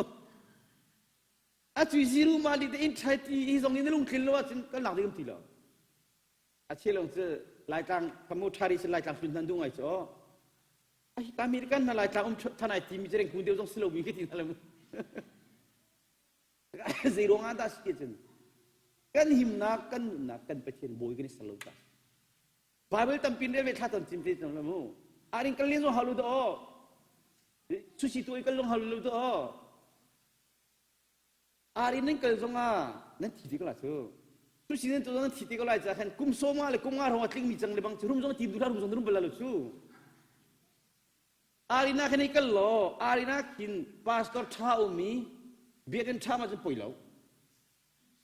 A cui ziru ma li te in ṭhai ti hi zong in na lungtlin lo ahcun kalnak ding um ti lo. A chilong cu Laitlang kamu ṭhari sin Laitlang hlun hnan duh ngai cu aw. Ai American na Laitlang um than ai timi cu rengkung deuh zong si lomi ka ti hna lo. Zei ruang ah dah si ti cun kan himnak kan nunnak kan Pathian bawi kan i ser lo ta. Bible tampi rel ve thla ton cim te cang lo mu. Arin kan len zong halu do aw. Sushi tu i kan long halu lo do aw. Ari nan kal zongah nan thi ti ko la cu. Cu si nan tu nan thi ti ko lai ca khan kum sawm nga le kum nga hrawng a tlingmi cang le bang cu rum zong tim duh rum zong rum bal lo cu. Ari na khan i kal law ari na khin pastor tha ummi biakinn tha ma cun poi lo.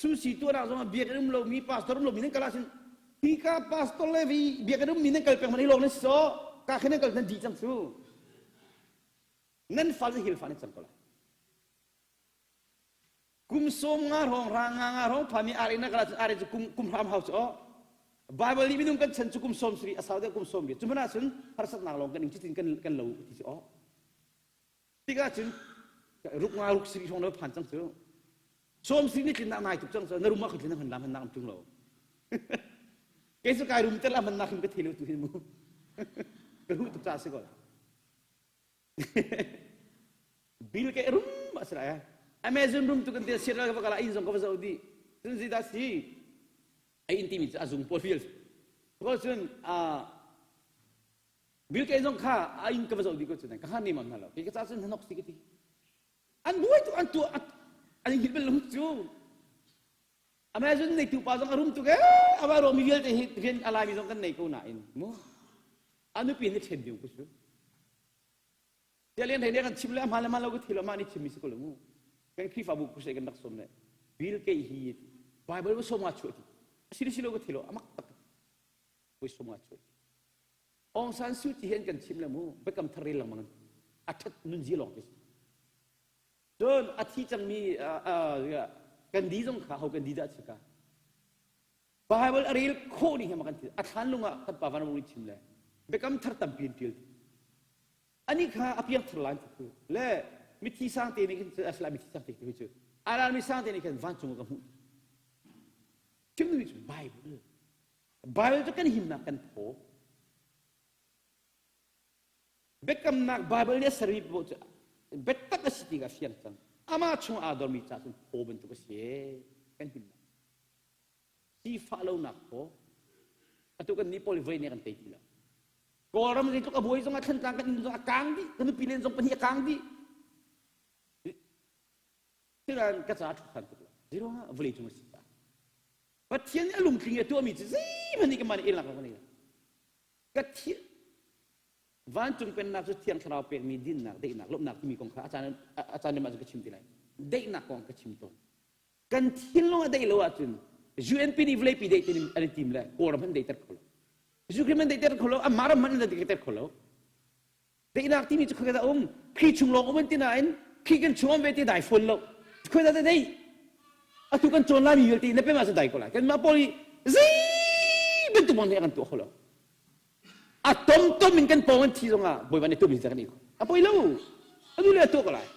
Susi tuah nak zongah biakinn um lomi pastor um lomi nan kal ahcun hi ka pastor le vi biakinn ummi nan kal peng man hi lawng nan si so ka khin nan kal nan di cang cu. Nan fal hil fa nan cang ko lai. Kum sawm nga hrawng ra nga nga hrawng phami ar in kala ar cu kum kum hram hau cu Bible nih minung kan chan cu kum sawm sari a sau deuh kum sawm bi cu hmanh ahcun harsatnak lawng kan ing cutin kan kan lo ti cu aw tikah cun ruk nga ruk sari hrawng lo phan cang cu sawm sari ni tlinnak nai tuk cang cu na rum ah khan tlin lam han nak am tung lo kei cu kai rum tel am nak hin ka thei lo tu hin mu ka hu tuk ca si ko Bill ke rum a si lai. Amazon rum tu kan te siat ka va kala in zong ka va zoh dih. Cun zeidah si? Ai in timi cu a zung pawl vial. Ko cun a Bill ke zong kha a in ka va zoh dih ko cun ka han nem hna lo. Ke ka ca cun hanok si ka ti. An buai tu an tu an hil bel lung cu. Amazon neitu pa zong a rum tuk ee. Amah ruang mi vialte hi rian a laimi zong kan nei ko nain mu. A nupi nih ṭhen ding ku cu. Tiah lian hlei kan chim le ahmaan le hmaan lo ka thil amah nih chimmi si ko lo mu. Kan Khrihfabu crusade kan rak sawm le Bill kei hi Bible va sawm nga chuah ti. A si le si lo ka thil lo amak tak. Voi sawm nga chuah ti. Aung San Suu Kyi hi an kan chim le mu biakam thar rel lengmang a ṭhat nunzi lawng te cun a thi cangmi kan di zong kha ho kan di dah si ka Bible a rel khawh ning he ma kan thi a thlan lung ah kan pa van ri chim le biakam thar tampi in ṭial ani kha a piang thar lai ti le mithi sang te nih khin asla mithi sang te ti cu aral mi sang te nih khin vancung ka hmuh chim mi cu Bible Bible cu kan himnak kan phaw. Biakamnak Bible nih a sermi paoh cu biatak a si ti kha fiang cang. Amah chung aa dormi ca cun phaw bantuk a si. Kan himnak. Sifah lonak phaw. Atu kan nih pawl voi nih kan tei ti lo. Kawlram zeitluk a buai zong ah Thlantlang kan inn zong a kang dih. Kan nupi len zong pahnih a kang dih. Sinain ka ca a ṭhu tuk lo. Zeiruangah vawlei cung a si caah. Pathian nih a lungtling i a tuahmi cu zeihmanh nih kanmah nih elnak kan nei. Ka thi vancung pennak cu thiang thlarau pekmi dinnak, daihnak, lawmhnak timi kong kha a caan a caan ah cun ka chim ti lai. Daihnak kong ka chim tawn. Kan thinlung a daih lo ahcun UNP nih vawleipi daih tin an i tim le Kawlram an daihter kho lo. Ukraine an daihter kho lo, amah ram hmanh an daihter kho lo. Daihnak timi cu khoi dah um? Khrih chung lawng um an ti nain Khrih kan chung um ve ti dai fawn lo. Khoi dah dai? Atu kan cawn laimi vialte na pem ahcun dai ko lai. Kanmah pawl hi zei bantuk bang nih a kan tuah kho lo. A tomtom in kan pawng an thi zongah Bawipa nih tuahmi kan i kho. A poi lo. Anu le a tuah ko lai.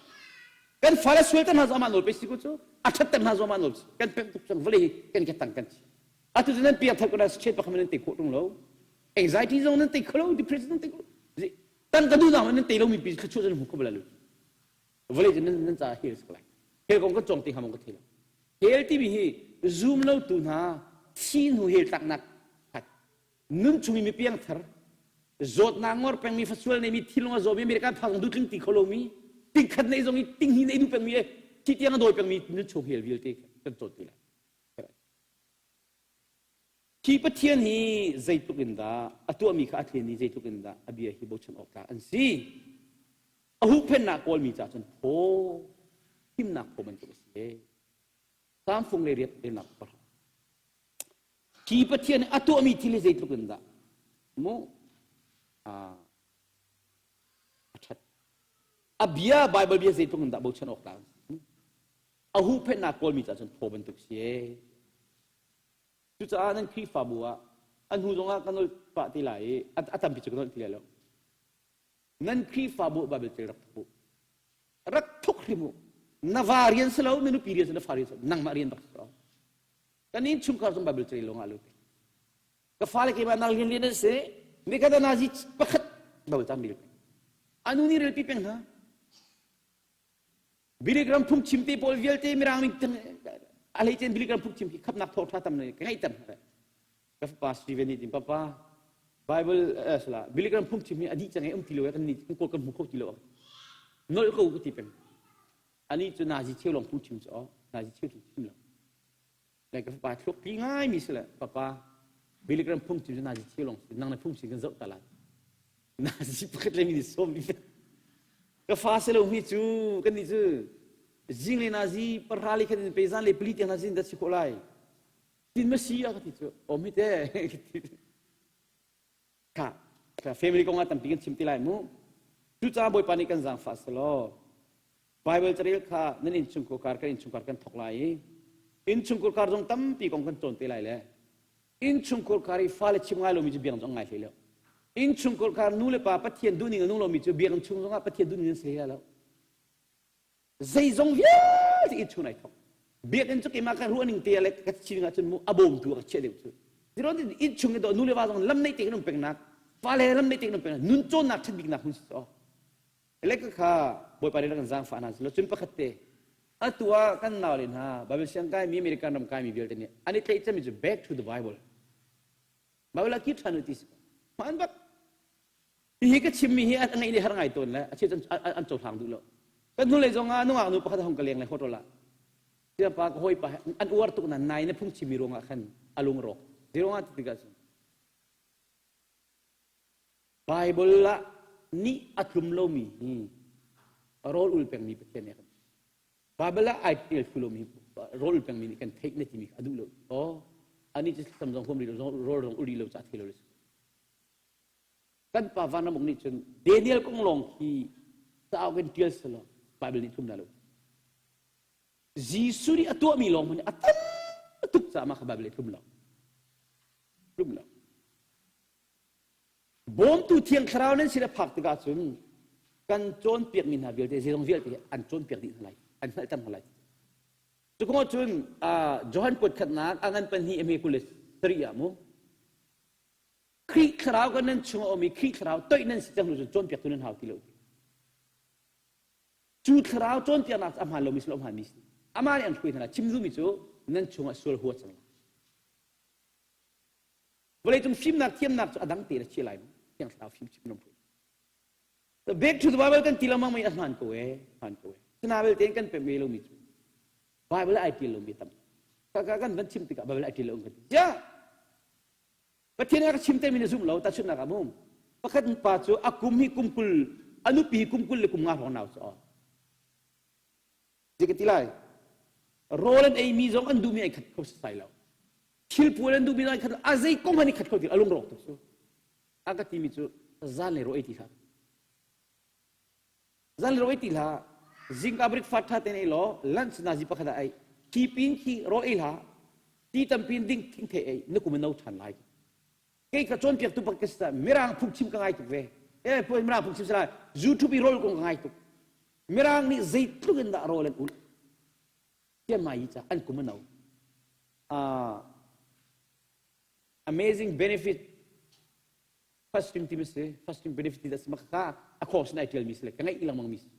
Kan fale sual ter hna zong amah nawl pe si ko cu. A ṭhat ter hna zong amah nawl kan pemh tuk cang vawlei hi kan ke tang kan thi. Atu cu nan piak thar ko na chet pakhat nan te khawh ṭung lo. Anxiety zong nan tei kho lo, depression nan tei kho Tan ka duhnak nan tei lomi pi thluachuah cu nan hmu kho bal lo. Vawlei cu nan nan caah hell si ko lai. Hell kong ka cawng ti hnga maw ka thei lo. Hell timi hi zum lo tu hna thi hnu hell tlaknak khat nun chung i mi piangthar zawtnak ngor pengmi fasual neimi thinlung a zawmi American phak zong duhtling ti kho lomi tingkhat nei zong i tinghnih nei duh pengmi thi tiang a dawi pengmi nun chung hell vialte kan cawn ti lai. Hi Pathian hi zeitluk in dah a tuahmi kha a thlen i zeitluk in dah a bia hi bochan awk tlak an si. A huhphennak kawlmi caah cun phaw himnak phaw bantuk a si. Samfung le riat relnak pahra. Hi Pathian a tuahmi thil hi zeitluk in dah mu a ṭhat. A bia Bible bia zeitluk in dah bochan awk tlak an si. A huhphennak kawlmi caah cun phaw bantuk si. Cucaah nan Khrihfabu ah a hnu zongah ka nolh pah ti lai i a tampi cu ka nolh ti lai lo. Nan Khrihfabu Bible tel rak thuk u. Rak thuk hrim u. Na va rian si lo, na nupi rian si, na fa rian si, nangmah rian bak si lo. Kan inn chungkhar zong Bible tel lawng ah lut. Ka fale keimah nal rian rian an si. Nikhat nazi pakhat Bible cam rel peng. Anu nih relpi peng hna. Billy Graham phungchim te pawl vialte mirang nih a hleicein Billy Graham phungchim hi khapnak thawngṭha tam ka ngeihter hna. Ka fapa Steven nih tin papa Bible eh, sala Billy Graham phungchim hi a dih cang i um ti lo kan nih kan kawl kan hmu kho ti lo. Nolh ko ka ti peng. Ani cu nazi cheu lawng phungchim cu nazi cheu cu chim lo. Le ka fapa thluak pi ngai mi si le papa Billy Graham phungchim cu nazi cheu lawng si nang na phungchim kan zoh ta lai. Nazi pakhat le mi sawm mi ka fa se lo mi cu kan nih cu zing le nazi pahra le khan pe zan le pali tiang nazi dat si khawh lai tin ma si a ka ti cu om hi te kha ka family kong ah tampi kan chim ti lai mu cucaah bawipa nih kan zaangfah selaw Bible carel kha nan innchungkhar kar kan innchungkhar kan thok lai i innchungkhar kar zong tampi kong kan cawn te lai le innchungkhar kar i fale chim ngai lomi cu biang zong ngai hlei lo innchungkhar kar nu le pa Pathian duhning a nung lomi cu biakinn chung zongah Pathian duhning an si hlei lo zeizong vialte innchung ai thok biakinn cu keimah ka ruahning te le ka sining ahcun mu a bawmtu a ka chiah deuh cu ziron innchung i nu le va zong lam nei te kan um pengnak fale lam nei te kan um pengnak nun cawnnak ṭhat biknak hun si so le ka kha bawipa nih kan zaangfah hna silo cun pakhat te atu ah kan nau le hna Bible siang kai mi American ram kai mi vialte nih an i tlaih cami cu back to the Bible Bible ah kir ṭhan u ti si hmaan bak hihi ka chimmi hi a ngaih le har ngai tawn le a cheu an cohlang duh lo kan hnulei zong ah nungak nu pakhat hong ka leng le hotel ah pa ka hawi pa an uar tuk na nai na phung chimmi ruangah khan a lung rawk ruangah ti tikah cun Bible ah nih a tlum lomi hi rawl ul pengmi Pathian nih a kan Bible ah ai tel thlu lomi rawl ul pengmi nih kan theih na timi a duh lo. Oh, ani cu thlacam zong huam rih lo, rawl zong ul rih lo ca thei lo. Kan pa Vanramuk nih cun Daniel kong lawng khi cauk in ṭial selaw Bible nih thum dah lo. Jesuh nih a tuahmi lawng hmanh a tam tuk caah mah kha Bible nih thum lo. Thum lo. Bawmtu Thiang Thlarau nan sin a phak tikah cun kan cawnpiakmi hna vialte zeizong vialte an cawnpiak dih hna lai, an hngalhter hna lai. Cu kong cun Johan kuat khatnak a ngan pahnih a hme 23 ah mu Khrih Thlarau kan nan chung a um i Khrih Thlarau toih nan si cang hnu cun cawnpiaktu nan hau ti lo. Cu Thlarau cawnpiaknak cu a hmaan lomi si lo a hmaanmi si. Amah nih an hruai hna lai. Chim duhmi cu nan chungah sual hua cang lai. Vawleicung fimnak thiamnak cu a dang te na chia lai. Thiang Thlarau fim chim ram hruai. Back to the Bible kan ti lengmang mi a hmaan ko ee, hmaan ko ee. Sinavel tein kan pemh ve lomi cu Bible ai ṭial lomi tam. Ka kan van chim tikah Bible ai ṭial lo kan ti. Ya! Pathian a ka chim te mi na zum lo tahchunhnak ah mu. Pakhat pa cu a kum hi kum 20 a nupi hi kum 20 le kum nga hrawng nau cu. Zei ka ti lai? Rawl an ei mi zong an duhmi ai khat kho sai lo. Thil pual an duhmi zong ai khat a zei kong hmanh i khat kho ti a lungrawk tuk cu. A ka timi cu zan le rawl ei ti hlah. Zan le rawl ei ti hlah. Zingka breakfast tha tein ei law lunch nazi pakhat ah ei. Khi pin khi rawl ei hlah. Ti tampi in ding thingthei ei na kum in no ṭhan lai. Kei ka cawnpiaktu bak ka si caah Mirang phungchim ka ngai tuk ve. Eh puai Mirang phungchim si lai. YouTube i rawl kong ka ngai tuk. Mirang nih zeitluk in dah rawl an ulh. Tian mai ca an kum a no. Uh, amazing benefit fasting ti si fasting benefit ti si kha a course na tial mi si le ka ngeih lengmang mi si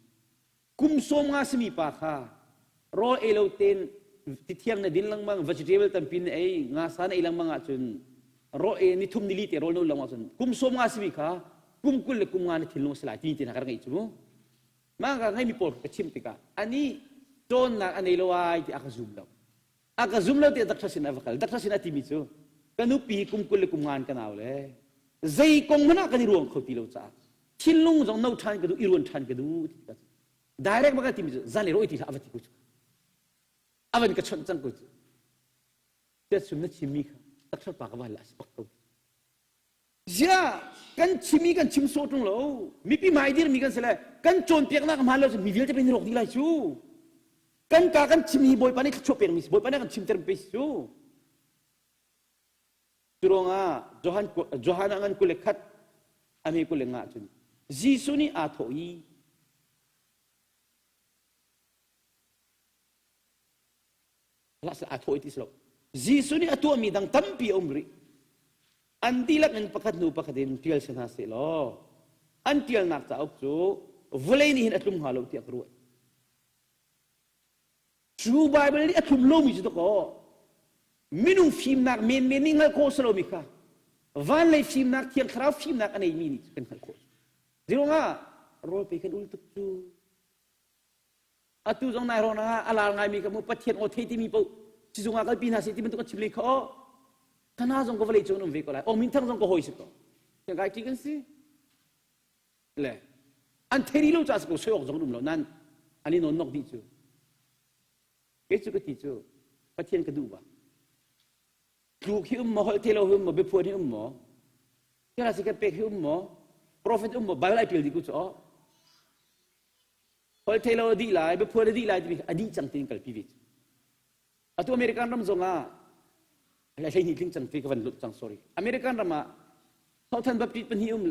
kum som nga simi pa kha rawl ei lo ten ti thiang na din lengmang vegetable tampi na ei nga sa na ei lengmang ahcun rawl ei ni thum ni li te rawl no lengmang ahcun kum som nga simi kha kum 20 le kum nga na thinlung si lai ti ti na ka ngeih cu mu ma ka ngeih mi pawl ka chim tikah ani cawnnak a nei lo ai ti a ka zum lo a ka zum lo tiah doctor sin a va kal doctor sin a timi cu ka nupi kum 20 le kum ngan ka nau le zei kong hmanh ah kan i ruang kho ti lo caah thinlung zong no ṭhan ka duh i ruan ṭhan ka duh ti ka direct bak a timi cu zan le roi ti hlah a va ti ko cu a van ka chawnh cang ko cu tiah sum na chimmi kha doctor pa ka va la a si bak ko Ziah kan chim i kan chim sawh ṭung lo. Mipi hmai dirmi kan si le kan cawnpiaknak hmaan lo cun mi vialte pei rawk dih lai cu. Kan ka kan chim hi Bawipa nih thluachuah pekmi si. Bawipa nih kan chimter mi si cu. Cu ruangah Johan Johan ah ngan 21 a hme 25 cun Jesuh nih aa thawh i aa thawh i ti si lo. Jesuh nih a tuahmi dang tampi a um rih. An dihlak in pakhat hnu pakhat in ṭial si hna seh law an ṭialnak cauk cu vawlei nih hin a tlum hnga lo tiah ka ruah. Cu Baibal nih a tlum lomi cu dakaw minung fimnak menmen nih hngalh khawh si lomi kha van lei fimnak thiang thlarau fimnak a neimi nih kan hngalh khawh. Zeiruangah rawl pe kan ul tuk cu Atu zong nai hrawng ah a lar ngaimi ka mu Pathian aw thei timi paoh sizung ah kalpi hna seh ti bantuk an chim len kha aw kana zong ka vawlei cung um ve ko lai aw minthang zong ka hawi si ko kai ti kan si le an thei rih lo caah si ko soi awk zong um lo nan an i nawn nok dih cu kei cu ka ti cu Pathian ka duh ba tluk hi um maw holh thei lo hi um maw biaphuan hi um maw kira si ka pek hi um maw prophet um maw Bible ai ṭial dih ku cu aw Holh thei lo a dih lai, biaphuan a dih lai timi a dih cang tiin kalpi ve. Atu American ram zong ah 12 tling cang ti ka van lut cang sorry. American ram ah Southern Baptist pahnih um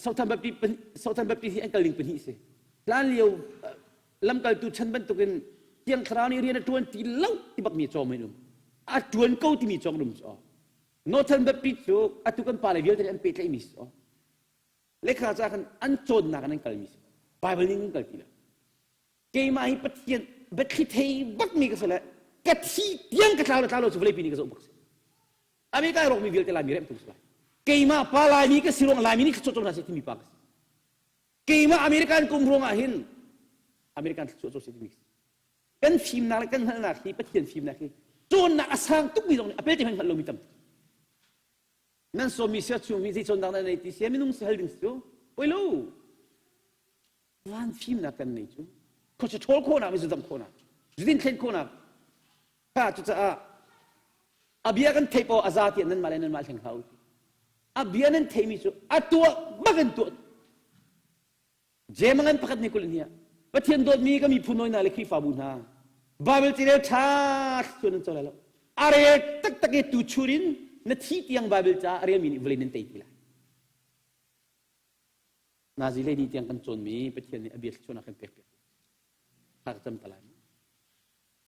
Southern Baptist Southern Baptist hi an kal ning pahnih si. Hlan lio lamkaltu chan bantukin Thiang Thlarau nih rian a ṭuan ti lo ti bak mi cawm in um. A ṭuan ko timi cawng um cu. Northern Baptist cu atu kan pale vialte an pehtlaihmi si. Lekha ca khan an cawnnak in an kalmi si. Bible ning an kal ti lo. Keimah hi Pathian biathli thei bakmi ka si le ka thi tiang ka tlau le tlau lo cu vawleipi nih ka zoh bak si. America i rawkmi vialte Laimi remh tu si lai. Keimah pa Laimi ka si ruang Laimi nih thluachuah hna seh timi pa ka si. Keimah American kum ruangah hin American thluachuah cu si timi si. Kan fimnak le kan hngalhnak hi Pathian fimnak hi cawnnak a sang tukmi zong nih a pelte hmanh hngalh lomi tam. Nan sawmmi sia chung hi zei cawnnak nan nei ti sia minung si hal ding si cu poi lo van fimnak kan nei cu khuacha ṭhawl khawhnak mi zudam khawhnak zudin thlen khawhnak kha cucaah a bia kan theih paoh a za tiah nanmah le nanmah hleng hlah u ti. A bia nan theihmi cu a tuah bak in tuah. Jemangan pakhat nih kul in hiah Pathian dawtmi ka miphun hawi hna le Khrihfabu hna Bible carel ṭha thluan nan co lai lo. A rel taktak i tu chur in na thi tiang Bible ca a relmi nih vawlei nan tei ti lai. Nazi lei ni tiang kan cawnmi Pathian nih a bia thluachuahnak kan pek piak. Thla ka cam ta lai.